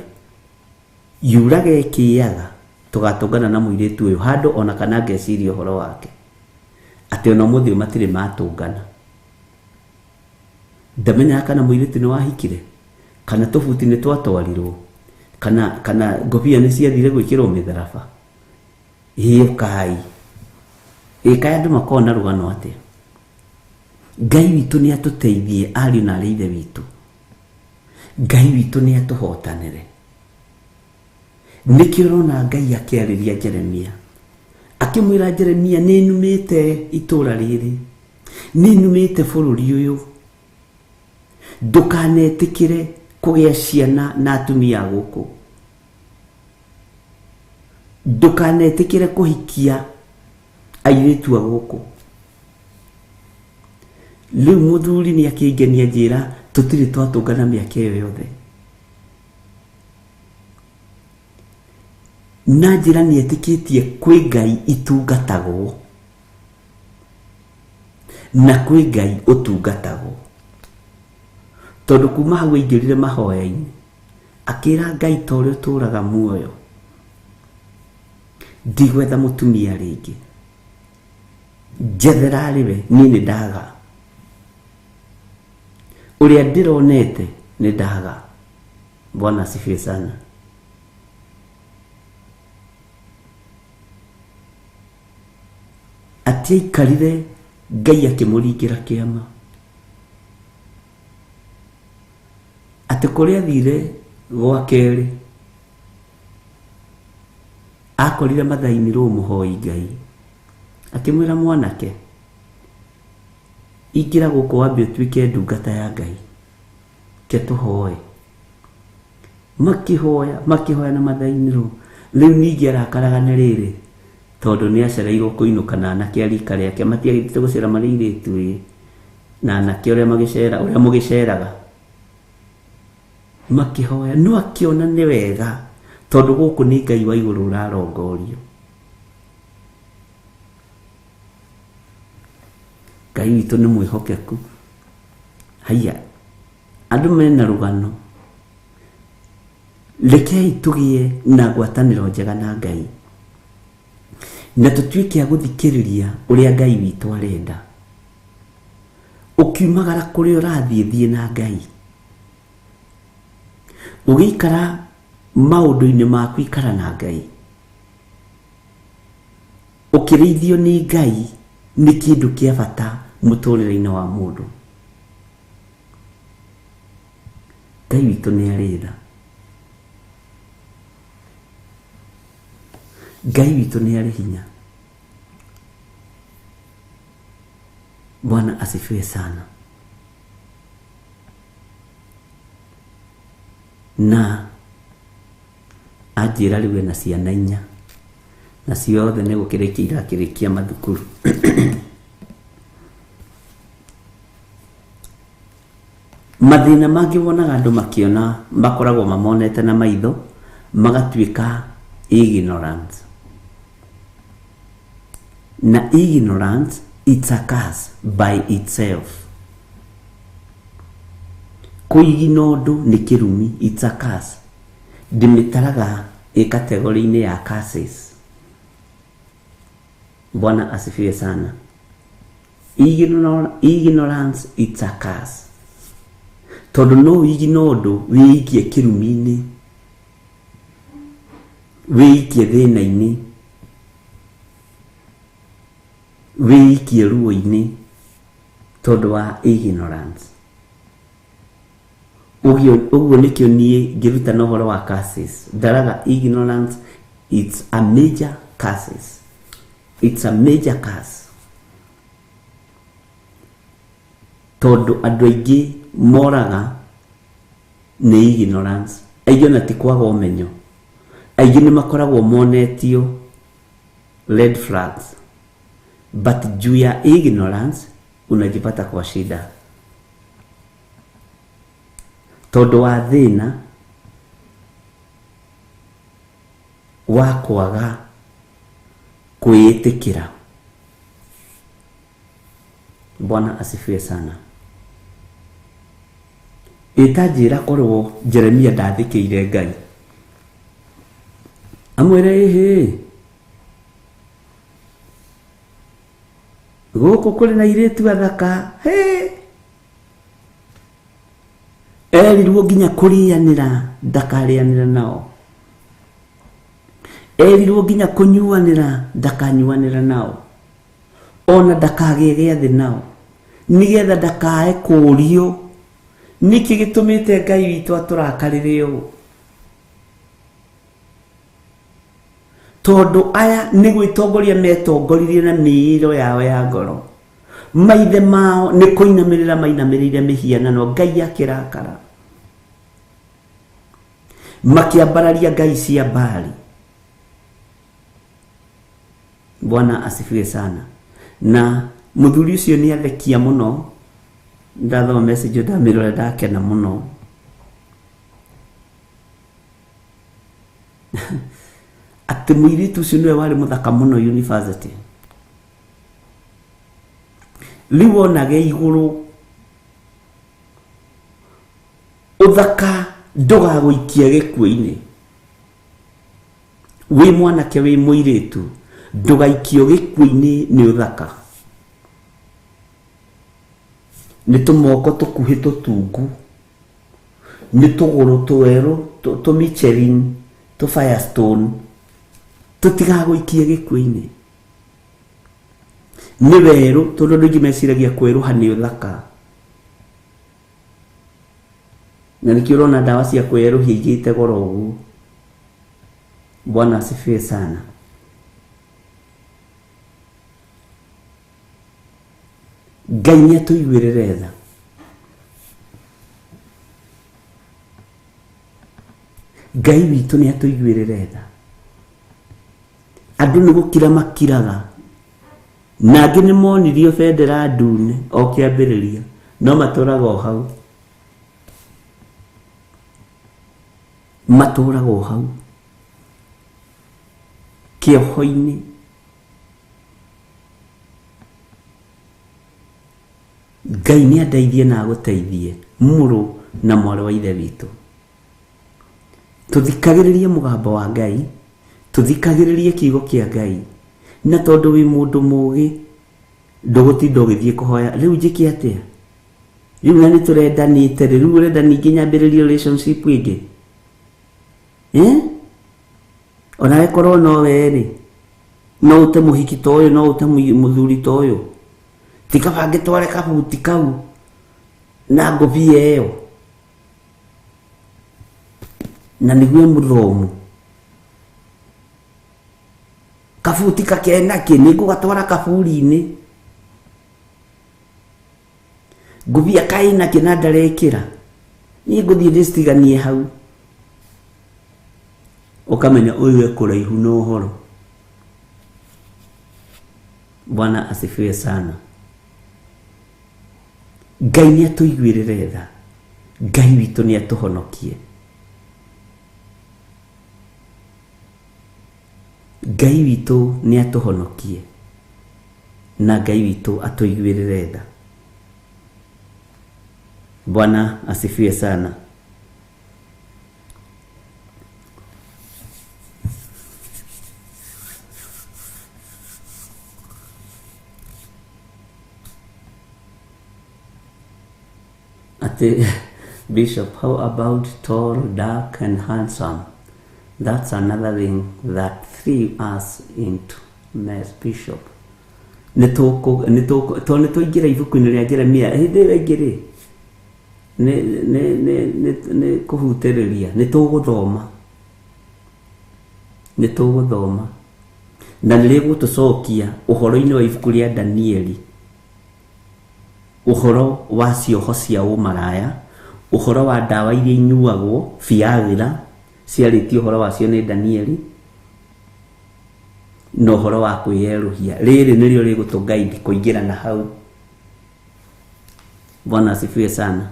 Yuraga ĩkĩaga tũgatũngana na mũirĩtu ũyũ handũ ona kana ngeciria ũhoro wake. Atĩ ona ũmũthĩ ũyũ matirĩ matũngana. Ndamenyaga kana mũirĩtu nĩ wahikire, kana tũbuti nĩ twatwarirwo, kana ngobia nĩ ciathire gwĩkĩrwo mĩtharaba. Ĩĩ ũkai. Ĩĩ kaĩ andũ makoragwo na rũgano atĩa? Ngai witũ nĩ atũteithie ariũ na arĩ ithe witũ. Ngai witũ nĩ atũhotanĩre. Nĩkĩo ũrona Ngai akĩarĩria Jeremia. Akĩmwĩra Jeremia, nĩ numĩte itũũra rĩrĩ, nĩ numĩte bũrũri ũyũ, ndũkanetĩkĩre kũgĩa ciana na atumia a gũkũ, ndũkanetĩkĩre kũhikia airĩtu a gũkũ. Rĩu mũthuri nĩ akĩngenia njĩra tũtirĩ twatũngana mĩaka ĩyo yothe. Na njĩra nĩ etĩkĩtie kwĩ Ngai itungatagwo na kwĩ Ngai ũtungatagwo. Tondũ kuma hau aingĩrire mahoya-inĩ, akĩra Ngai ta ũrĩa ũtũũraga muoyo, ndigwetha mũtumia rĩngĩ, njethera arĩ we, niĩ nĩ ndaga. Ũrĩa ndĩronete nĩ ndaga. Bwana asifiwe sana. Atiaikarire Ngai akĩmũringĩra kĩama. Atĩ kũrĩa athire gwa kerĩ, akorire mathainirwo mũhoi Ngai. Akĩmwĩra mwanake, ingĩra gũkũ wambe ũtuĩke ndungata ya Ngai, ke tũhoe. Makĩhoya, makĩhoya na mathainirwo. Rĩu ningĩ arakaraga nĩ rĩrĩ, tondũ nĩ acereirwo kũinũka na anake a rika rĩake, matiagĩrĩte gũcera marĩ airĩtu ĩ, na anake ũrĩa magĩcera, ũrĩa mũgĩceraga. Makĩhoya, no akĩona nĩ wega, tondũ gũkũ nĩ Ngai wa igũrũ ũrarongorio. Ngai witũ nĩ mwĩhokeku. Haiya, andũ mena rũgano. Rekei tũgĩe na ngwatanĩro njega na Ngai, na tũtuĩke a gũthikĩrĩria ũrĩa Ngai witũ arenda. Ũkiumagara kũrĩa ũrathiĩ, thiĩ na Ngai. Ũgĩikara maũndũ-inĩ maku, ikara na Ngai. Ũkĩrĩithio nĩ Ngai nĩ kĩndũ kĩa bata mũtũrĩre-inĩ wa mũndũ. Ngai witũ nĩ arĩ tha. Ngai witũ nĩ arĩ hinya. Bwana asifiwe sana. Na anjĩra rĩu ena ciana inya, na ciothe nĩ gũkĩrĩkia irakĩrĩkia mathukuru. Mathĩna mangĩ wonaga andũ makĩona makoragwo mamonete na maitho, magatuĩka ignorance. Na ignorance It's a curse by itself. Kũigina ũndũ nĩ kĩrumi, it's a curse. Ndĩmĩtaraga ĩ category-inĩ ya curses. Bwana asifiwe sana. Ignorance it's a curse. Tondũ no ũigine ũndũ wĩikie kĩrumi-inĩ, wĩikie thĩna-inĩ, wĩikie ruo-inĩ tondũ wa ignorance. Ũguo nĩkĩo niĩ ngĩrutana ũhoro wa curses. Ndaraga ignorance it's a major curses. It's a major curse. Tondũ andũ aingĩ moraga nĩ ignorance. Aingĩ ona ti kwaga ũmenyo. Aingĩ nĩ makoragwo monetio red flags. But juu ya ignorance unajipata kwa shida. Tondũ wa thĩna wa kwaga kwĩĩtĩkĩra. Bwana asifiwe sana. Ĩtanjĩra korwo Jeremia ndathĩkĩire Ngai. Amwĩre ĩhĩ, gũkũ kũrĩ na airĩtu athaka. Hĩ, erirwo nginya kũrĩanĩra ndakarĩanĩra nao. Erirwo nginya kũnyuanĩra ndakanyuanĩra nao. Ona ndakagĩe gĩathĩ nao. Nĩgetha ndakae kũũrio nĩkĩ gĩtũmĩte Ngai witũ atũrakarĩre ũũ. Tondũ aya nĩ gwĩtongoria metongoririe na mĩĩro yao ya ngoro. Maithe mao nĩ kũinamĩrĩra mainamĩrĩire mĩhianano, Ngai akĩrakara. Makĩambararia ngai cia Baali. Bwana asifiwe sana. Na mũthuri ũcio nĩ athekia mũno. Ndathoma message ndamĩrora ndakena mũno. Atĩ mũirĩtu ũcio nĩwe warĩ mũthaka mũno university. Rĩu onage igũrũ ũthaka ndũgagũikie gĩkuũ-inĩ. Wĩ mwanake wĩ mũirĩtu ndũgaikio gĩkuũ-inĩ nĩ ũthaka. Nĩ tũmoko tũkuhĩ tũtungu, nĩ tũgũrũ twerũ tũ Michelin, tũ Firestone, tũtigagũikie gĩkuũ-inĩ. Nĩ werũ tondũ andũ aingĩ meciragia kwerũha nĩ ũthaka. Na nĩkĩo ũrona ndawa cia kwĩerũhia igĩte goro ũguo. Bwana asifiwe sana. Ngai nĩ atũiguĩrĩre tha. Ngai witũ nĩ atũiguĩrĩre tha. Andũ nĩ gũkira makiraga. Na angĩ nĩ monirio bendera ndune o kĩambĩrĩria, no matũraga o hau. Matũraga o hau kĩoho-inĩ. Ngai nĩ andeithie na agũteithie mũrũ na mwarĩ wa ithe witũ. Tũthikagĩrĩrie mũgambo wa Ngai, tũthikagĩrĩrie kiugo kĩa Ngai. Na tondũ wĩ mũndũ mũũgĩ ndũgũtinda ũgĩthiĩ kũhoya rĩu njĩke atĩa, rĩu na nĩ tũrendanĩte rĩ, rĩu ũrenda ningĩ nyambĩrĩrie relationship ĩngĩ? Onawe korwo no we rĩ, no ũte mũhiki ta ũyũ, no ũte mũthuri ta ũyũ, ti kaba ngĩtware kabuti kau na ngũbia ĩyo na nĩguo mũthomu kabuti kakenakĩ nĩ ngũgatwara kaburi-inĩ, ngũbia kaĩnakĩ na ndarekĩra, niĩ ngũthiĩ ndĩcitiganie hau. Ũkamenya ũyũ e kũraihu na ũhoro. Bwana asifiwe sana. Ngai nĩ atũiguĩrĩre tha. Ngai witũ nĩ atũhonokie. Ngai witũ nĩ atũhonokie. Na Ngai witũ atũiguĩrĩre tha. Bwana asifiwe sana. Ati Bishop, how about tall, dark and handsome? That's another thing that threw us into mess, Bishop. Nĩ tũingĩra ibuku-inĩ rĩa Jeremia hĩndĩ ĩyo ĩngĩ rĩ nĩ kũhutĩrĩria, nĩ tũgũthoma, nĩ tũgũthoma na nĩ rĩgũtũcokia ũhoro-inĩ wa ibuku rĩa Danieli, ũhoro wa cioho cia ũmaraya, ũhoro wa ndawa iria inyuagwo Viagra ciarĩtio ũhoro wacio nĩ Danieli, na ũhoro wa kwĩyerũhia. Rĩrĩ nĩrĩo rĩgũtũ guide kũingĩra na hau. Bwana asifiwe sana.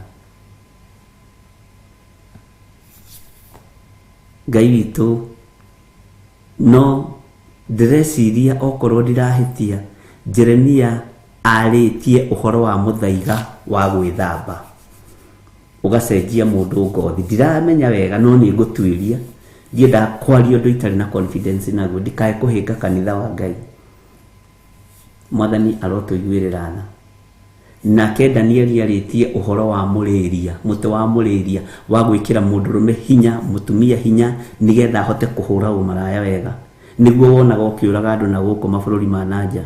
Ngai witũ, no ndĩreciria okorwo ndirahĩtia, Jeremia arĩtie ũhoro wa mũthaiga wa gwĩthamba ũgacenjia mũndũ ngothi. Ndiramenya wega no nĩ ngũtuĩria, ndiendaga kwaria ũndũ itarĩ na confidence naguo, ndikae kũhĩnga kanitha wa Ngai. Mwathani arotũiguĩrĩra tha. Nake Danieli arĩtie ũhoro wa mũrĩria, mũtĩ wa mũrĩria wa gwĩkĩra mũndũrũme hinya, mũtumia hinya, nĩgetha ahote kũhũra ũmaraya wega. Nĩguo wonaga ũkĩũraga andũ na gũkũ mabũrũri ma nanja,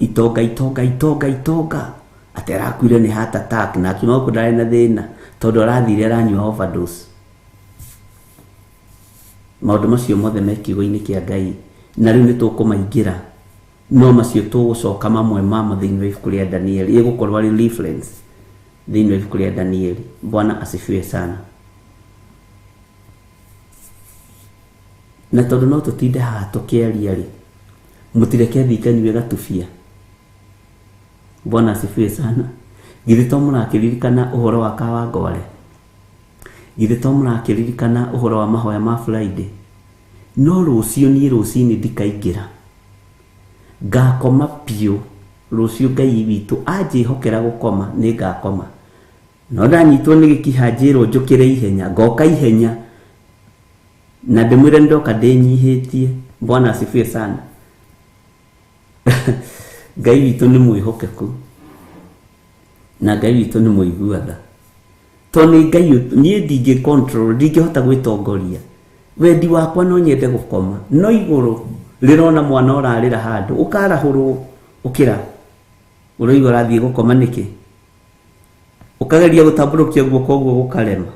itonga itonga itonga itonga, atĩ arakuire nĩ heart attack na akiuma gũkũ ndarĩ na thĩna tondũ arathire aranyua overdose. Maũndũ macio mothe me kiugo-inĩ kĩa Ngai na rĩu nĩ tũkũmaingĩra, no macio tũgũcoka mamwe mamo thĩinĩ wa ibuku rĩa Danieli, ĩgũkorwo arĩ reference thĩinĩ wa ibuku rĩa Danieli. Bwana asifiwe sana. Na tondũ no tũtinde haha tũkĩaria rĩ, mũtireke thiĩ nganyue gatubia. Bwana asifiwe sana. Githĩ to mũrakĩririkana ũhoro wa Kawangware? Githĩ to mũrakĩririkana ũhoro wa mahoya ma Friday? No rũciũ niĩ rũcinĩ ndikaingĩra, ngakoma biũ. Rũciũ Ngai witũ anjĩhokera gũkoma nĩ ngakoma, no ndanyitwo nĩ gĩkiha njĩrwo njũkĩre ihenya, ngoka ihenya na ndĩmwĩre ndoka ndĩnyihĩtie. Bwana asifiwe sana. Ngai witũ nĩ mwĩhokeku na Ngai witũ nĩ mũigua tha. Tondũ nĩ Ngai niĩ ndingĩ control, ndingĩhota gwĩtongoria. Wendi wakwa no nyende gũkoma, no igũrũ rĩrona mwana ũrarĩra handũ ũkarahũrwo, ũkĩra ũroigua ũrathiĩ gũkoma nĩkĩ? Ũkageria gũtambũrũkia guoko ũguo gũkarema,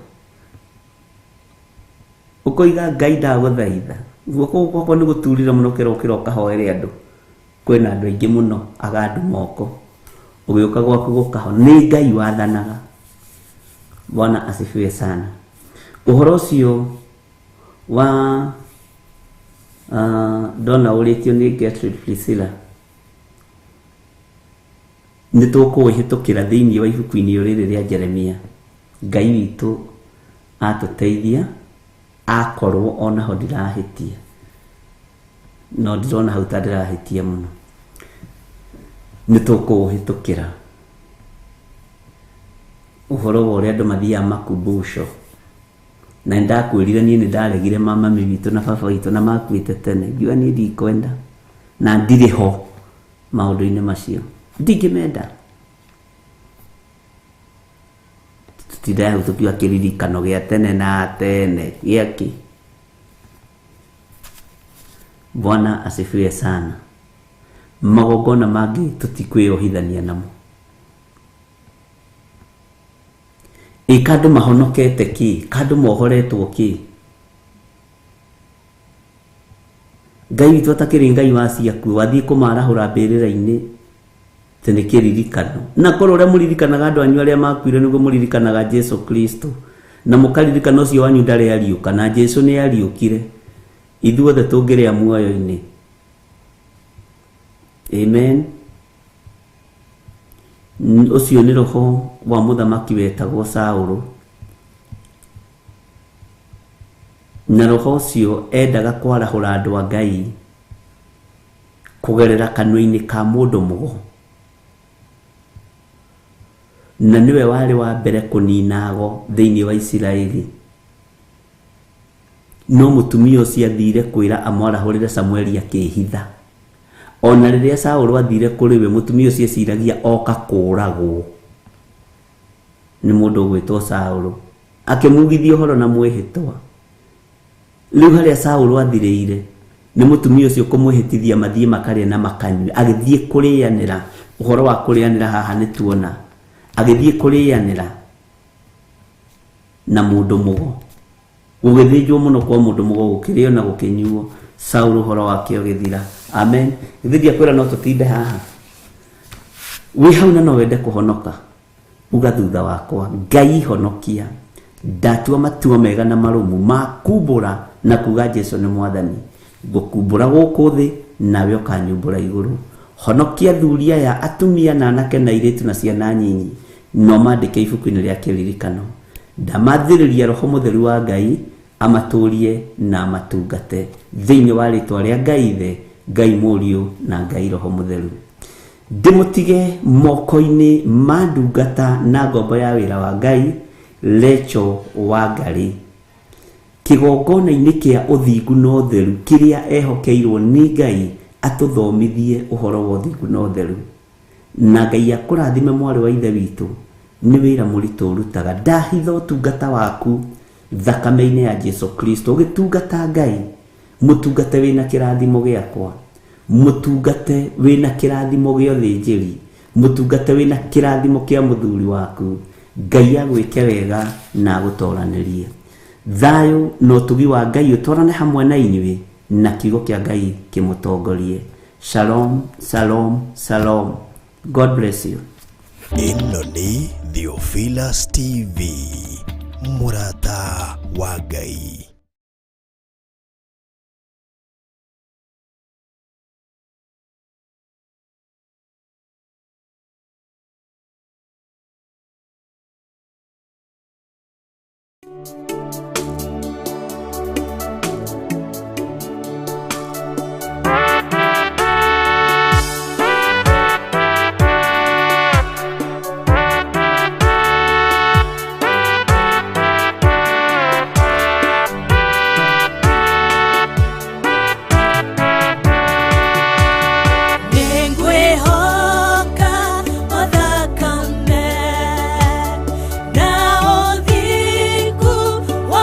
ũkoiga Ngai ndagũthaitha, guoko gwakwa nĩ gũturire mũno, ũkĩra ũkĩra ũkahoere andũ. Kwĩna andũ aingĩ mũno agandu moko, ũgĩũka gwaku gũkaho. Nĩ Ngai wathanaga. Bwana asifiwe sana. Ũhoro ũcio wa ndona ũrĩtio nĩ Gertrude Priscilla nĩ tũkũwĩhĩtũkĩra thĩinĩ wa ibuku-inĩ rĩrĩ rĩa Jeremia. Ngai witũ atũteithia, akorwo onaho ndirahĩtia, no ndĩrona hau ta ndĩrahĩtia mũno, nĩ tũkũwĩhĩtũkĩra ũhoro wa ũrĩa andũ mathiaga makumbusho. Na nĩndakwĩrire niĩ nĩndaregire mami witũ na baba witũ na makuĩte tene, ngiuga niĩ ndikwenda na ndirĩ ho maũndũ-inĩ macio, ndingĩmenda. Tũtindaga hau tũkiuga kĩririkano gĩa tene na tene gĩakĩ. Bwana asifiwe sana. Magongona mangĩ tũtikwĩyohithania namo. Ĩ kandũ mahonokete kĩ? Kandũ mohoretwo kĩ? Ngai witũ atakĩrĩ Ngai wa ciaku, wathiĩ kũmarahũra mbĩrĩra-inĩ atĩ nĩ kĩririkano. Na korwo ũrĩa mũririkanaga andũ anyu arĩa makuire nĩguo mũririkanaga Jesu Kristo, na mũkaririkana ũcio wanyu ndarĩ ariũka, na Jesu nĩ ariũkire, ithuothe tũngĩrĩa muoyo-inĩ. Amen. Ũcio nĩ roho wa mũthamaki wetagwo Saũlũ, na roho ũcio endaga kwarahũra andũ a Ngai Kũgerera kanua-inĩ ka mũndũ mũgo. Na nĩwe warĩ wa mbere kũnina ago thĩinĩ wa Isiraeli. No mũtumia ũcio athire kwĩra amwarahũrĩre Samueli akĩhitha. Ona rĩrĩa Saũlũ athire kũrĩ we, mũtumia ũcio eciragia oka kũũragwo nĩ mũndũ ũgwĩtwo Saũlũ. Akĩmugithia ũhoro na mwĩhĩtwa. Rĩu harĩa Saũlũ athirĩire nĩ mũtumia ũcio kũmwĩhĩtithia mathiĩ makarĩe na makanyue. Agĩthiĩ kũrĩanĩra, ũhoro wa kũrĩanĩra haha nĩ tuona. Agĩthiĩ kũrĩanĩra na mũndũ mũgo. Gũgĩthĩnjwo mũno kwa mũndũ mũgo, gũkĩrĩo na gũkĩnyuo. Saũlũ ũhoro wake ũgĩthira. Amen. Githĩ ndiakwĩra no tũtinde haha? Wĩ hau na no wende kũhonoka. Uga thutha wakwa, Ngai honokia. Ndatua matua mega na marũmu ma kumbũra na kuga Jesu nĩ mwathani. Ngũkumbũra gũkũ thĩ nawe ũkanyumbũra igũrũ. Honokia athuri aya, atumia na anake na airĩtu na ciana nyinyi, na ũmandĩke ibuku-inĩ rĩa kĩririkano. Ndamathĩrĩria Roho Mũtheru wa Ngai amatũrie na amatungate thĩinĩ wa rĩtwa rĩa Ngai Ithe, Ngai Mũriũ na Ngai Roho Mũtheru. Ndĩmũtige moko-inĩ ma ndungata na ngombo ya wĩra wa Ngai, Rachel Wangari. Kĩgongona-inĩ kĩa ũthingu na ũtheru kĩrĩa ehokeirwo nĩ Ngai atũthomithie ũhoro wa ũthingu na ũtheru. Na Ngai akũrathime mwarĩ wa ithe witũ, nĩ wĩra mũritũ ũrutaga. Ndahitha ũtungata waku thakame-inĩ ya Jesu Kristo. Ũgĩtungata Ngai, mũtungate wĩna kĩrathimo gĩakwa, mũtungate wĩna kĩrathimo gĩa ũthĩnjĩri, mũtungate wĩna kĩrathimo kĩa mũthuri waku. Ngai agwĩke wega na agũtoranĩrie. Thayũ na ũtugi wa Ngai ũtwarane hamwe na inyuĩ, na kiugo kĩa Ngai kĩmũtongorie. Shalom, shalom, shalom. God bless you. Ĩno nĩ Theophilus TV, mũrata wa Ngai. Nĩngwĩhoka o thakame na ũthingu wa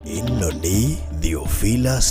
Ĩno nĩ Theophilus.